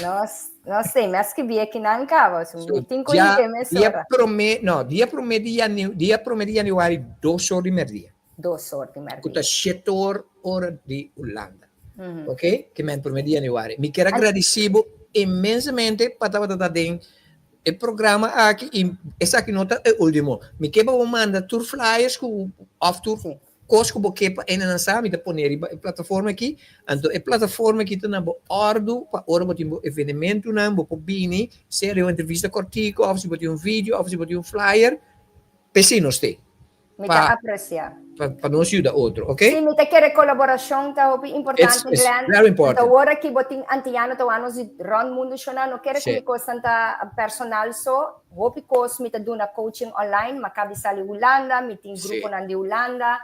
Nos, no sé, mi a skibí akinan kaba, so mi tin ku Ya, hike mesora. dia promé, no, dia promé di janu, dia promé di januari dos or di mèrdia. Dos or di merdia. Ku ta shete or ora di Hulanda. Ok, ke men prome di januari. Mi kier a gradisí bo inmensamente pa tabata ta den e programa aki i esaki no ta e último. Mi ke pa bo manda tur flyers ku òf tur kos ku bo ke pa hendenan sa, mi ta pone riba e plataforma aki. Anto e plataforma aki ta na bo òrdu pa ora bo tin bo evenementunan bo por bini, sea den un entrevista kòrtiku òf si bo tin un video òf si bo tin un flyer, p'esei nos te. Mi ta aprecia. Pa nos yuda otro, ok? Sí, mi ta kere colaboracion ta hopi importante, It's Glenn. very important. Ta ora ki bo tin antiano ta wak nos di rond mundo shona, no kere ku mi kosnan ta personal so. Hopi kos mi ta duna coaching online, mi a kabi sali Hulanda, mi tin gruponan di Hulanda.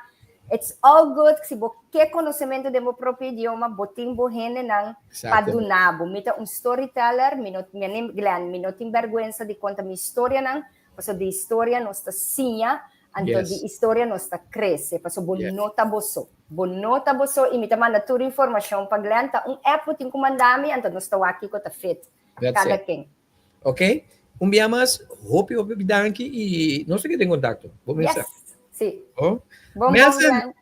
It's all good si bo ke konosementu den bo propio idioma, bo tin bo hendenan pa duna bo. Mi ta un storyteller, mi no, mi a Glenn, mi no tin bèrgwensa di konta mi historianan, Pasobra di historia nos ta siña, anto di historia nos ta crece. Pasobra bo no ta bo so. Bo no ta bo so y mi ta manda tur informacion pa Glenn. Ta un app bo tin cu manda mi, anto nos ta wak kico ta fit cada ken. Ok. Un bia mas, hopi hopi danki y nos ta keda en contacto. Bo mester. Yes. Si. Oh. Bon bon Nelson, Glenn.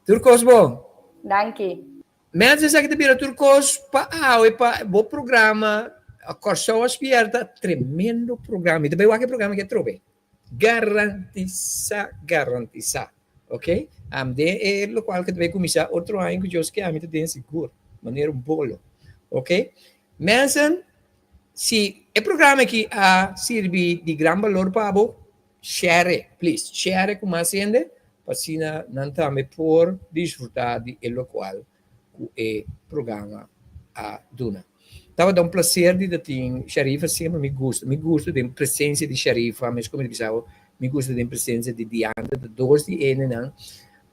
tur cos bon? Danki. Mensen esaki ta bira tur kos pa awe pa bo programa Kòrsou a Spierta tremendo programa mi ta bai wak e programa aki atrobe garantisa garantisa ok am den e lokual ku ta bai kuminsá otro aña ku Dios ke ami ta den sigur manera un bolo ok mensen si e programa aki a sirbi di gran balor pa bo Share, please, share ku mas hende pa asina nan tambe por disfrutá di e lokual ku e programa a duna. Tabata un plaser di ta tin Sharifa, semper mi gusta, mi gusta den presensia di Sharifa, meskos mi ta bisa bo, mi gusta den presensia di Diandra, ta dos di hendenan,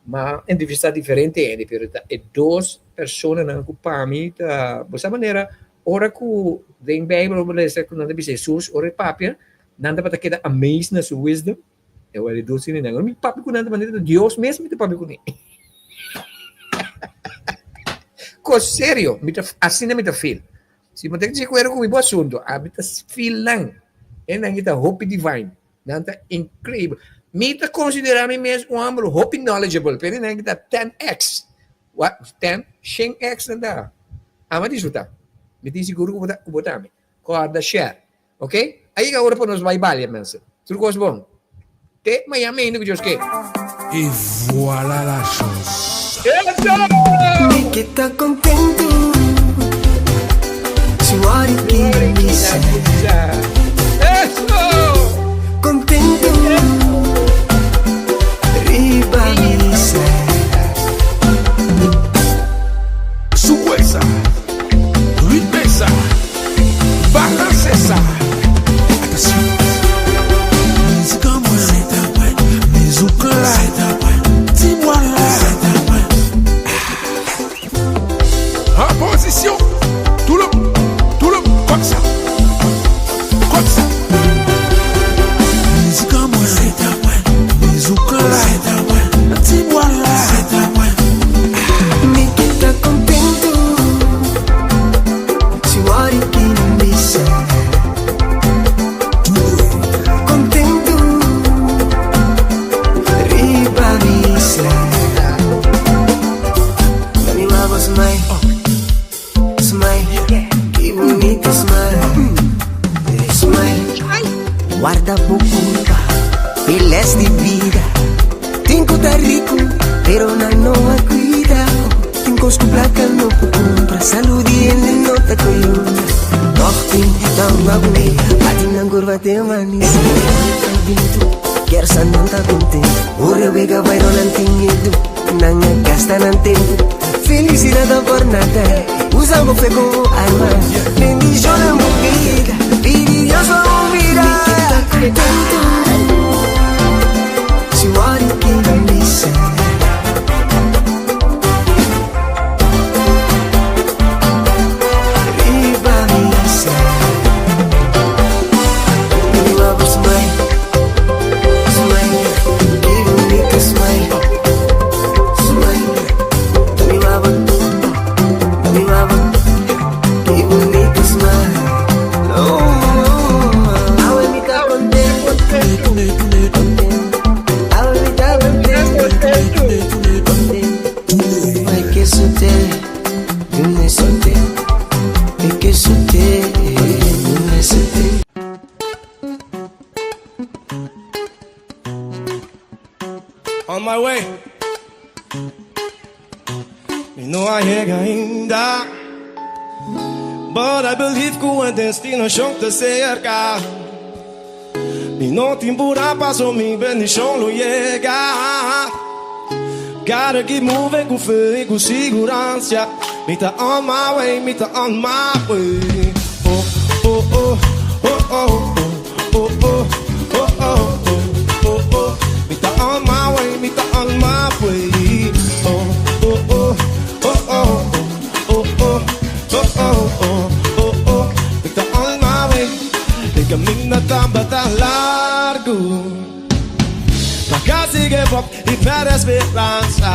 m'a entrevistá diferente hende, pero ta e dos personanan ku pa mi ta, bo sa manera ora ku den Beibel bo lesa ku nan ta bisa Hesus ora e papia, Nan tabata keda amazed na su wisdom. E wou di dos hende nan. Mi papia ku nan ta manera Dios mes mi ta papia kuné. Kos serio, mi ta asina mi ta feel. Si bo ta di akuerdo ku mi bo asuntu, ami ta feel nan. E nan ta hopi divine. Nan ta increíble. Mi ta konsiderá mi mes un homber hopi knowledgeable, pero nan ta 10x. What? 10? 100x nan ta. Ami a disfrutá. Mi tin sigur ku bo ta ku bo tambe. Kòrda share. Ok, a yega ora pa nos bai balia mensen. Tur kos bon. Te mañan mende ku Dios ke. Et voilà la chose. Eso! Mi ke ta kontentu si wòrdu ki bisa. Eso! Kontentu riba mi ser. Sukuesa, ritmesa. Balance sa Atansyon Mizik an mwen Mizouk la Ti bwa la An pozisyon Tou le Tou le Kòm sa Kòm sa Mizik an mwen Mizouk la Ti bwa la Mi ke ta kontentu. Warda bo culpa, e les di vida. Tin cu ta rico, pero nan no a cuida. Tin cos cu placa no por cumpra, salud di hende no ta coyunta. Toch tin ta hunga kuné Bati nan kurva te manisé Kersa nan ta kontentu Ora wega bai ròl nan tin miedu Nan a gasta nan tempu Felisidat ta por nada Usa bo fe komo arma Bendishona bo bida Pidi Dios pa bo mira Mi ke ta kontentu Si wòrdu ki misa. On my way. Mi no a yega ainda. But I believe ku e destinashon ta serka. Mi no tin pura paso mi bendishon lo yega. Gotta keep moving ku fe i ku siguransia. Mi ta on my way, mi ta on my way. Oh, oh, oh, oh, oh, oh, oh, oh, oh, oh, oh, oh. Mi ta on my way, mi ta on my way. Oh, oh, oh, oh, oh, oh, oh, oh, oh, oh, oh, oh. Mi ta on my way. E kaminda tabata largu. M'a kasi give up i pèrdè speransa.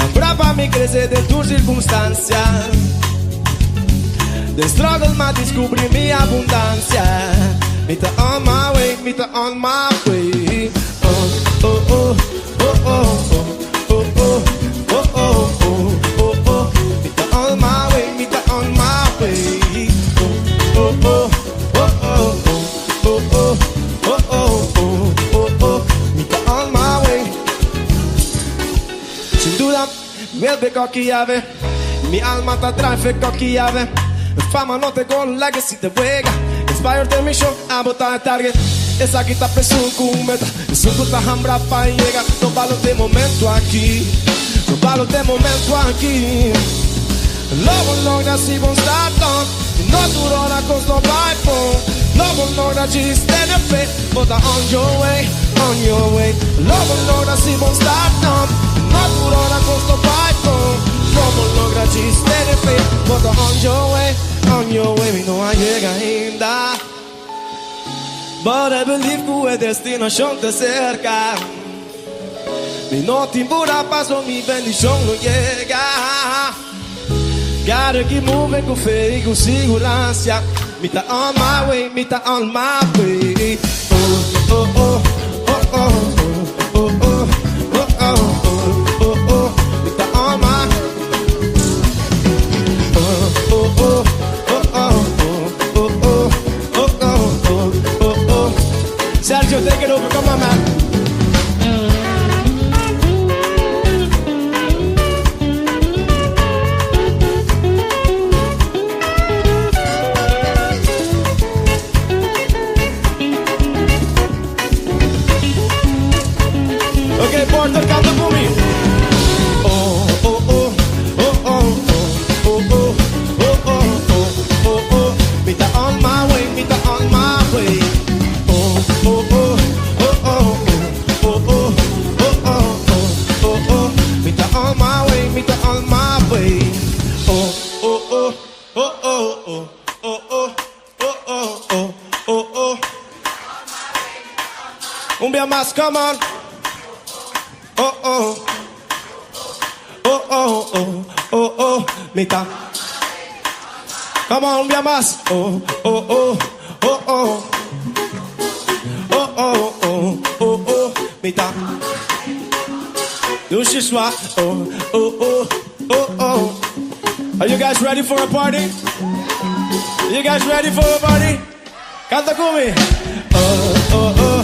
Abra pa mi krese den tur sirkunstansia. Den struggle m'a diskubrí mi abundansia. Mi ta on my way, mi ta on my way. Oh, oh, oh, oh, oh, oh, oh, oh, oh, oh, oh, oh. Mi ta on my way, mi ta on my way. Oh, oh, oh, oh, oh, oh, oh, oh, oh, oh, oh, oh. Mi ta on my way. Sin duda, mi cocky ave. Mi alma ta drive cocky ave. Fama no te gol, legacy te wega. Inspired den mi show, abo ta e target. Esaki ta p'esun ku meta, esun ku ta hambra pa yega. No balot e momento aki, no balot e momento aki. Lo bo logra si bo start on, no tur ora kos lo bai bon. Lo bo logra djis tene fe, bo ta on your way, on your way. Lo bo logra si bo start on, no tur ora kos lo bai bon. Lo bo logra djis tene fe, bo ta on your way, on your way. Mi no a yega ainda, but I believe ku e destinashon ta serka. Mi no tin pura paso mi bendishon lo yega. Gotta keep moving ku fe i ku siguransia. Mi ta on my way, mi ta on my way. Oh, oh, oh, oh, oh, oh, oh, oh, oh, oh, oh, oh. Mi ta on my Oh, oh, oh, oh, oh, oh, oh, oh, oh, oh, oh, oh. Sergio, take it over. Come on, man. Ok, Porter, kanta ku mi. Oh, oh, oh, oh, oh, oh, oh, oh, oh, oh, oh, oh. Mi ta on my way, mi ta on my way. Oh, oh, oh, oh, oh, oh, oh, oh, oh, oh, oh, oh. Mi ta on my way, mi ta on my way. Oh, oh, oh, oh, oh, oh, oh, oh, oh, oh, oh, oh, oh. Un bia mas, come on. Oh, oh. Oh, oh, oh, oh, oh. Mi ta. Come on, un bia mas. Oh, oh, oh, oh, oh. Oh, oh, oh, oh, oh. Mi ta. Dushi swa. Oh, oh, oh, oh, oh. Are you guys ready for a party? You guys ready for a party? Kanta ku mi. Oh, oh, oh.